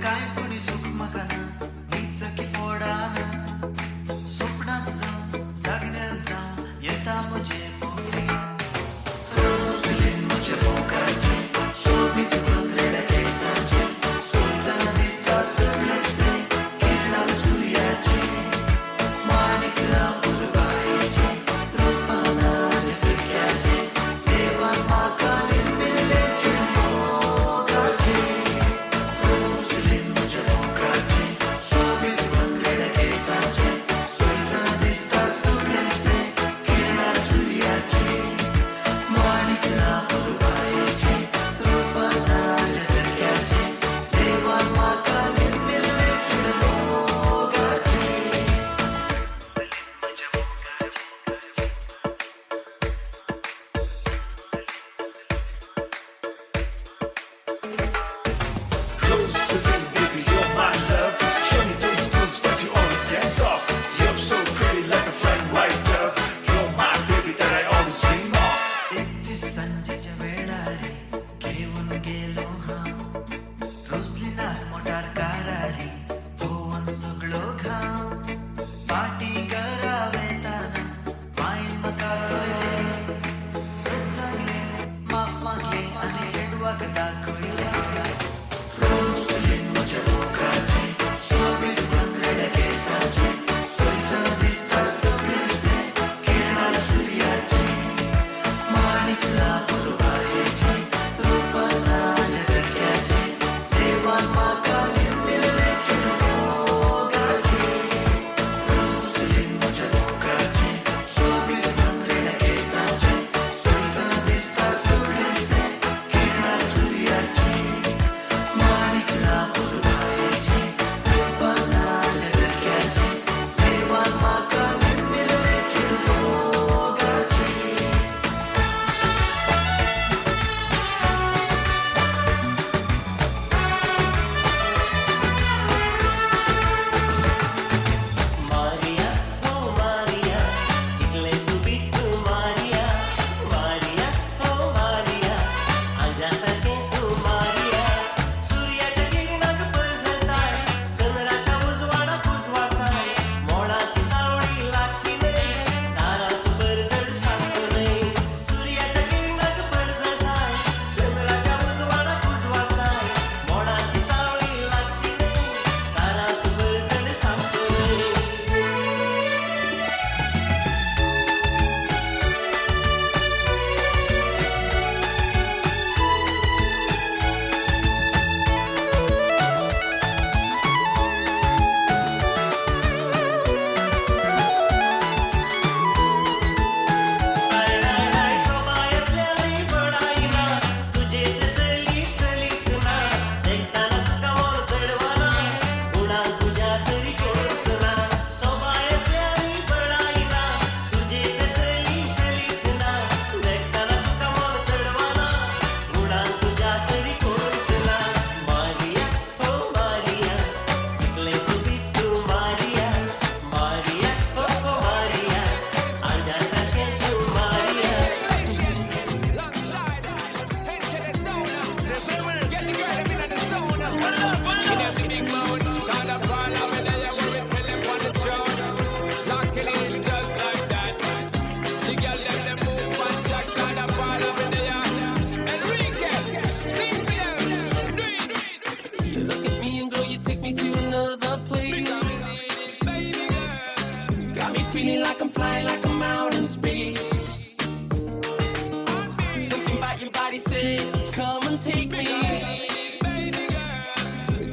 काय कोणी सुख मका.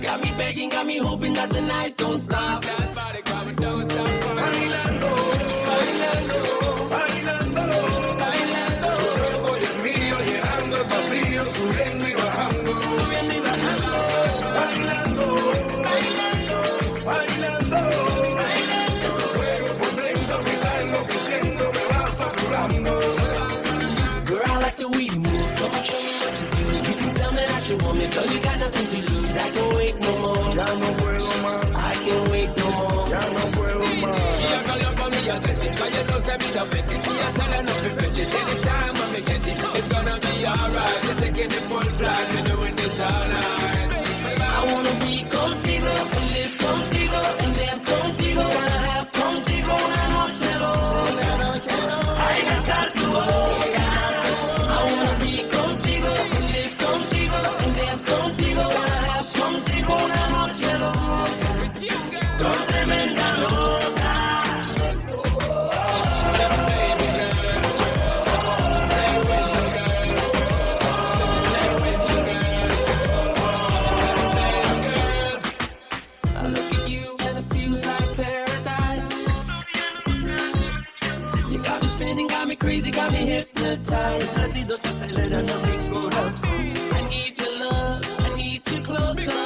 Got me begging, got me hoping that the night don't stop. That body coming, don't stop. Bailando, bailando, bailando, bailando. Tu cuerpo y el mío llenando el vacío, subiendo y bajando, subiendo y bajando. Bailando, bailando, bailando, bailando. Ese fuego por dentro me está enloqueciendo, me va saturando. Girl, I like the way you move. Come on, show me what you do. You can tell me that you want me, girl, you got nothing to lose. I can't wait no more. Ya no puedo más. I can't wait no more. Ya no puedo más. She a call up on me, I said it. 'Cause you know, say me love it. Me a tell her not to fret it. Anytime when me get it, it's gonna be alright. You're taking the full flight, we're doing this all night. I wanna be contigo, and live contigo, and dance contigo. Gotta have contigo una noche loca. Ay, besar tu boca. I wanna be contigo, and live contigo, and dance contigo. Gotta have contigo una noche loca. Con tremenda loca. I look at you and it feels like paradise. You got me spinning, got me crazy, got me hypnotized. Latidos se aceleran a mi corazón. I need your love, I need you closer.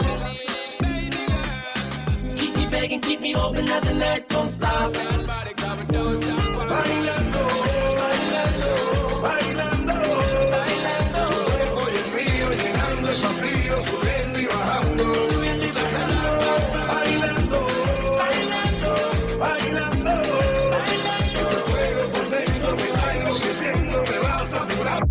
Keep me begging, keep me hoping that the night don't stop. Bailando, bailando, bailando, bailando. Tu cuerpo y el mío llenando el vacío, subiendo y bajando, subiendo y bajando. Bailando, bailando, bailando, bailando. Ese fuego por dentro me está enloqueciendo, me va a saturar.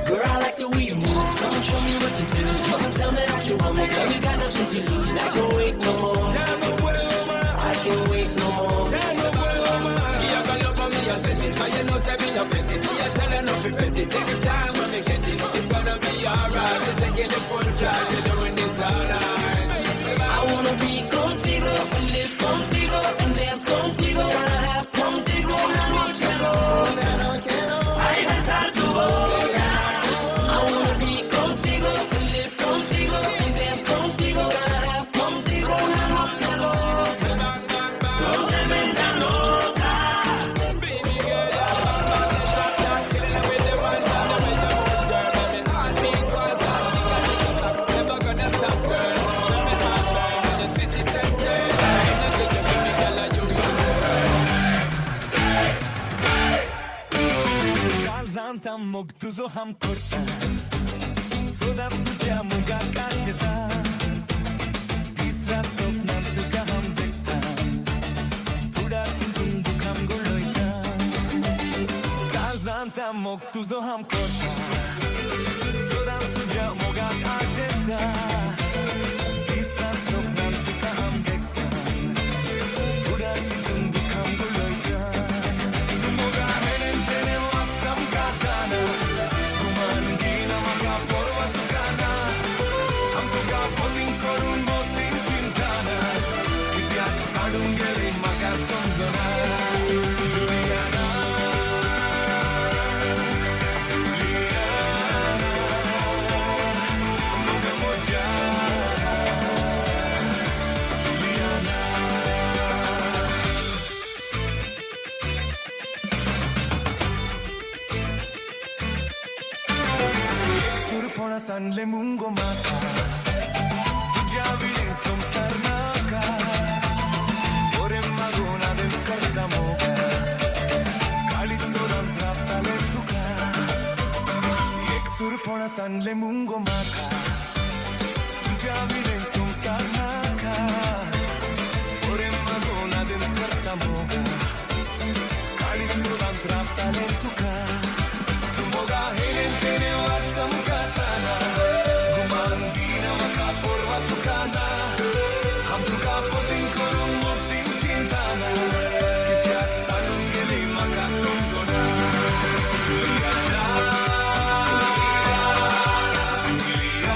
Girl, I like the way you move. Come on, show me what to do. You can tell me that you want me, girl. You got nothing to lose. I can't wait no more. Ya no puedo más. I can't wait no more. Ya no puedo más. She a call up on me, I said it. 'Cause you know, say me love it. Me a tell her not to fret it. Every time when me get it, it's gonna be alright. We're taking the full charge, we're doing this all night. I wanna be contigo, and live contigo, and dance contigo. Gotta have contigo una noche loca. Ay, besar tu boca. I wanna be contigo, and live contigo, and dance contigo. Gotta have contigo una noche loca. Con tremenda loca. काळजांत मोग तुजो हांव करता, सदांच तुज्या मोगाक आशेता, दिसरात सपनांत तुका हांव देखता, फुडार चिंतून दुखां गुळयता. काळजांत मोग तुजो हांव करता, सदांच तुज्या मोगाक आशेता, दिसरात सपनांत तुका हांव देखता, फुडार चिंतून दुखां गुळयता. तूं मोगा हेणेन तेणें वाचमकाताना, गुमान घेयना म्हाका पर्वा तुका ना, हांव तुका पतींग करून मोतीन चिंताना, कित्याक साडून गेली म्हाका समजना. जुलियाना, जुलियाना, मोगा म्हज्या जुलियाना. एक सुरपणा सांडलें मुंगो म्हाका, तुज्या विणें संवसार नाका, बरें मागून आदेस करता मोगा, काळीज सदांच रावतालें तुका. एक सुरपणा सांडलें मुंगो म्हाका, तुज्या विणें संवसार नाका, बरें मागून आदेस करता मोगा, काळीज सदांच रावतालें तुका. तूं मोगा हेणेन तेणें वाचमकाताना, गुमान दिना म्हाका पर्वा तुका ना, हांव तुका पतींग करून मोतीन चिंताना, कित्याक साडून गेली म्हाका समजना. जुलियाना, जुलियाना,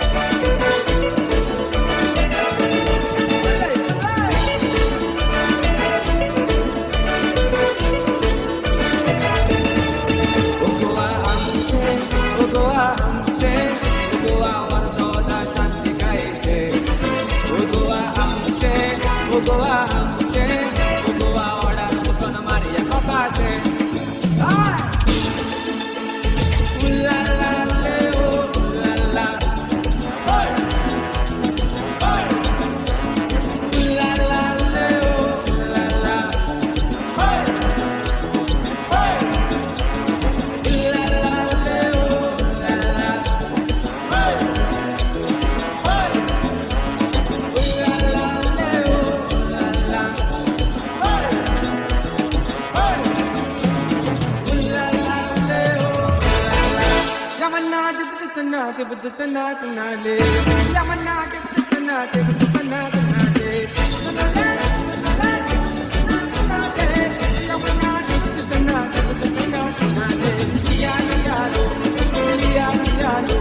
गोवा आमचें, ओ गोवा वडार बसून मारया कोपाचें. ला ला ले ओ ला ला, ला ला ले ओ ला ला, ला ला ले ओ ला ला, ला ला ले ओ ला ला, ला ला ले ओ ला ला. Yamana dibditna dibditna tnale, Yamana dibditna dibditna tnale, Yamana dibditna dibditna tnale, liya liya lo, liya liya lo,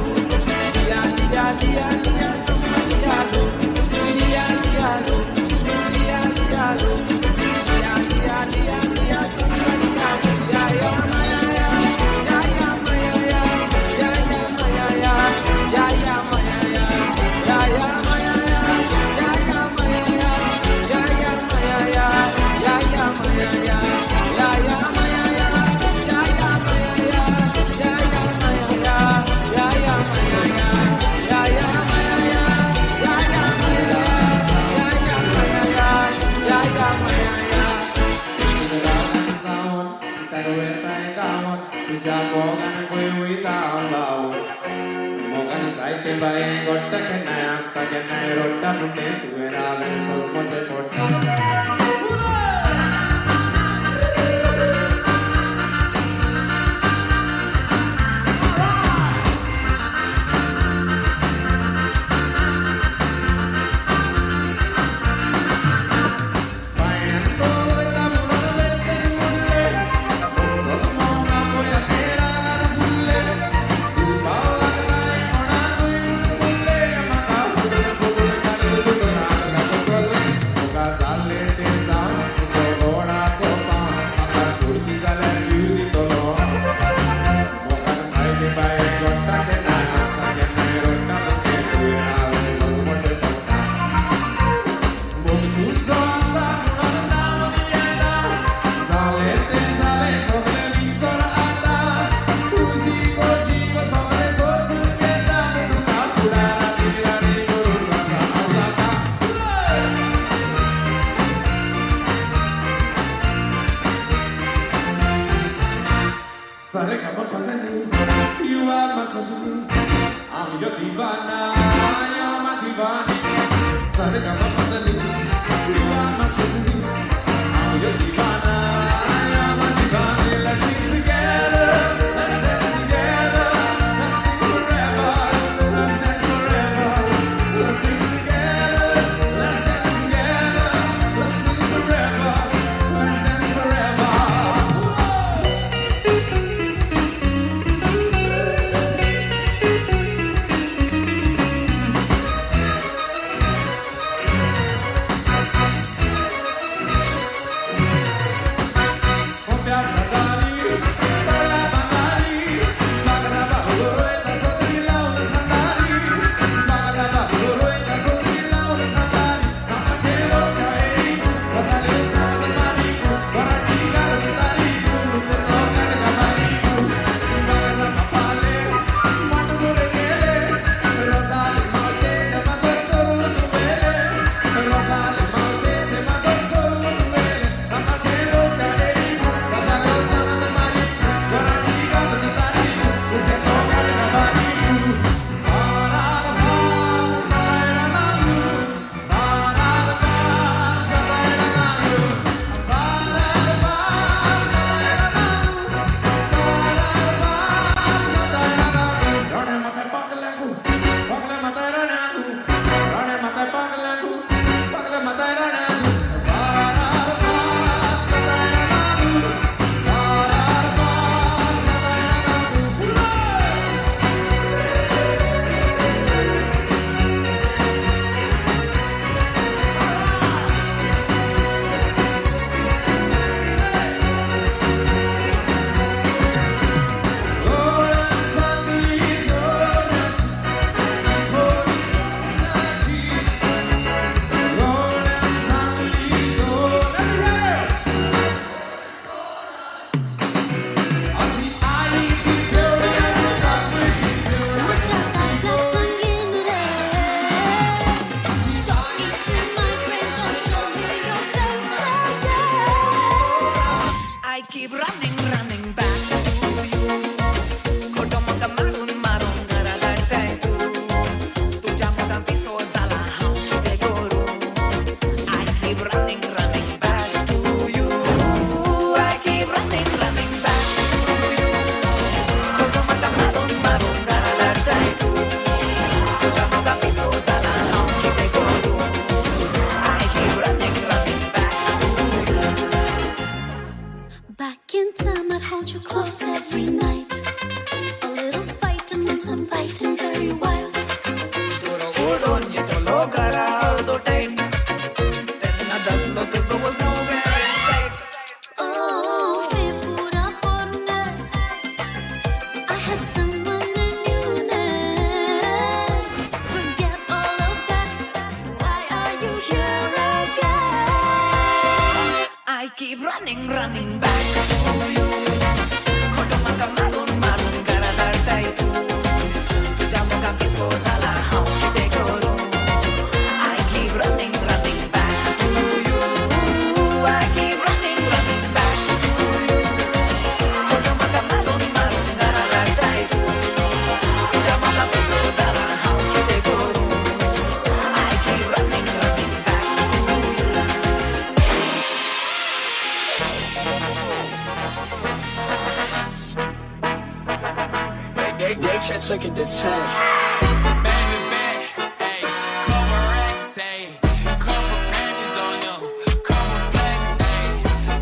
liya liya liya liya sama liya lo, liya liya lo, liya liya lo, liya liya liya liya sama liya lo, ya ya maya ya, ya ya maya ya, ya ya maya ya, ya ya maya ya, ya ya maya ya, ya ya maya ya, ya ya maya ya, ya ya maya ya, ya ya maya ya, ya ya maya ya, ya ya maya ya, ya ya maya ya, ya ya maya ya, ya ya maya ya, ya ya maya ya, ya ya maya ya. जावन कित्याक वेताय धांवन तुज्या मोगान खंय वयता हांव भाव मोगान जायते बाये गोडटा केन्नाय आसता केन्नाय रडटा पूण तें तुवें रागान सोंसपाचें पडटा. You are my Sajini, I'm your divana, you're my divana. Saregama Padani, you are my Sajini, I'm your divana, you're my divana. Let's sing together, let's dance together, let's sing forever, let's dance forever. Let's sing together, let's dance together, let's sing forever, let's dance forever. Check. Baby bet, ayy, couple racks, ayy, couple Grammys on him, couple plaques, ayy,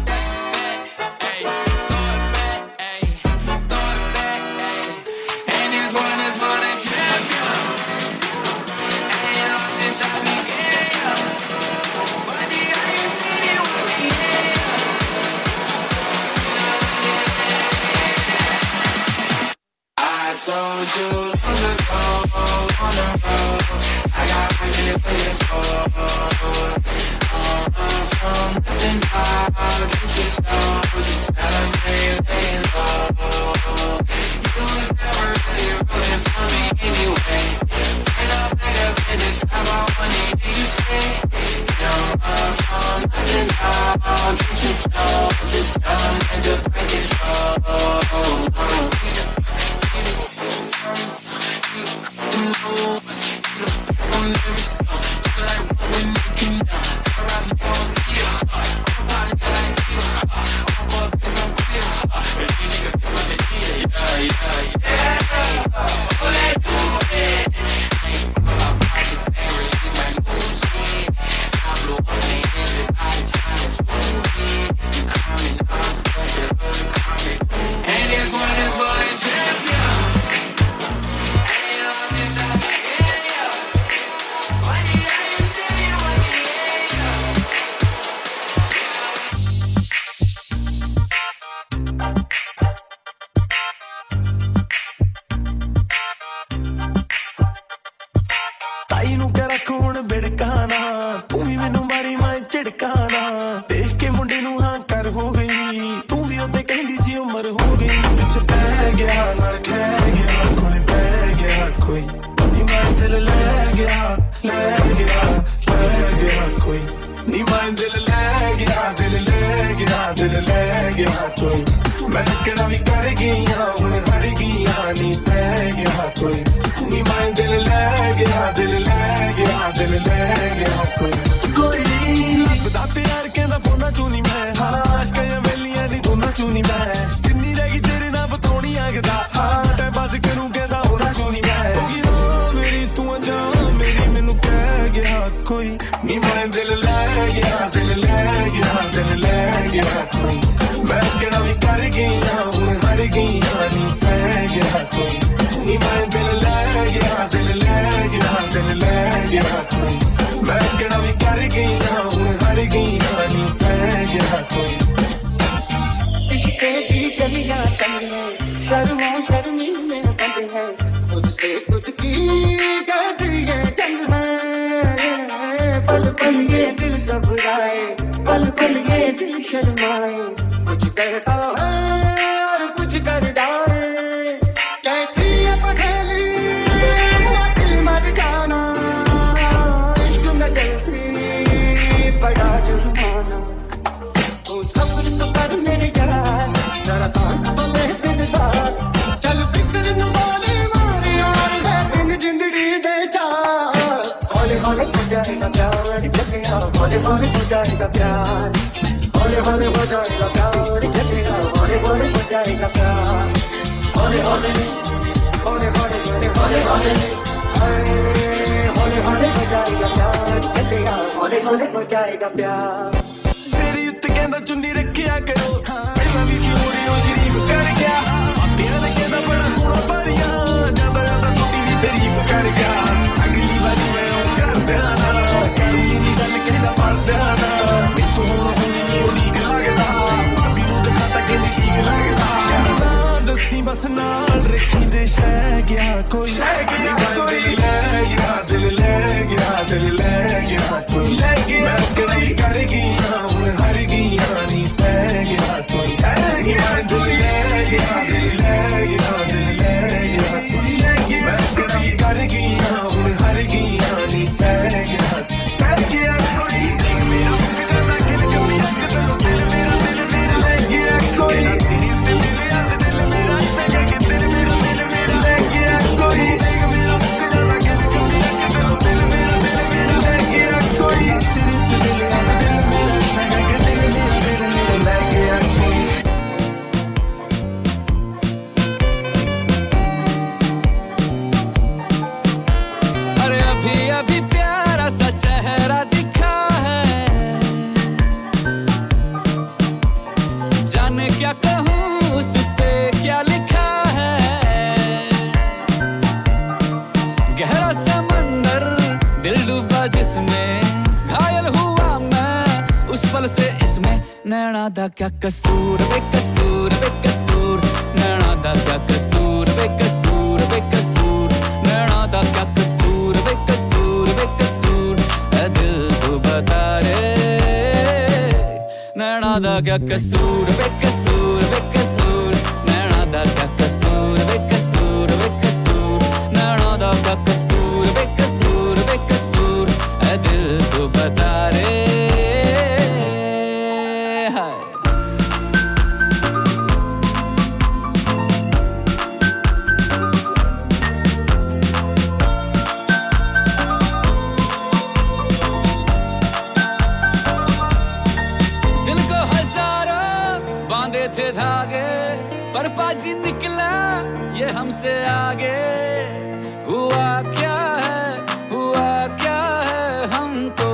that's a fact, ayy, throw it back, ayy, throw it back, ayy, and this one is for the champion. Ain't lost since I began. Funny how you said it was the end. I told you long ago on the road, I got what you're looking for. From nothing, dog, get your soul. Just tell 'em I ain't laying low. You was never really rooting for me anyway. Right up back up in the top, I wanna hear you say, you don't run from nothing, dog, get your soul. Just tell 'em that the break is over. And this one is for the champion. Ain't lost since I began. Funny how you said it was the end. ਤਾਈ ਨੂੰ ਕਹਿ ਰੱਖ ਹੁਣ ਬਿੜਕਾ ਨਾ, ਤੂੰ ਵੀ ਮੈਨੂੰ ਮਾਰੀ ਮੈਂ ਝਿੜਕਾ ਨਾ। ਦੇਖ ਕੇ ਮੁੰਡੇ ਨੂੰ ਹਾਂ ਕਰ ਹੋ ਗਈ, ਤੂੰ ਵੀ ਉਹਦੇ ਕਹਿੰਦੀ ਸੀ ਉਮਰ ਹੋ ਗਈ। ਪਿੱਛੇ ਪੈ ਗਿਆ ਨਾਲ ਖਹਿ ਗਿਆ, ਕੋਲੇ ਪੈ ਗਿਆ ਕੋਈ ਨੀ, ਮੈਂ ਦਿਲ ਲੈ ਗਿਆ, ਲੈ ਗਿਆ, ਲੈ ਗਿਆ ਕੋਈ ਨੀ, ਮੈਂ ਦਿਲ ਲੈ ਗਿਆ, ਦਿਲ ਲੈ ਗਿਆ, ਦਿਲ ਲੈ ਗਿਆ ਕੋਈ। ਮੈਂ ਕਿਹੜਾ ਵੀ ਕਰ ਗਈਆਂ ਹੁਣ ਹਰ ਗਈਆਂ ਨੀ, ਸਹਿ ਗਿਆ ਕੋਈ ਨੀ, ਮੈਂ ਦਿਲ ਲੈ ਗਿਆ, ਦਿਲ ਲੈ ਗਿਆ, ਦਿਲ ਲੈ ਗਿਆ ਕੋਈ। ਕੋਈ ਰੱਬ ਦਾ ਪਿਆਰ ਕਹਿੰਦਾ ਫੋਨਾਂ ਚੋਂ ਨੀ ਮੈਂ, ਹਾਂ ਆਸ਼ਕਾਂ ਵੇਲੀਆਂ ਦੀ ਦੋਨਾਂ ਚੋਂ ਨੀ ਮੈਂ। ਜਿੰਨੀ ਰਹਿ ਗਈ ਤੇਰੇ ਨਾਲ ਬਤਾਉਣੀ ਆਗਦਾ, ਹਾਂ ਟਾਈਮ ਪਾਸ ਕਰੂੰ ਕਹਿੰਦਾ ਉਹਨਾਂ ਚੋਂ ਨੀ ਮੈਂ। ਹੋ ਗਈ ਨਾ ਮੇਰੀ ਤੂੰ ਅਜਾਨ ਮੇਰੀ, ਮੈਨੂੰ ਕਹਿ ਗਿਆ ਕੋਈ ਨੀ, ਮੈਂ ਦਿਲ ਲੈ ਗਿਆ, ਦਿਲ ਲੈ ਗਿਆ, ਦਿਲ ਲੈ ਗਿਆ ਕੋਈ। ਮੈਂ ਕਿਹੜਾ ਵੀ ਕਰ ਗਈਆਂ ਹੁਣ ਹਰ ਗਈਆਂ ਨੀ, ਸਹਿ ਗਿਆ ਕੋਈ ਨੀ, ਮੈਂ ਦਿਲ ਲੈ ਗਿਆ, ਦਿਲ ਲੈ ਗਿਆ, ਦਿਲ ਲੈ ਗਿਆ ਕੋਈ। ਮੈਂ ਕਿਹੜਾ ਵੀ ਕਰ ਗਈਆਂ ਹੁਣ ਹਰ ਗਈਆਂ ਨੀ, ਸਹਿ ਗਿਆ ਕੋਈ। इश्क की गलियां तंग है, शर्मों शर्मी में बंद है, खुद से खुद की कैसी ये जंग है। पल पल ये दिल घबराए, पल पल ये दिल शर्माए, कुछ कहता है और कुछ कर डाले। कैसी ये पहेली हुआ दिल मर जाना, इश्क में जल्दी बड़ा जुर्माना। तू सब्र तो कर मेरे यार, जरा सांस तो ले दिलदार, चल फिक्र न वाले मारे यार, है दिन जिंदड़ी दे चार। हौले हौले हो जाएगा प्यार चलिया, हौले हौले हो जाएगा प्यार, हौले हौले हो जाएगा प्यार चलिया, हौले हौले हो जाएगा प्यार, हौले हौले हौले हौले हौले हौले हौले हौले हौले हो जाएगा प्यार चलिया, हौले हौले हो जाएगा प्यार। ਸਿਰ ਉੱਤੇ ਕਹਿੰਦਾ ਚੁੰਨੀ ਰੱਖਿਆ ਕਰੋ, ਪਹਿਲਾਂ ਵੀ ਸੀ ਹੋਰੀ ਉਹ ਸ਼ਰੀਫ ਕਰ ਗਿਆ। ਮਾਪਿਆਂ ਨੇ ਕਹਿੰਦਾ ਬੜਾ ਸੋਹਣਾ ਪਾਲਿਆ, ਜਾਂਦਾ ਜਾਂਦਾ ਤੁਹਾਡੀ ਵੀ ਤਾਰੀਫ ਕਰ ਗਿਆ। ਅਗਲੀ ਵਾਰੀ ਮੈਂ ਉਹ ਕਰ ਦਿਆਂ ਨਾ, ਕਰੂੰਗੀ ਗੱਲ ਕਹਿੰਦਾ ਪੜਦਿਆਂ ਨਾ। ਮੈਥੋਂ ਹੁਣ ਹੋਣੀ ਨੀ ਉਡੀਕ ਲੱਗਦਾ, ਭਾਬੀ ਨੂੰ ਦਿਖਾਤਾ ਕਹਿੰਦੀ ਠੀਕ ਲੱਗਦਾ। ਕਹਿੰਦਾ ਨਾ ਦੱਸੀ ਬਸ ਨਾਲ ਰੱਖੀ ਦੇ, ਸ਼ਹਿ ਗਿਆ ਕੋਈ, ਸ਼ਹਿ ਗਿਆ ਕੋਈ, ਦਿਲ ਲੈ ਗਿਆ, ਦਿਲ ਲੈ ਗਿਆ, ਦਿਲ ਲੈ ਗਿਆ ਕੋਈ। ਲੈ ਗਿਆ ਮੈਂ ਕਿਹੜੀ ਕਰ ਗਈਆਂ ਹੁਣ ਹਰ ਗਈਆਂ ਨੀ, ਸਹਿ ਗਿਆ ਕੋਈ, ਸਹਿ ਗਿਆ, ਦਿਲ ਲੈ ਗਿਆ, ਦਿਲ दिल डूबा जिसमें, घायल हुआ मैं उस पल से इसमें। नैना दा क्या कसूर बेकसूर बेकसूर, नैना दा क्या कसूर बेकसूर बेकसूर, नैना दा क्या कसूर बेकसूर बेकसूर। ऐ दिल तू बता रे, नैना दा क्या कसूर बेकसूर बेकसूर, नैना दा क्या कसूर बेकसूर बेकसूर, नैना दा क्या कसूर बेकसूर बेकसूर। ऐ दिल तू बता रे। हाय। दिल को हजारों बांधे थे धागे, पर पाजी निकला ये हमसे आगे। हुआ क्या है, हुआ क्या है हमको,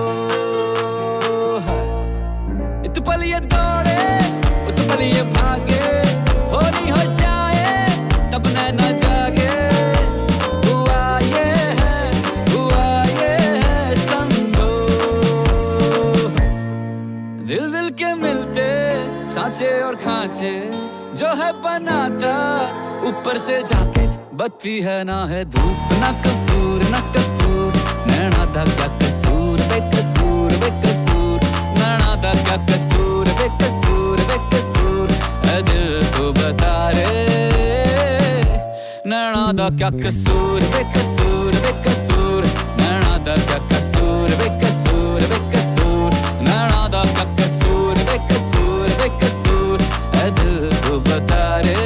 इत पल ये दौड़े उत पल ये भागे, होनी हो जाए तब नैना जागे। हुआ ये है, हुआ ये है समझो, दिल दिल के मिलते सांचे और खांचे, जो है बनाता ऊपर से जाके। बत्ती है ना है धूप ना कसूर ना कसूर, नैना दा क्या कसूर बेकसूर बेकसूर, नैना दा क्या कसूर बेकसूर बेकसूर। ऐ दिल तू बता रे, नैना दा क्या कसूर बेकसूर बेकसूर, नैना दा क्या कसूर बेकसूर बेकसूर, नैना दा क्या कसूर बेकसूर बेकसूर। ऐ दिल तू बता रे।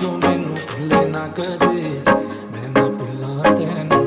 ਤੂੰ ਮੈਨੂੰ ਭੁੱਲੇ ਨਾ ਕਦੇ, ਮੈਂ ਨਾ ਭੁੱਲਾਂ ਤੈਨੂੰ।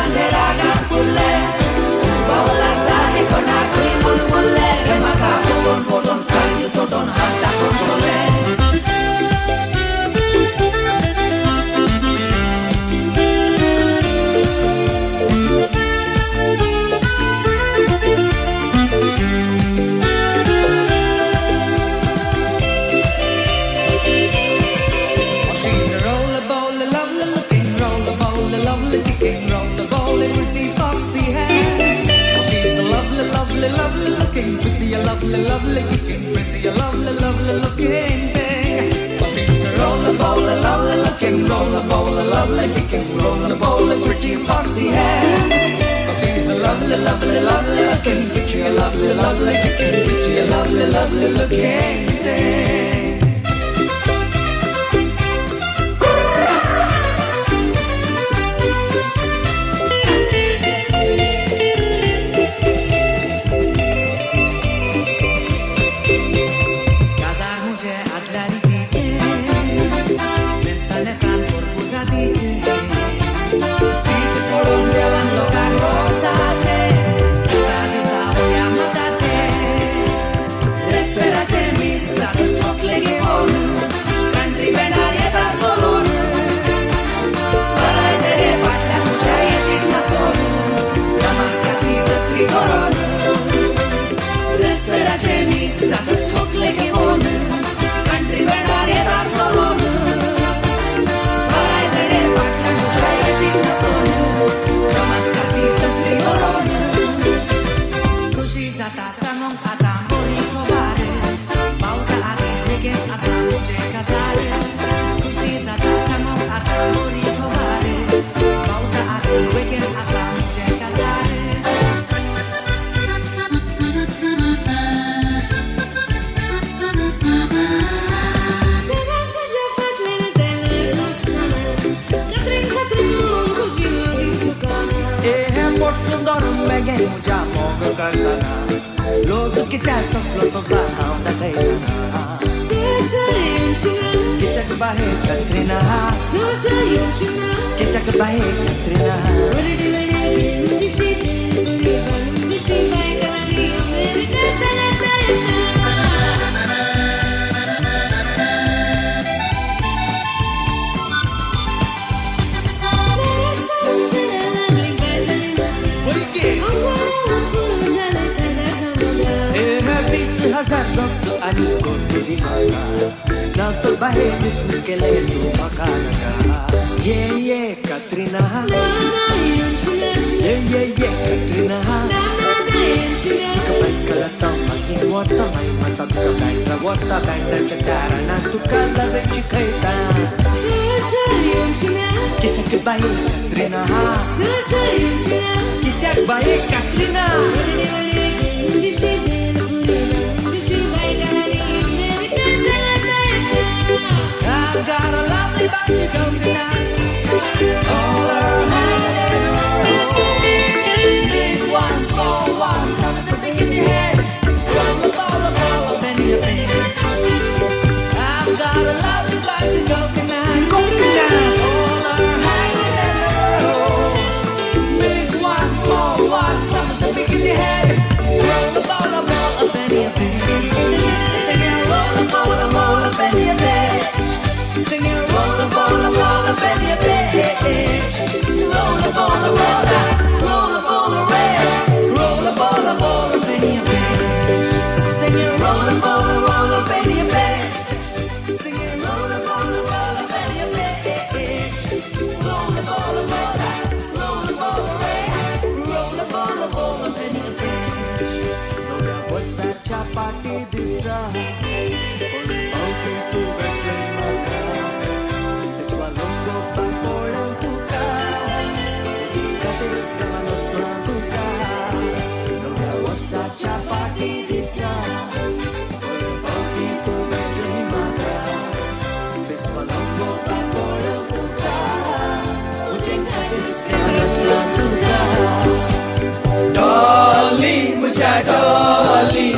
सांजे रागान फुल्ले भाव लागता हे कोणाकूय बुलबुल्ले हे म्हाका पोटोन पोटोन काळजी तोटोन हात दाखोवन सोडले. She's a roller bowler, lovely looking roller bowler, lovely kicking roller bowler, pretty foxy hair. Oh, she's a lovely, lovely, lovely looking, pretty, a lovely, lovely kicking, pretty, a lovely, lovely looking thing. Oh, she's a roller bowler, lovely looking roller bowler, lovely kicking roller bowler, pretty foxy hair. Oh, she's a lovely, lovely, lovely looking, pretty, a lovely, lovely kicking, pretty, a lovely, lovely looking thing. काजार मुझे आदल्या रितीचे नेसता नेसान कोरपुजा दिचे पीठ पडोवन जेवण लोकांक रोसाचे काजार दिसा उया मजाचे रेस्पेराचे मीस जाता सोकले घेवन कंट्री बँडार येता सोलोन बराय तेडे फाटल्या म्हज्या येतीत नासोन दमास्काची सत्री करोन रेस्पेराचे मीस जाता सोकले घेवन कंट्री बँडार येता सोलोन बराय तेडे फाटल्या म्हज्या येतीत नासोन दमास्काची सत्री करोन खुशी जाता सांगोंक आतां बरी खबर पावसा आदीं बेगीन आसा म्हजें काजार खुशी जाता सांगोंक आतां बरी खबर पावसा आदीं बेगीन आसा म्हजें काजार. मुझा मोग करताना लोक कित्याक सोंपलो संवसार हांव दाखयतना कित्याक बाहेर कत्रिना कित्याक बाहेर कत्रिना. हजार बघतो आणि कोणतरी म्हाका ना तर बाहेर मिसमिस केलंय तू म्हाका नाका. ये ये कत्रिना ये ये ये कत्रिना तुका बायकला मागीर वता मागीर माता तुका बँड्रा वता बँडाच्या दाराना तुका लवेची खयता कित्याक बाई कत्रिना कित्याक बाई कत्रिना. I've got a lovely bunch of coconuts, all are hanging in a row. Big one, small one, some as big as your head. Roll a ball, a ball up in your bed. I've got a lovely bunch of coconuts, coconuts, all are hanging in a row. Big one, small one, some as big as your head. Roll a ball up in your bed. Singing roll a ball up in your bed. Singing roll a ball up in your bitch. Roll a ball, roll a ball red. Roll a ball up in your bitch. Singing roll a ball, roll up in your bitch. Singing roll a ball up in your bitch. Roll a ball, roll a ball red. Roll a ball up in your bitch. नव्या वर्साच्या पाटी दिसा कोण पावटी तूं भेटलें म्हाका पाटी दिसा पावटी तूं भेटली म्हाका डॉली मुझे डॉली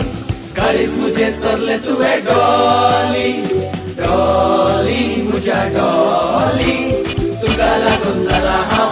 काळीज मुझे सरले तुवे डॉली डॉली मुझे डॉली तुका लागून जाला हांव.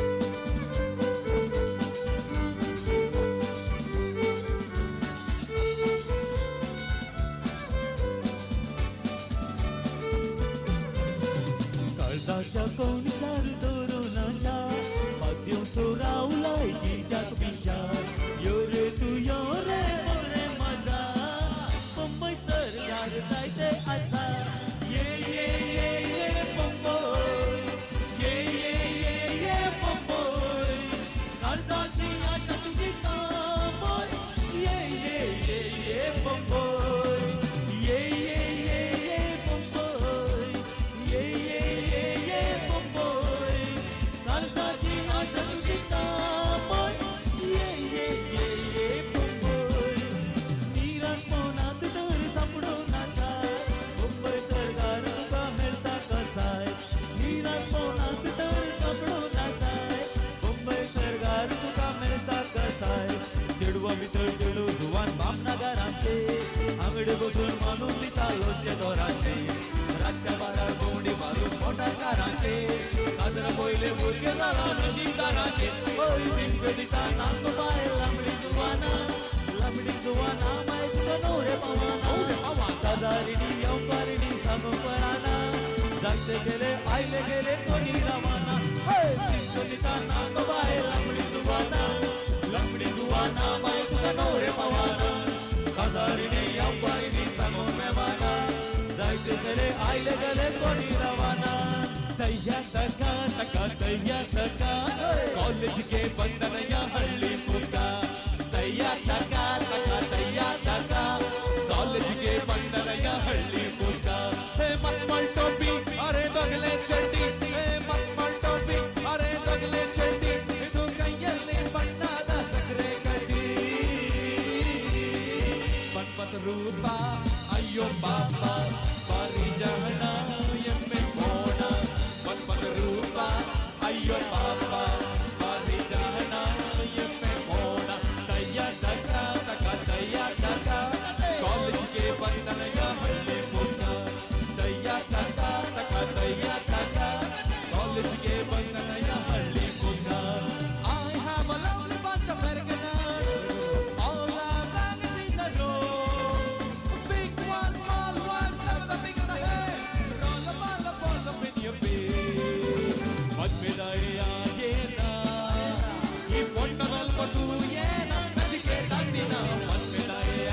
निकलू जुवान बामनगराचे आंगडी बसून मानून दिता लोचे दोराचे रातच्या बारार भोंवडी मारून मोटारकारांचे काजरा पयले भुरगे जाला नशीबदाराचे ओय बिंग दिता नाक बाय लांबडी जुवाना लांबडी जुवाना माय तुका न्हवरे पावाना काजारिणी येवपारिणी सांगूंक पराना जागते गेले आयले गेले कोणी रावाना बिंग दिता नाक बाय लांबडी जुवाना लांबडी जुवाना माय तुका न्हवरे पावाना काजारिणी येवपारिणी सांगूंक मेवाना जायते गेले आयले गेले कोणी रवाना तैया सका तका तैया सका कॉलेज के बंदनया हಳ್ಳಿ ಮುಖ तैया सका तका तैया सका कॉलेज के बंदनया हಳ್ಳಿ ಮುಖ हे मखमल टोपी अरे दगले चड्डी हे मखमल टोपी अरे दगले चड्डी ಇದು ಕೈಯಲ್ಲಿ ಬಣ್ಣದ ಸಕ್ಕರೆ ಕಡ್ಡಿ ಮನ್ಮಥ ರೂಪ ಅಯ್ಯೋ ಪಾಪ ಪರಿಜನ ಎಮ್ಮೆ ಕೋಣ ಮನ್ಮಥ ರೂಪ ಅಯ್ಯೋ ಪಾಪ ಪರಿಜನ ಎಮ್ಮೆ ಕೋಣ ತಯ್ಯ ತಕ ತಕ ತಯ್ಯ ತಕ ಕಾಲೇಜ್ಗೆ ಬಂದನಯ ಹಳ್ಳಿ ಮುಖ ತಯ್ಯ ತಕ ತಕ ತಯ್ಯ ತಕ ಕಾಲೇಜ್ಗೆ ಬಂದನಯ ಹಳ್ಳಿ ಮುಖ I have a lovely bunch of American all are banging in the road. Big one, small one, some of the big in the head. Roll a ball, a ball up in your face. ಮದ್ವೆದಾಯ ಈ ಪೊಟ್ಟದಲ್ಪ ತೂಯೇನ ನಚಿಕೆ ತಂದಿನ ಮದ್ವೆದಾಯ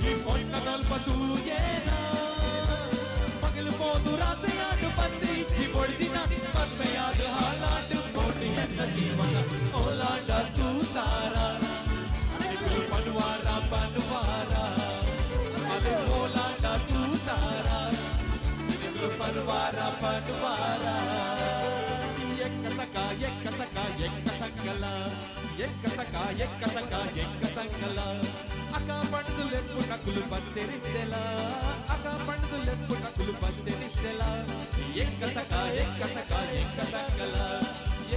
ಈ ಪೊಟ್ಟದಲ್ಪ ತೂಯೇನ ಪಗಲು ಪೋದು ರಾತ್ರಿ ಆಡು ಪತ್ರಿ ಇಚ್ಚಿ பொழுதிನ ಮದ್ವೆಯಾದ ಹಾಲಾಡು ಕೋಟಿ ಎನ್ನ ಜೀವನ ಓಲಾಡ ತೂತಾರ ಪನ್ವಾರ ಪನ್ವಾರ ಅದು ಓಲಾಡ ತೂತಾರ ಪನ್ವಾರ ಪನ್ವಾರ ಎಕ್ಕ ಸಕ ಎಕ್ಕ ಸಕ ಎಕ್ಕ ಸಂಕಲ ಎಕ್ಕ ಸಕ ಎಕ್ಕ ಸಕ ಎಕ್ಕ ಸಂಕಲ ಅಕ್ಕ ಪಣದು ಲೆಪ್ಪು ನಕುಲು ಬಂದೆರಿದ್ದೆಲ ಅಕ್ಕ ಪಣದು ಲೆಪ್ಪು ನಕುಲು ಬಂದೆರಿದ್ದೆಲ ಎಕ್ಕ ಸಕ ಎಕ್ಕ ಸಕ ಎಕ್ಕ ಸಂಕಲ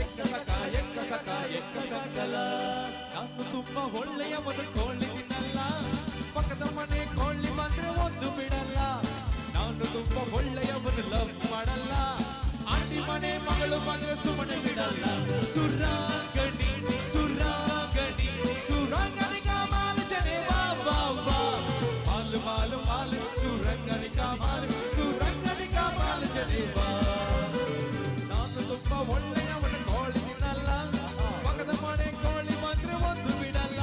ಎಕ್ಕ ಸಕ ಎಕ್ಕ ಸಕ ಎಕ್ಕ ಸಂಕಲ ನಾನು ತುಂಬಾ ಒಳ್ಳೆಯವನು ಕೋಳಿ ತಿನ್ನಲ್ಲ ಪಕ್ಕದ ಮನೆ ಕೋಳಿ ಬಂದ್ರೆ ಒಂದು ಬಿಡಲ್ಲ ನಾನು ತುಂಬಾ ಒಳ್ಳೆಯವನು ಲವ್ ಮಾಡಲ್ಲ ಆಂಟಿ ಮನೆ ಮಗಳು ಬಂದ್ರೆ ಸುಮ್ಮನೆ ಬಿಡಲ್ಲ ಸುರಾಗಣಿ ಸುರಾಗಣಿ ಸುರಾಗಣಿ ಕಾಮಾಲ ಜನೆ ವಾ ವಾ ವಾ ಮಾಲ್ ಮಾಲ್ ಮಾಲ್ ಸುರಂಗಣಿ ಕಾಮಾಲ್ ಸುರಂಗಣಿ ಕಾಮಾಲ್ ಜನೆ ವಾ ನಾನು ತುಂಬಾ ಒಳ್ಳೆಯವನು ಕೋಳಿ ತಿನ್ನಲ್ಲ ಪಕ್ಕದ ಮನೆ ಕೋಳಿ ಬಂದ್ರೆ ಒಂದು ಬಿಡಲ್ಲ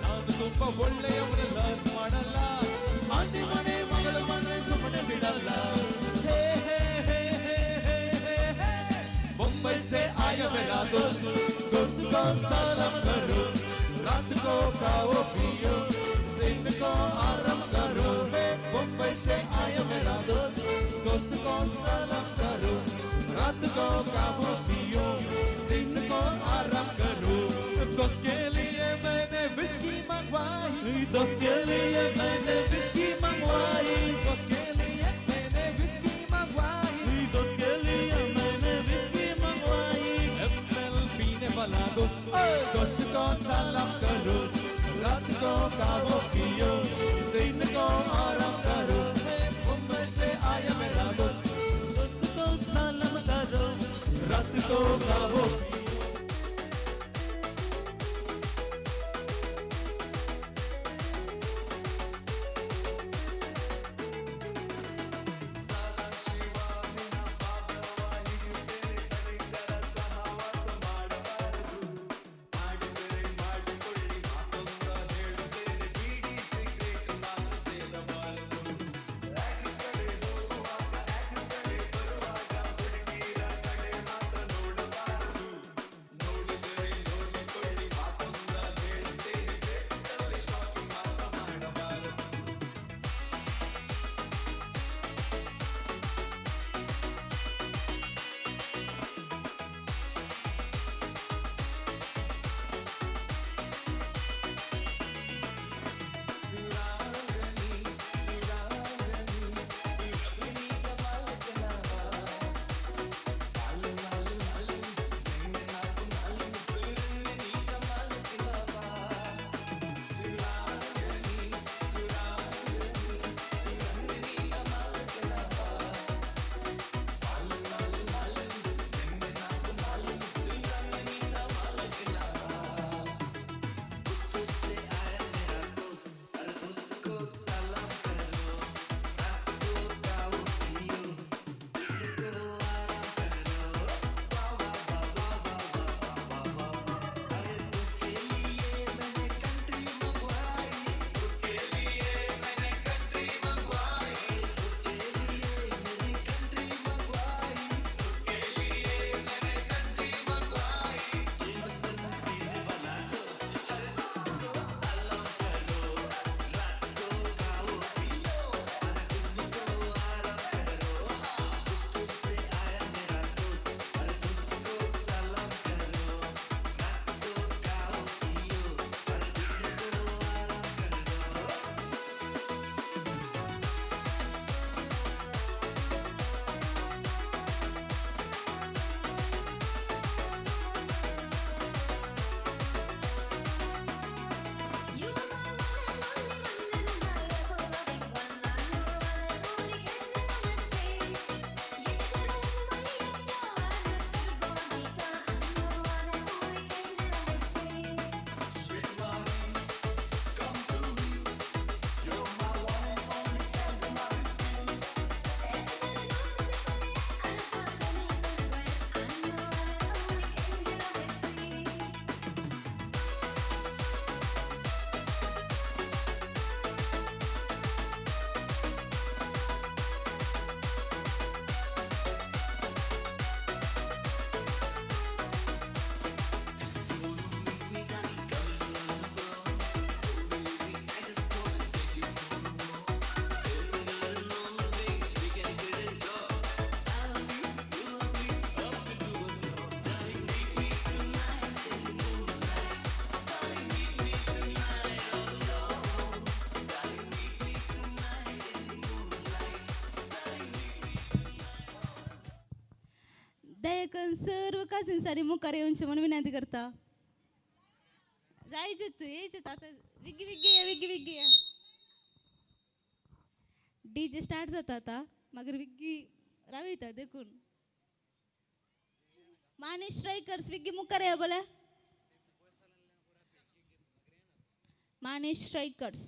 ನಾನು ತುಂಬಾ ಒಳ್ಳೆಯವನು ಲವ್ ಮಾಡಲ್ಲ ಆಂಟಿ ಮನೆ ಮಗಳು ಬಂದ್ರೆ ಸುಮ್ಮನೆ ಬಿಡಲ್ಲ ಹೇ ಹೇ ಹೇ ಹೇ ಹೇ ಹೇ ಹೇ मुंबई से आया मेरा दोस्त दोस्त को सलाम करो रात को खाओ पियो दिन को आराम करो मुंबई से आया मेरा दोस्त दोस्त को सलाम करो रात को खाओ पियो दिन को आराम करो दोस्त के लिए मैंने विस्की मंगवाई दोस्त के लिए मैंने विस्की मंगवाई दोस्त के लिए मैंने विस्की मंगवाई दोस्त के लिए मैंने विस्की मंगवाई एमएल पीने वाला दोस्त दोस्त को सलाम करो रात को खाओ पियो दिन को आराम करो मुंबई से आया मेरा दोस्त दोस्त को सलाम करो रात को खाओ ಮಾಡಿಕೊಳ್ಳಿ ಮಾತೊಂದ ಹೇಳುತ್ತೇನೆ. दया सर्व कजिन्सांनी मुखार येवचें म्हणून विनंती करता. जायचे तूं येयचे आतां विग्गी विग्गी या विग्गी विग्गी या. डीजे स्टार्ट जाता आतां मागीर विग्गी रावयता देखून माने स्ट्रायकर्स विग्गी मुखार या बोला. माने स्ट्रायकर्स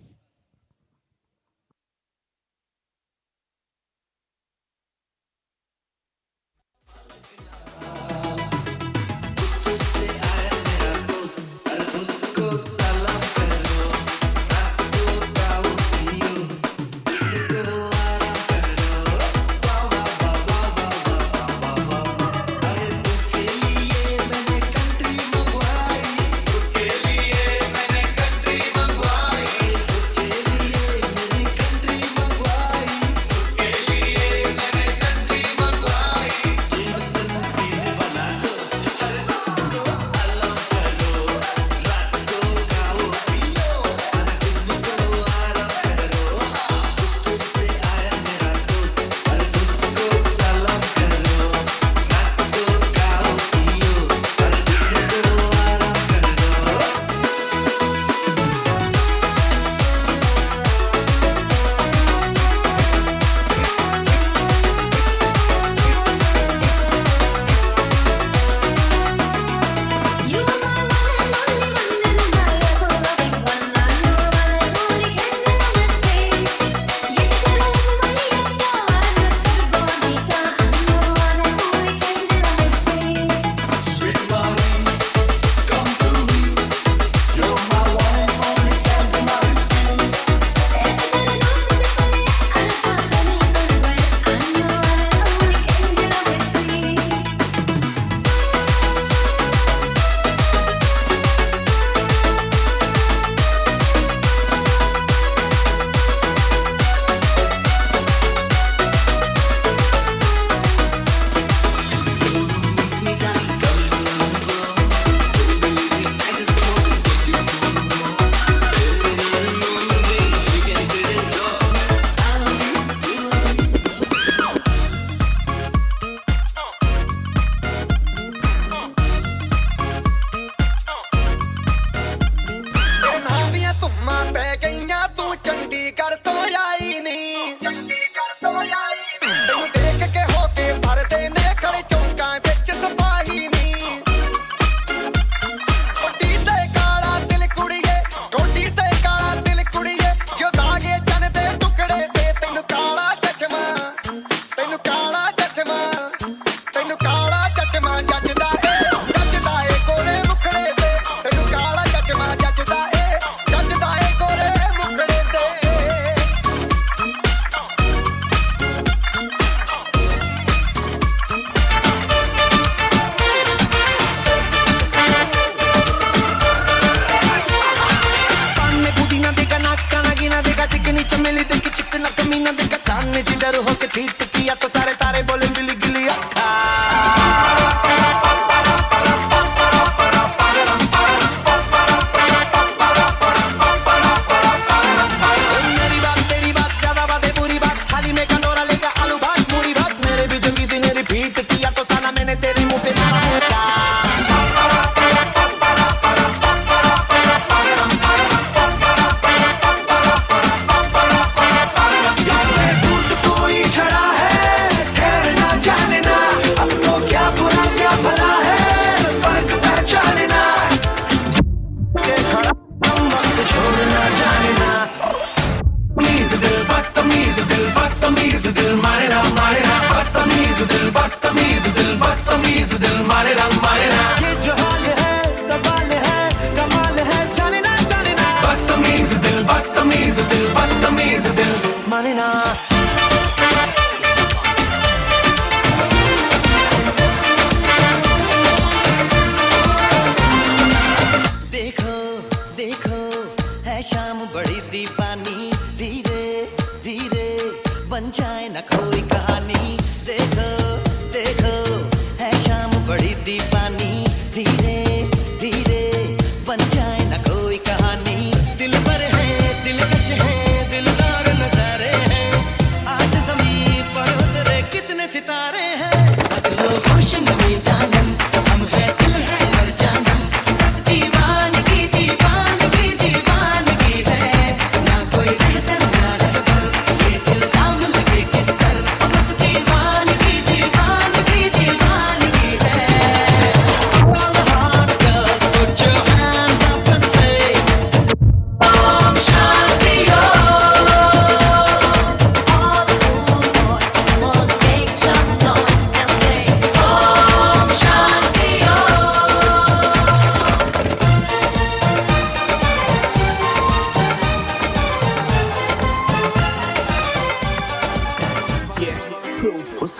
सितारे हैं, अगलो खुश नमी।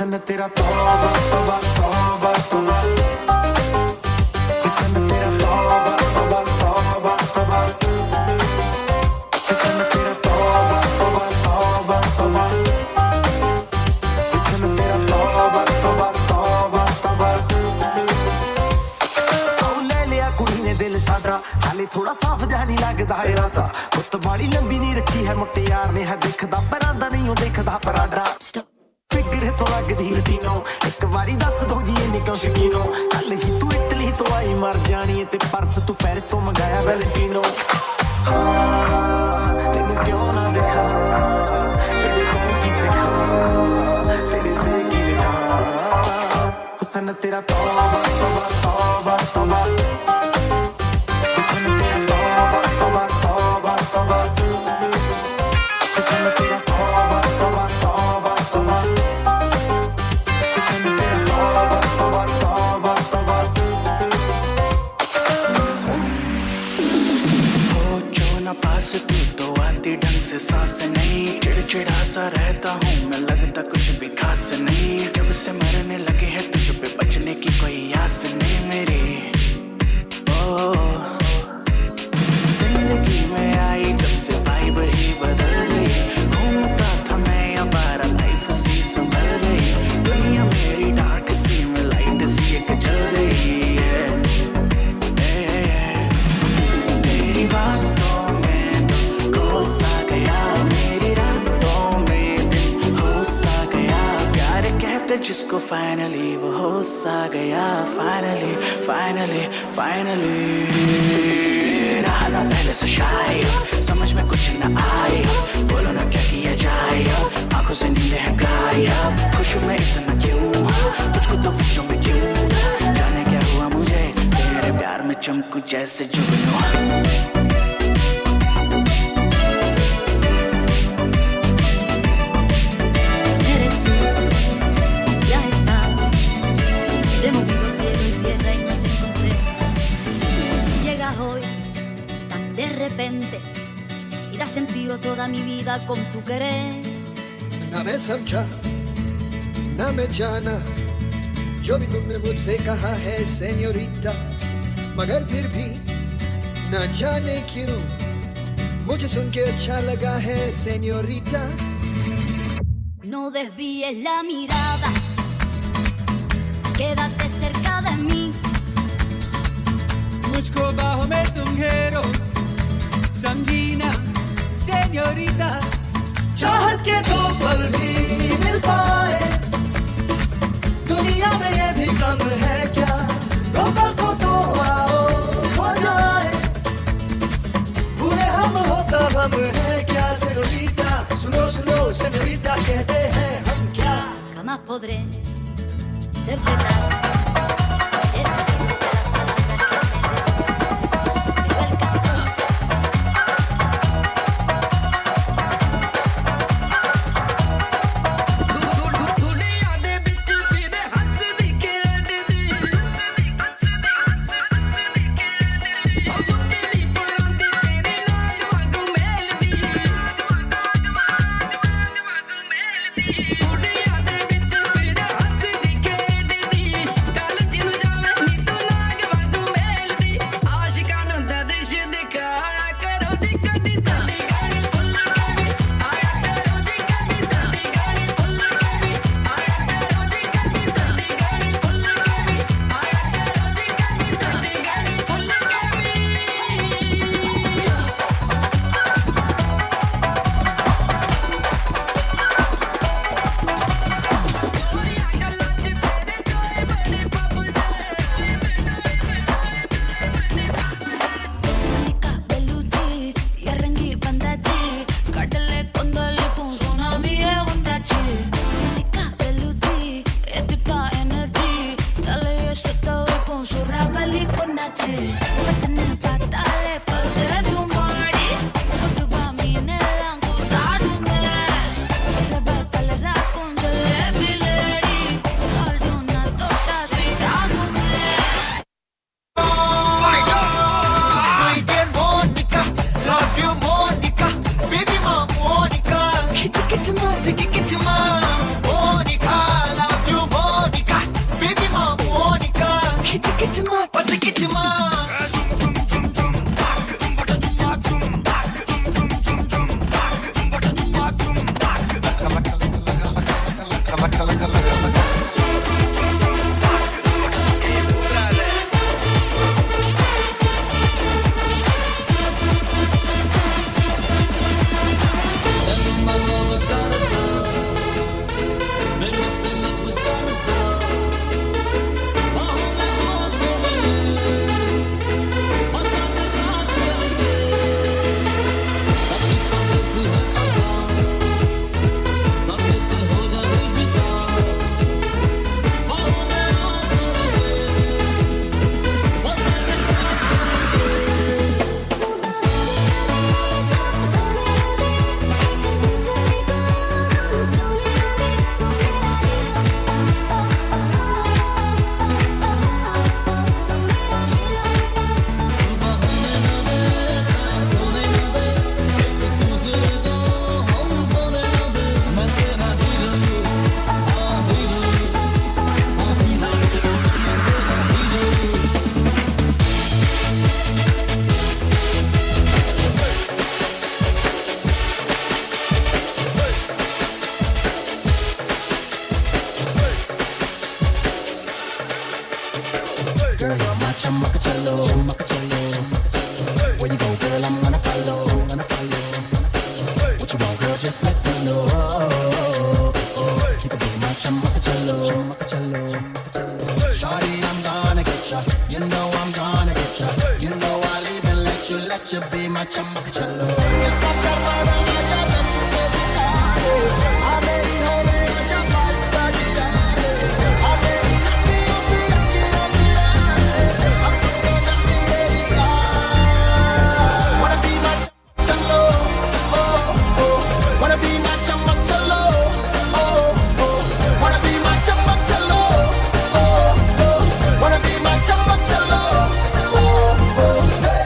हुसन तेरा तौबा तौबा तौबा तौबा, हुसन तेरा तौबा तौबा तौबा तौबा, हुसन तेरा तौबा तौबा तौबा तौबा, हुसन तेरा तौबा तौबा तौबा तौबा। आओ ले लिया कुड़ी ने दिल साडा, हाले थोड़ा साफ जिहा नहीं लगदा है राता। गुत्त बाली लंबी नहीं रखी है मुट्टियार ने, है दिखदा परांदा नहीं ओ दिखदा परांडा। फिक्र तो लगदी लटीनो, एक बारी दस दो जी इन्ने क्यों शकीनो। कल ही तू इटली तो आई मर जानी है, ते परस तू पेरिस तो मंगाया वैलेंटीनो। तैनू क्यों ना दिखा, तेरे तो की सिखा, तेरे ते की लिखा। हुसन तेरा तौबा तौबा तौबा तौबा, हुसन तेरा तौबा तौबा तौबा तौबा, हुसन तेरा तौबा तौबा तौबा तौबा, हुसन तेरा तौबा तौबा तौबा तौबा। हो जो ना पास तू तो आती ढंग से सांस नहीं, चिड़चिड़ा सा रहता हूँ मैं, लगता कुछ भी खास नहीं। जब से मरने लगे हैं तुझ पे बचने की कोई आस नहीं मेरी। ओ जिंदगी में आई जब से वाइब ही बदल गई, घूमता था मैं आवारा लाइफ सी संभल गई। दुनिया मेरी डार्क सी में लाइट सी एक जल गई है। तेरी बातों में तो गुस्सा गया, मेरी रातों में दिल हो सा गया। प्यार कहते जिसको फाइनली वो हो सा गया। फाइनली फाइनली फाइनली रहा ना पहले से शाय, समझ में कुछ न आए, बोलो ना क्या किया जाए। आंखों से नींद है गायब, खुश मैं इतना क्यों, तुझको तो बच्चों में क्यों। जाने क्या हुआ मुझे तेरे प्यार में चमकू जैसे जुगनू। Eres tú, ya estás. Te he movido cielo y tierra y no te encontré. Llegas hoy tan de repente y das sentido a toda mi vida con tu querer. ना मैं समझा ना मैं जाना, जो भी तुमने मुझसे कहा है सेन्योरिटा, मगर फिर भी ना जाने क्यों मुझे सुन के अच्छा लगा है senorita. No desvíes la mirada, quédate cerca de mí. मुझको बाहों में तुम घेरो, समझी ना सेन्योरिटा। चाहत के दो पल भी मिल पाए, दुनिया में ये भी कम है क्या। दो पल को तो आओ हो जाए, पूरे हम होता हम है क्या। सेनोरिटा सुनो सुनो सेनोरिटा, कहते हैं हम क्या। Jamás podré respetar esa las palabras que me pero alcanzó. ਗੁੱਡੀਆਂ ਦੇ ਵਿੱਚ ਫਿਰੇ ਹੱਸਦੀ ਖੇਡਦੀ, ਉਹ ਗੁੱਤੀ ਦੀ ਪਰਾਂਦੀ ਤੇਰੇ ਨਾਗ ਵਾਂਗੂ ਮੇਲਦੀ, ਗੁੱਡੀਆਂ ਦੇ ਵਿੱਚ ਫਿਰੇ ਹੱਸਦੀ ਖੇਡਦੀ, ਕਾਲਜ ਨੂੰ ਜਾਵੇਂ ਨੀ ਤੂੰ ਨਾਗ ਵਾਂਗੂ ਮੇਲਦੀ। ਆਸ਼ਿਕਾਂ ਨੂੰ ਦਰਸ਼ ਦਿਖਾਇਆ ਕਰੋ ਜੀ ਕਦੀ ਸਾਡੀ ਗਲੀ ਭੁੱਲ ਕੇ ਵੀ ਆਇਆ ਕਰੋ ਜੀ, ਕਦੀ ਸਾਡੀ ਗਲੀ ਭੁੱਲ ਕੇ ਵੀ ਆਇਆ ਕਰੋ ਜੀ, ਕਦੀ ਸਾਡੀ ਗਲੀ ਭੁੱਲ ਕੇ ਵੀ ਆਇਆ ਕਰੋ ਜੀ, ਕਦੀ ਸਾਡੀ ਗਲੀ ਭੁੱਲ ਕੇ ਵੀ। बेलूची ये रंगी बंदा Chamaka chalo, chamaka chalo. Where you go, girl, I'm gonna follow, gonna follow. What you want, girl, just let me know. You can be my chamaka chalo, chamaka chalo. Shawty, I'm gonna get ya. You know I'm gonna get ya. You know I'll even let you be my chamaka chalo. Wanna be my chalo, oh oh. Wanna be my chalo, oh oh. Wanna be my chalo, oh oh. Wanna be my chalo, oh oh. Hey.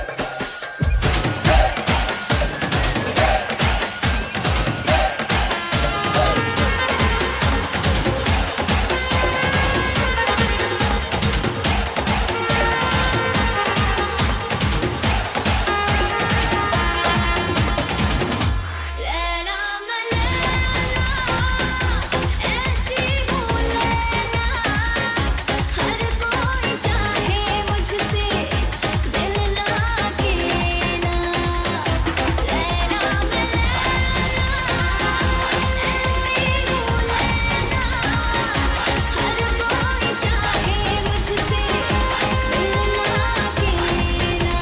Laila मैं Laila AC हूँ लैला, हर कोई चाहे मुझसे दिल ना K ना। लैला मैं Laila AC हूँ लैला, हर कोई चाहे मुझसे दिल ना के ना।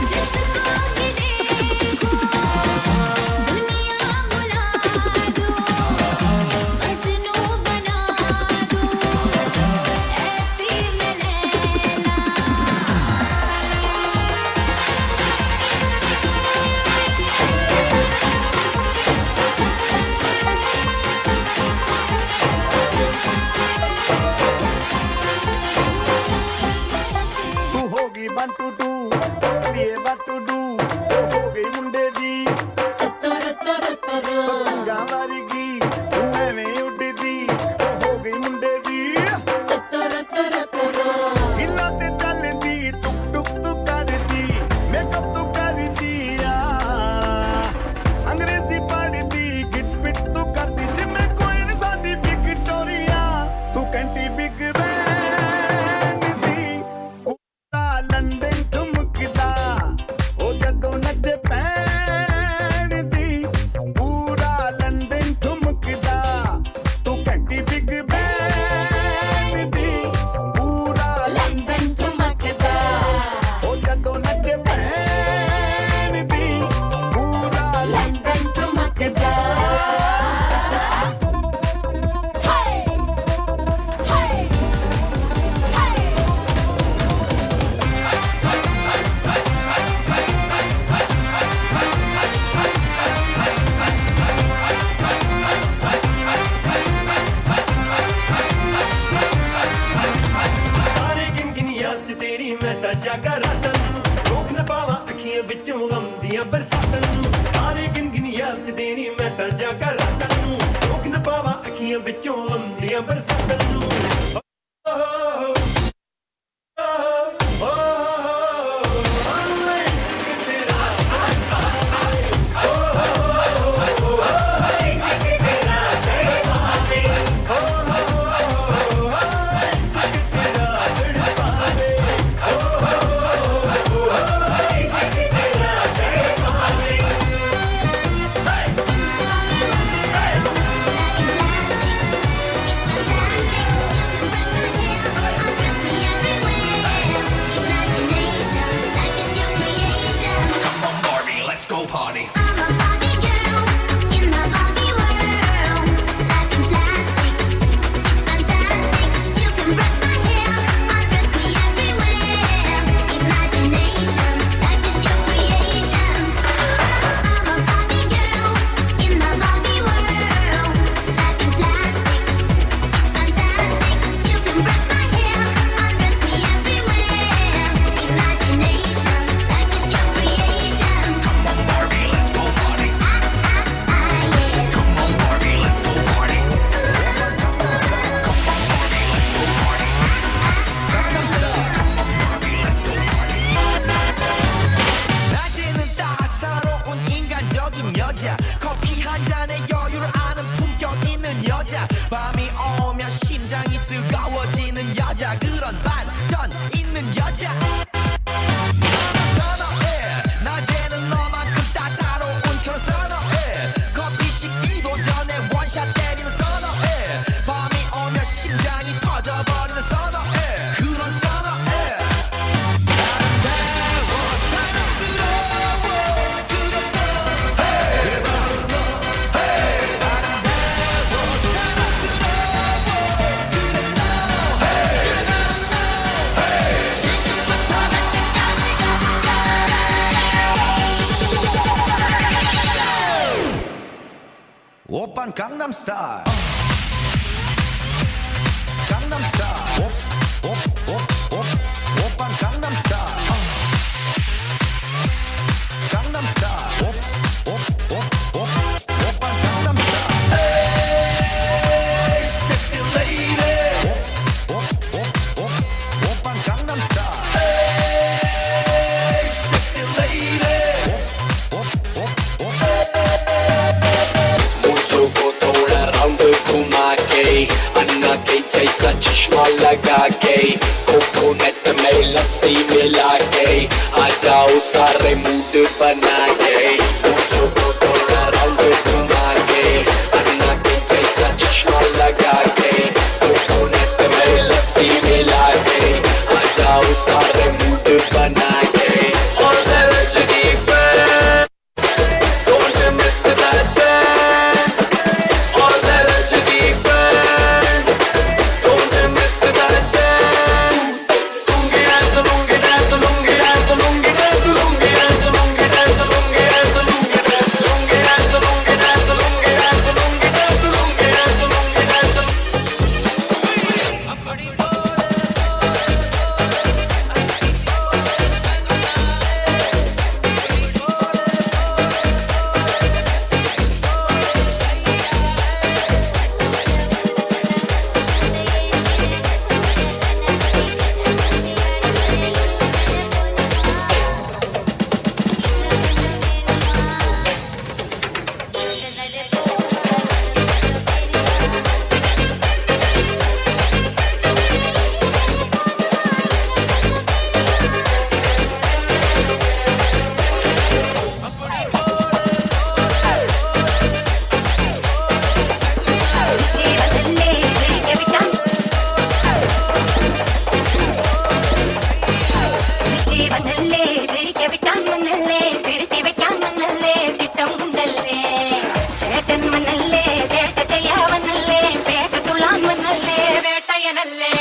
जिसको भी देखो दुनिया बुला दो, मजनू बना दो, ऐसी मैं लैला। ਤੂੰ ਹੋ ਗਈ 1 2 2 ਕੁੜੀਏ 1 2 2 ਉਹ ਹੋ ਗਈ ਮੁੰਡੇ ਦੀ ਪਤੰਗਾਂ ਵਰਗੀ ਤੂੰ ਐਵੇਂ ਉੱਡਦੀ, ਉਹ ਹੋ ਗਈ ਮੁੰਡੇ ਦੀ। ਹਿੱਲਾਂ ਤੇ ਚੱਲਦੀ, ਟੁਕ ਟੁਕ ਤੂੰ ਕਰਦੀ, ਮੇਕਅਪ ਤੂੰ ਕਰਦੀ ਆ, ਅੰਗਰੇਜ਼ੀ ਪੜ੍ਹਦੀ, ਗਿੱਟ ਪਿੱਟ ਤੂੰ ਕਰਦੀ, ਜਿਵੇਂ ਕੋਈ ਨੀ ਸਾਡੀ ਵਿਕਟੋਰੀਆ। ਤੂੰ ਕੈਂਟੀ ਬਿਗ ਬੈਨ ਦੀ, ਉੱਤਾ ਲੰਡਨ ਠੁਮਕਦਾ, ਉਹ ਜਦੋਂ ਨੱਚੇ ਪੈਣ ਦੀ, ਪੂਰਾ ਲੰਡਨ ਠੁਮਕਦਾ। ਤੂੰ ਘੰਟੀ ਬਿਗ ਬੈਨ ਦੀ, ਪੂਰਾ ਲੰਡਨ ਠੁਮਕਦਾ, ਉਹ ਜਦੋਂ ਨੱਚੇ ਪੈਣ ਦੀ, ਪੂਰਾ ਲੰਡਨ ਠੁਮਕਦਾ। ਤਾਰੇ ਗਿਣ ਗਿਣ ਯਾਦ ਚ ਤੇਰੀ ਮੈਂ ਤਾਂ ਜਾਗਾ ਰਾਤਾਂ ਨੂੰ, ਰੋਕ ਨਾ ਪਾਵਾਂ ਅੱਖੀਆਂ ਵਿੱਚੋਂ ਗਮ ਦੀਆਂ ਬਰਸਾਤਾਂ ਨੂੰ। ਤਾਰੇ ਗਿਣ ਗਿਣ ਯਾਦ ਚ ਤੇਰੀ ਮੈਂ ਤਾਂ ਜਾਗਾ ਰਾਤਾਂ ਨੂੰ, ਰੋਕ ਨਾ ਪਾਵਾਂ ਅੱਖੀਆਂ ਵਿੱਚੋਂ ਗਮ ਦੀਆਂ ਬਰਸਾਤਾਂ ਨੂੰ। Come on, Barbie, let's go party. In the Barbie world, life in plastic, it's fantastic. You can brush my hair, undress me everywhere. Imagination, life is your creation. I'm a Barbie girl in the Barbie world, life in plastic, it's fantastic. You can brush my hair, undress me everywhere. Imagination, life is your creation. Come on, Barbie, let's go party. Come on, Barbie, let's go party. Come on, Barbie, let's go party. Come on, Barbie, let's go party. 낮에는 따사로운 인간적인 여자, 커피 한 잔에 여유를 아는 품격 있는 여자, 밤이 오면 심장이 뜨거워지는 여자, 그런 반전 있는 여자. 가자. 선어해 낮에는 너만큼 따사로운 그런 선어해. 커피 식기도 전에 원샷 때리는 선어해. 밤이 오면 심장이 터져버리는 선어해. 그런 선어해. 아름다워 사랑스러워 그런 너. 그래 바로 너. 아름다워 사랑스러워 그런 너. 그래 바로 너. 지금부터 갈 때까지 가볼까. 오빤 강남스타일. 강남스타일. 오오오오 오빤 강남스타일. 강남스타일. 오오오오 오빤 강남스타일. 에이 sexy lady. 오오오오 오빤 강남스타일. 에이 sexy lady. 오오오오 मुझको थोड़ा round घुमा K अन्ना K जैसा चश्मा लगा K coconut में लस्सी मिला K आ जाओ सारे mood बना के। मुझको थोड़ा राउंड घुमा के अन्ना के जैसा चश्मा लगा के कोकोनट में लस्सी मिला के आ जाओ सारे मूड बना K. Aur Rajani fan, don't miss that chance. All the Rajini fans, don't miss that chance. Lungi dance, lungi dance, lungi dance, lungi dance, lungi dance, lungi dance, lungi dance, lungi dance, lungi dance, lungi dance, lungi dance, lungi dance, lungi dance, lungi dance. വന്നല്ലേ തിരികെ വിട്ടാൻ വന്നല്ലേ തിരുത്തി വെക്കാൻ വന്നല്ലേ തിട്ടം ഉണ്ടല്ലേ ചേട്ടൻ വന്നല്ലേ ചേട്ട ചെയ്യാ വന്നല്ലേ പേട്ട തുള്ളാൻ വന്നല്ലേ വേട്ടയനല്ലേ.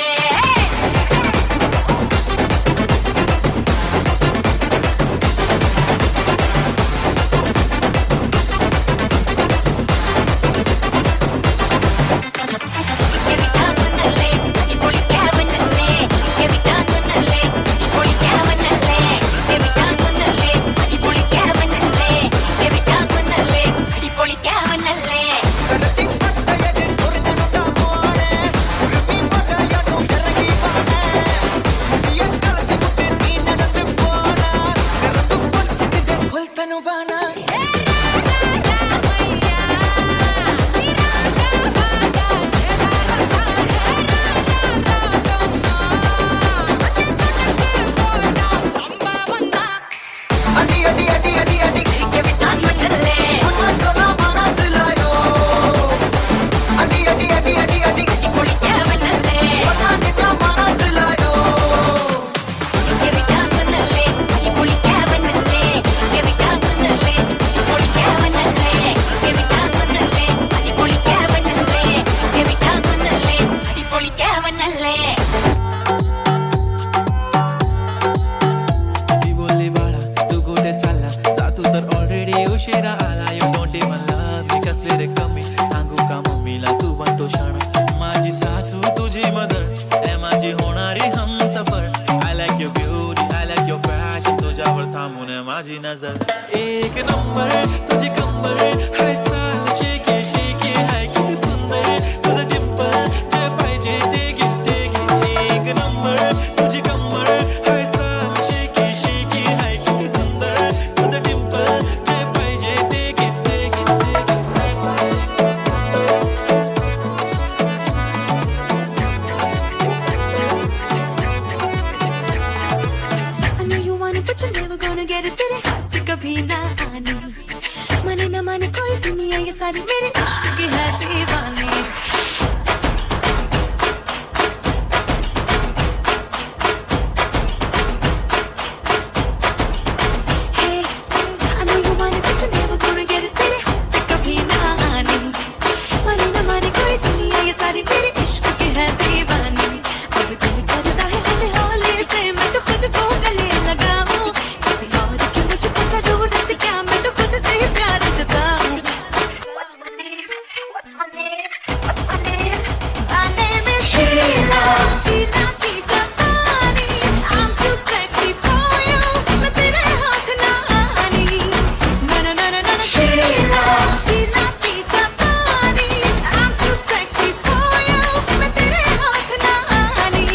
ती बोलली बाळा तू कुठे चालला, जा तू तर ऑलरेडी उशिरा आला. You don't even love me, कसली रे कमी सांगू का मम्मीला, तू बनतो शाणा. माझी सासू तुझी मदर, ए माझी होणारी Humsafar. I like your beauty, I like your fashion, तुझ्यावर थांबून माझी नजर. एक नंबर तुझी कंबर, हाय चाल शेकी शेकी, हाय किती सुंदर तुझं डिंपल, जे पाहिजे ते घे ते घे. एक नंबर तुझी कंबर, हाय चाल शेकी शेकी, हाय किती सुंदर तुझं डिंपल, जे पाहिजे ते घे ते घे ते घे. ना आनी, माने ना माने कोई दुनिया ये सारी मेरे इश्क की है दीवानी। Hey, I know you want it, but you're never gonna get it. तेरे हाथ पे कभी ना आनी, माने ना माने कोई दुनिया ये सारी मेरे इश्क की है दीवानी। अब दिल करता है हौले हौले से मैं तो खुद को गले लगाऊं, किसी और की मुझको जरूरत क्या, मैं तो खुद से ही प्यार जताऊं। What's my name? What's my name? What's my name? My name is Sheila. Sheila की जापानी. I'm too sexy for you. मैं तेरे हाथ ना आनी. Na na na na na na. Sheila. Sheila की जापानी. I'm too sexy for you. मैं तेरे हाथ ना आनी.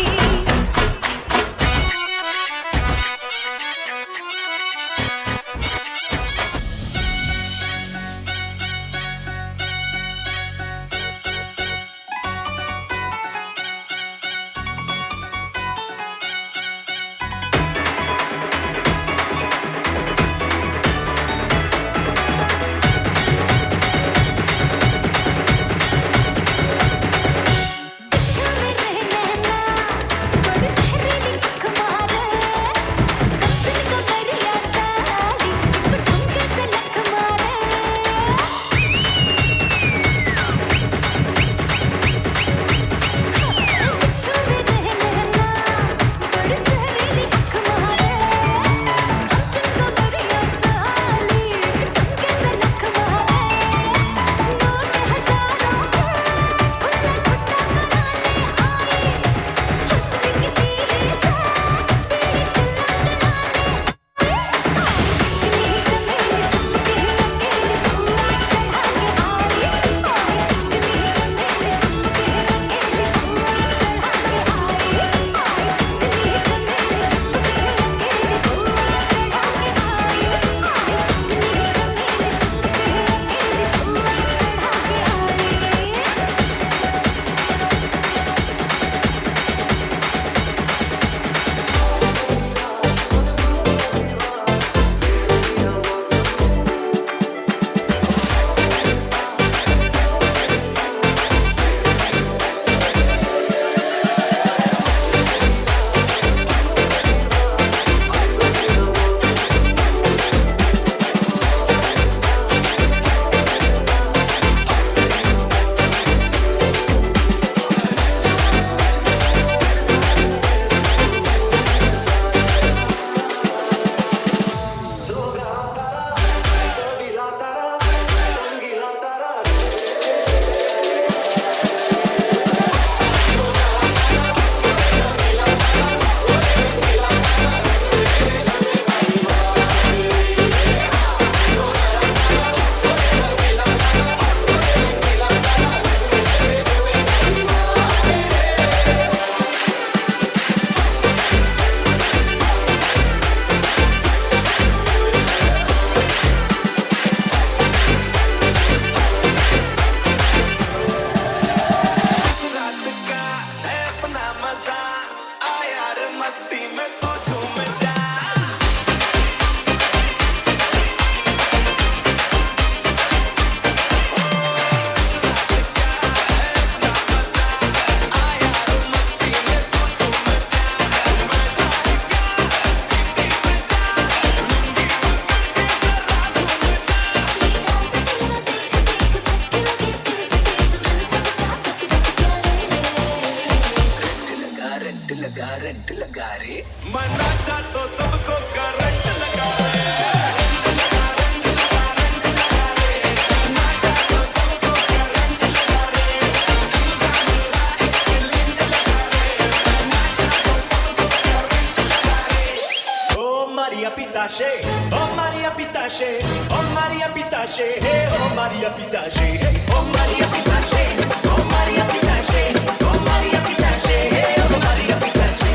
मना तो सबको करंट लगा Oh Maria Pitache, oh Maria Pitache, oh Maria Pitache, hey, oh Maria Pitache, hey, oh Maria Pitache, oh Maria Pitache, oh Maria Pitache, hey, oh Maria Pitache.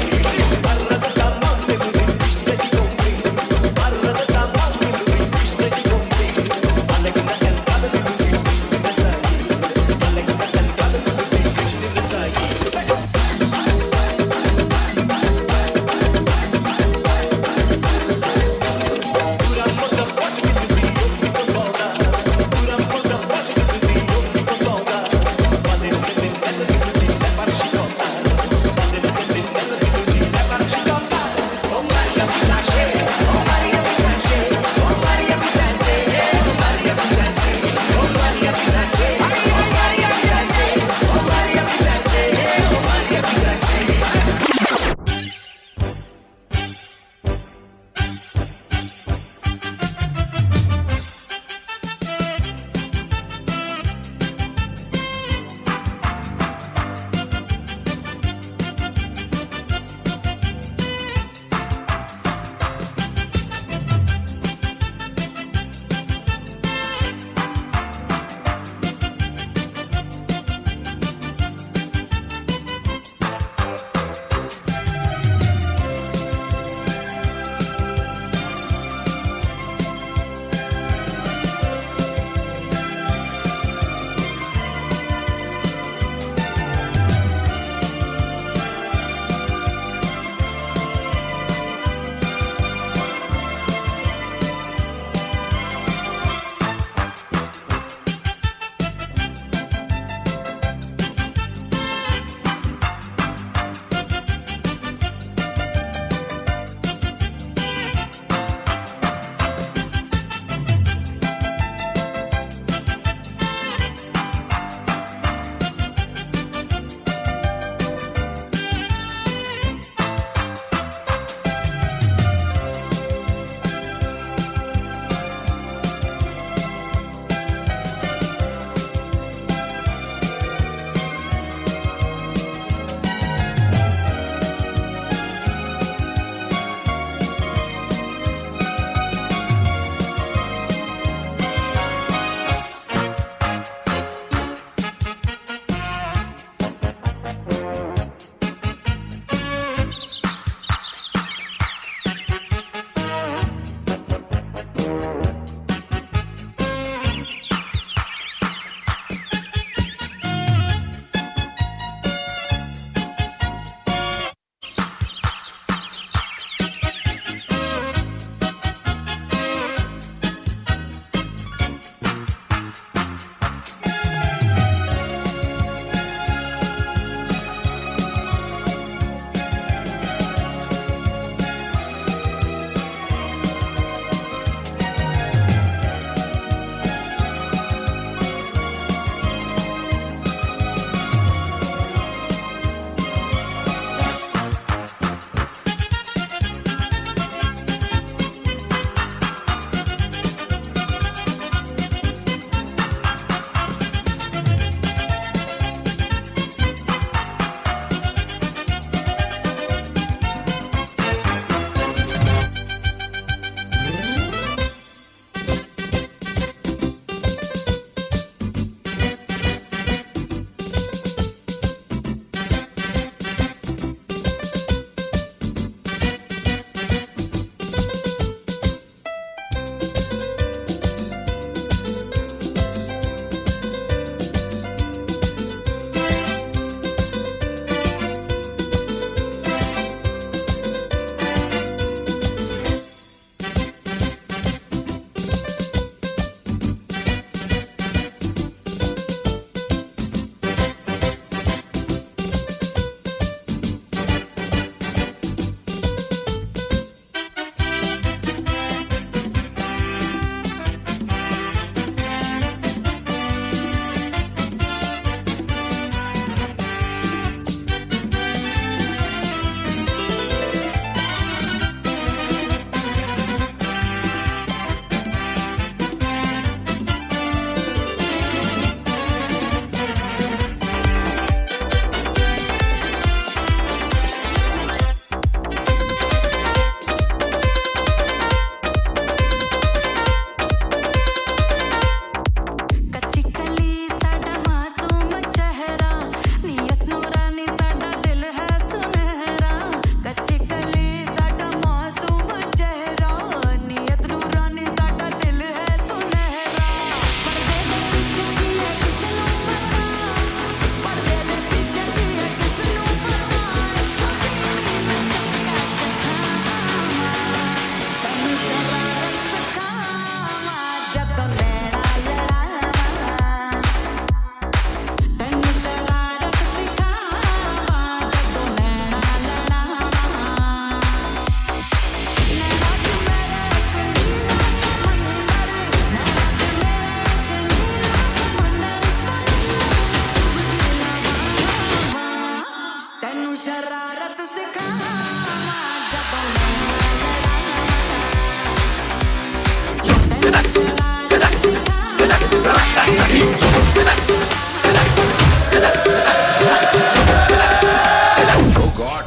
Oh God,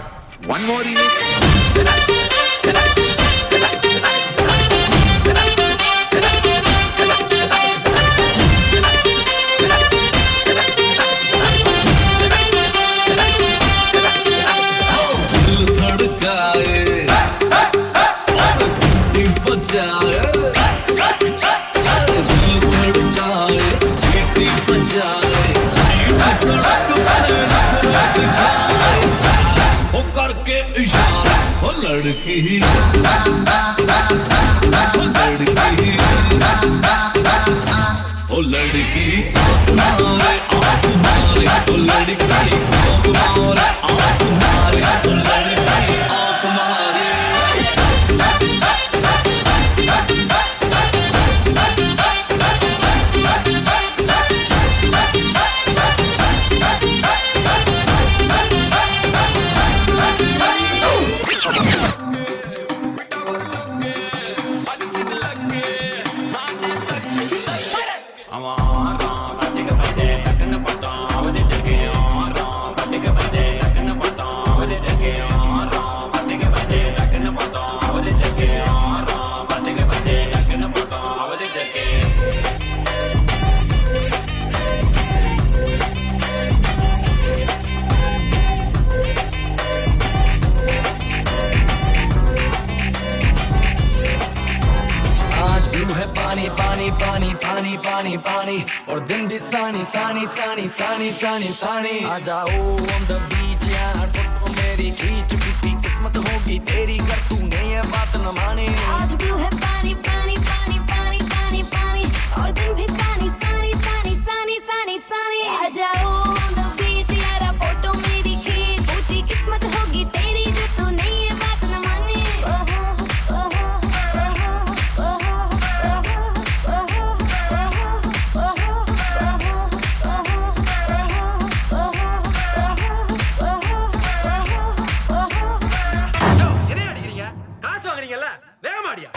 one more remix. दिल धड़काए और सीटी बजाए, दिल धड़काए सीटी बजाए, सड़क पर रख जाए, वो करके इशारा, वो लड़की, वो लड़की, वो लड़की आँख मारे, आँख मारे, वो लड़की आँख मारे, आँख मारे, वो लड़की आँख मारे। आज ब्लू है पानी पानी पानी पानी पानी पानी और दिन भी सानी सानी सानी सानी सानी सानी। आ जाओ ऑन the beach यार, फोटो मेरी खींच, फूटी किस्मत होगी तेरी कर तूने ये बात न माने। आज ब्लू है पानी पानी पानी पानी पानी पानी और दिन भी सानी सानी सानी सानी सानी सानी। आ जाओ ऑन the beach यारा, फोटो मेरी खींच, फूटी किस्मत होगी तेरी जो तूने ये बात न माने। ओहो ओहो ओहो ओहो ओहो ओहो ओहो ओहो ओहो என்ன அடிக்கிறீங்க? காசு வாங்குறீங்கல்ல, வேகமா அடியா.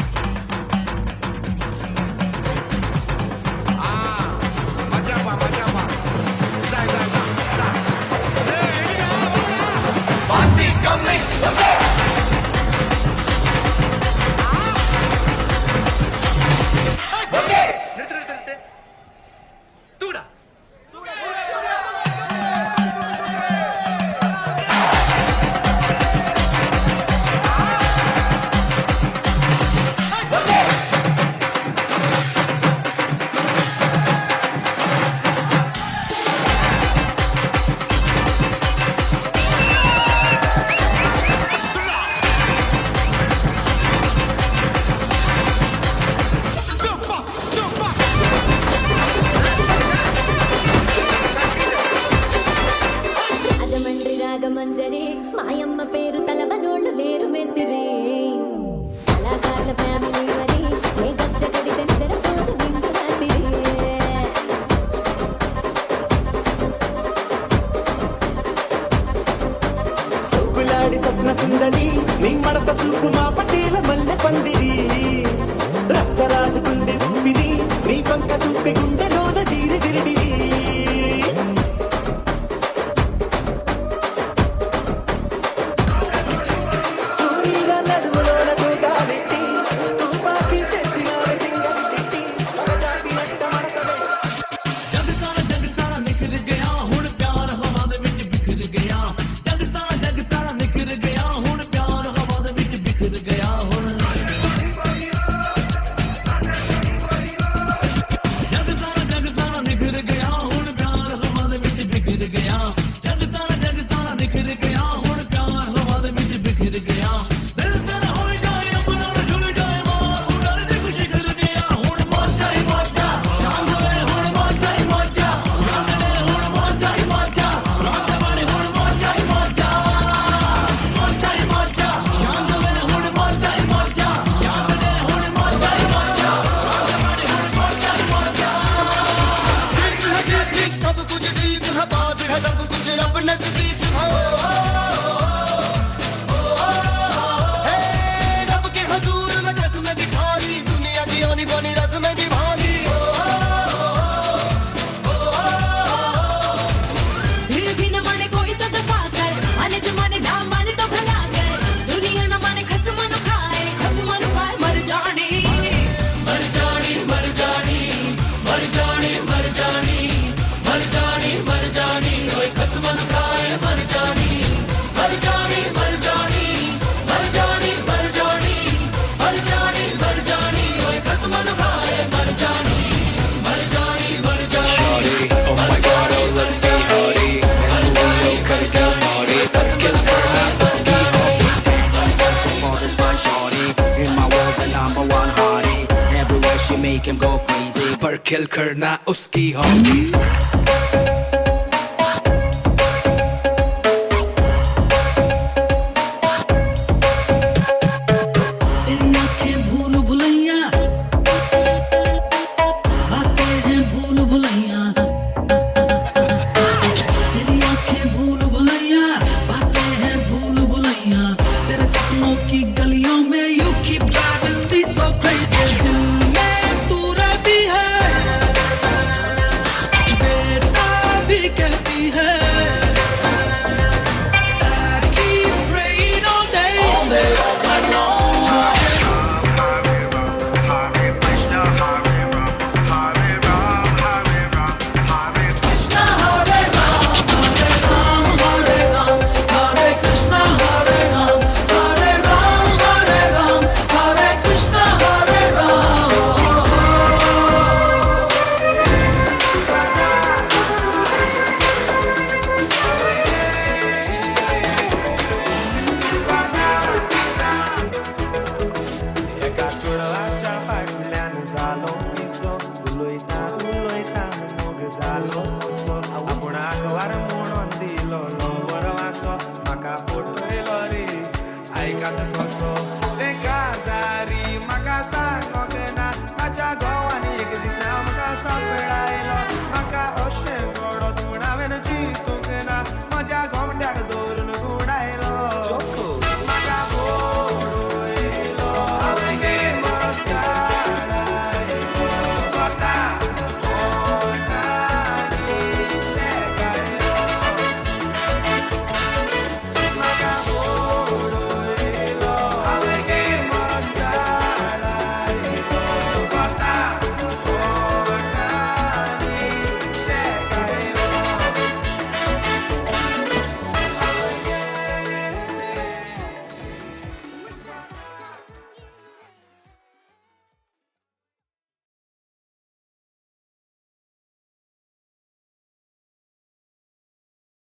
डीजे पर खेल करना उसकी हॉबी। तेरी आंखें भूल भुलैया, बातें हैं भूल भुलैया। तेरी आंखें भूल भुलैया, बातें हैं भूल भुलैया। तेरे सपनों की गलियों में you keep driving me so crazy। दिल में तू रहती है, बेटा भी कहती है। I keep praying all day, all day, all night long। Krishna Hare Ram, Hare Ram, Hare Ram, Hare Krishna Hare Ram, Hare Ram, Hare Ram, Hare Krishna Hare Ram। एका चेडवाच्या फाटल्यान जालो पिसो, उलयता उलयता मोग जालो।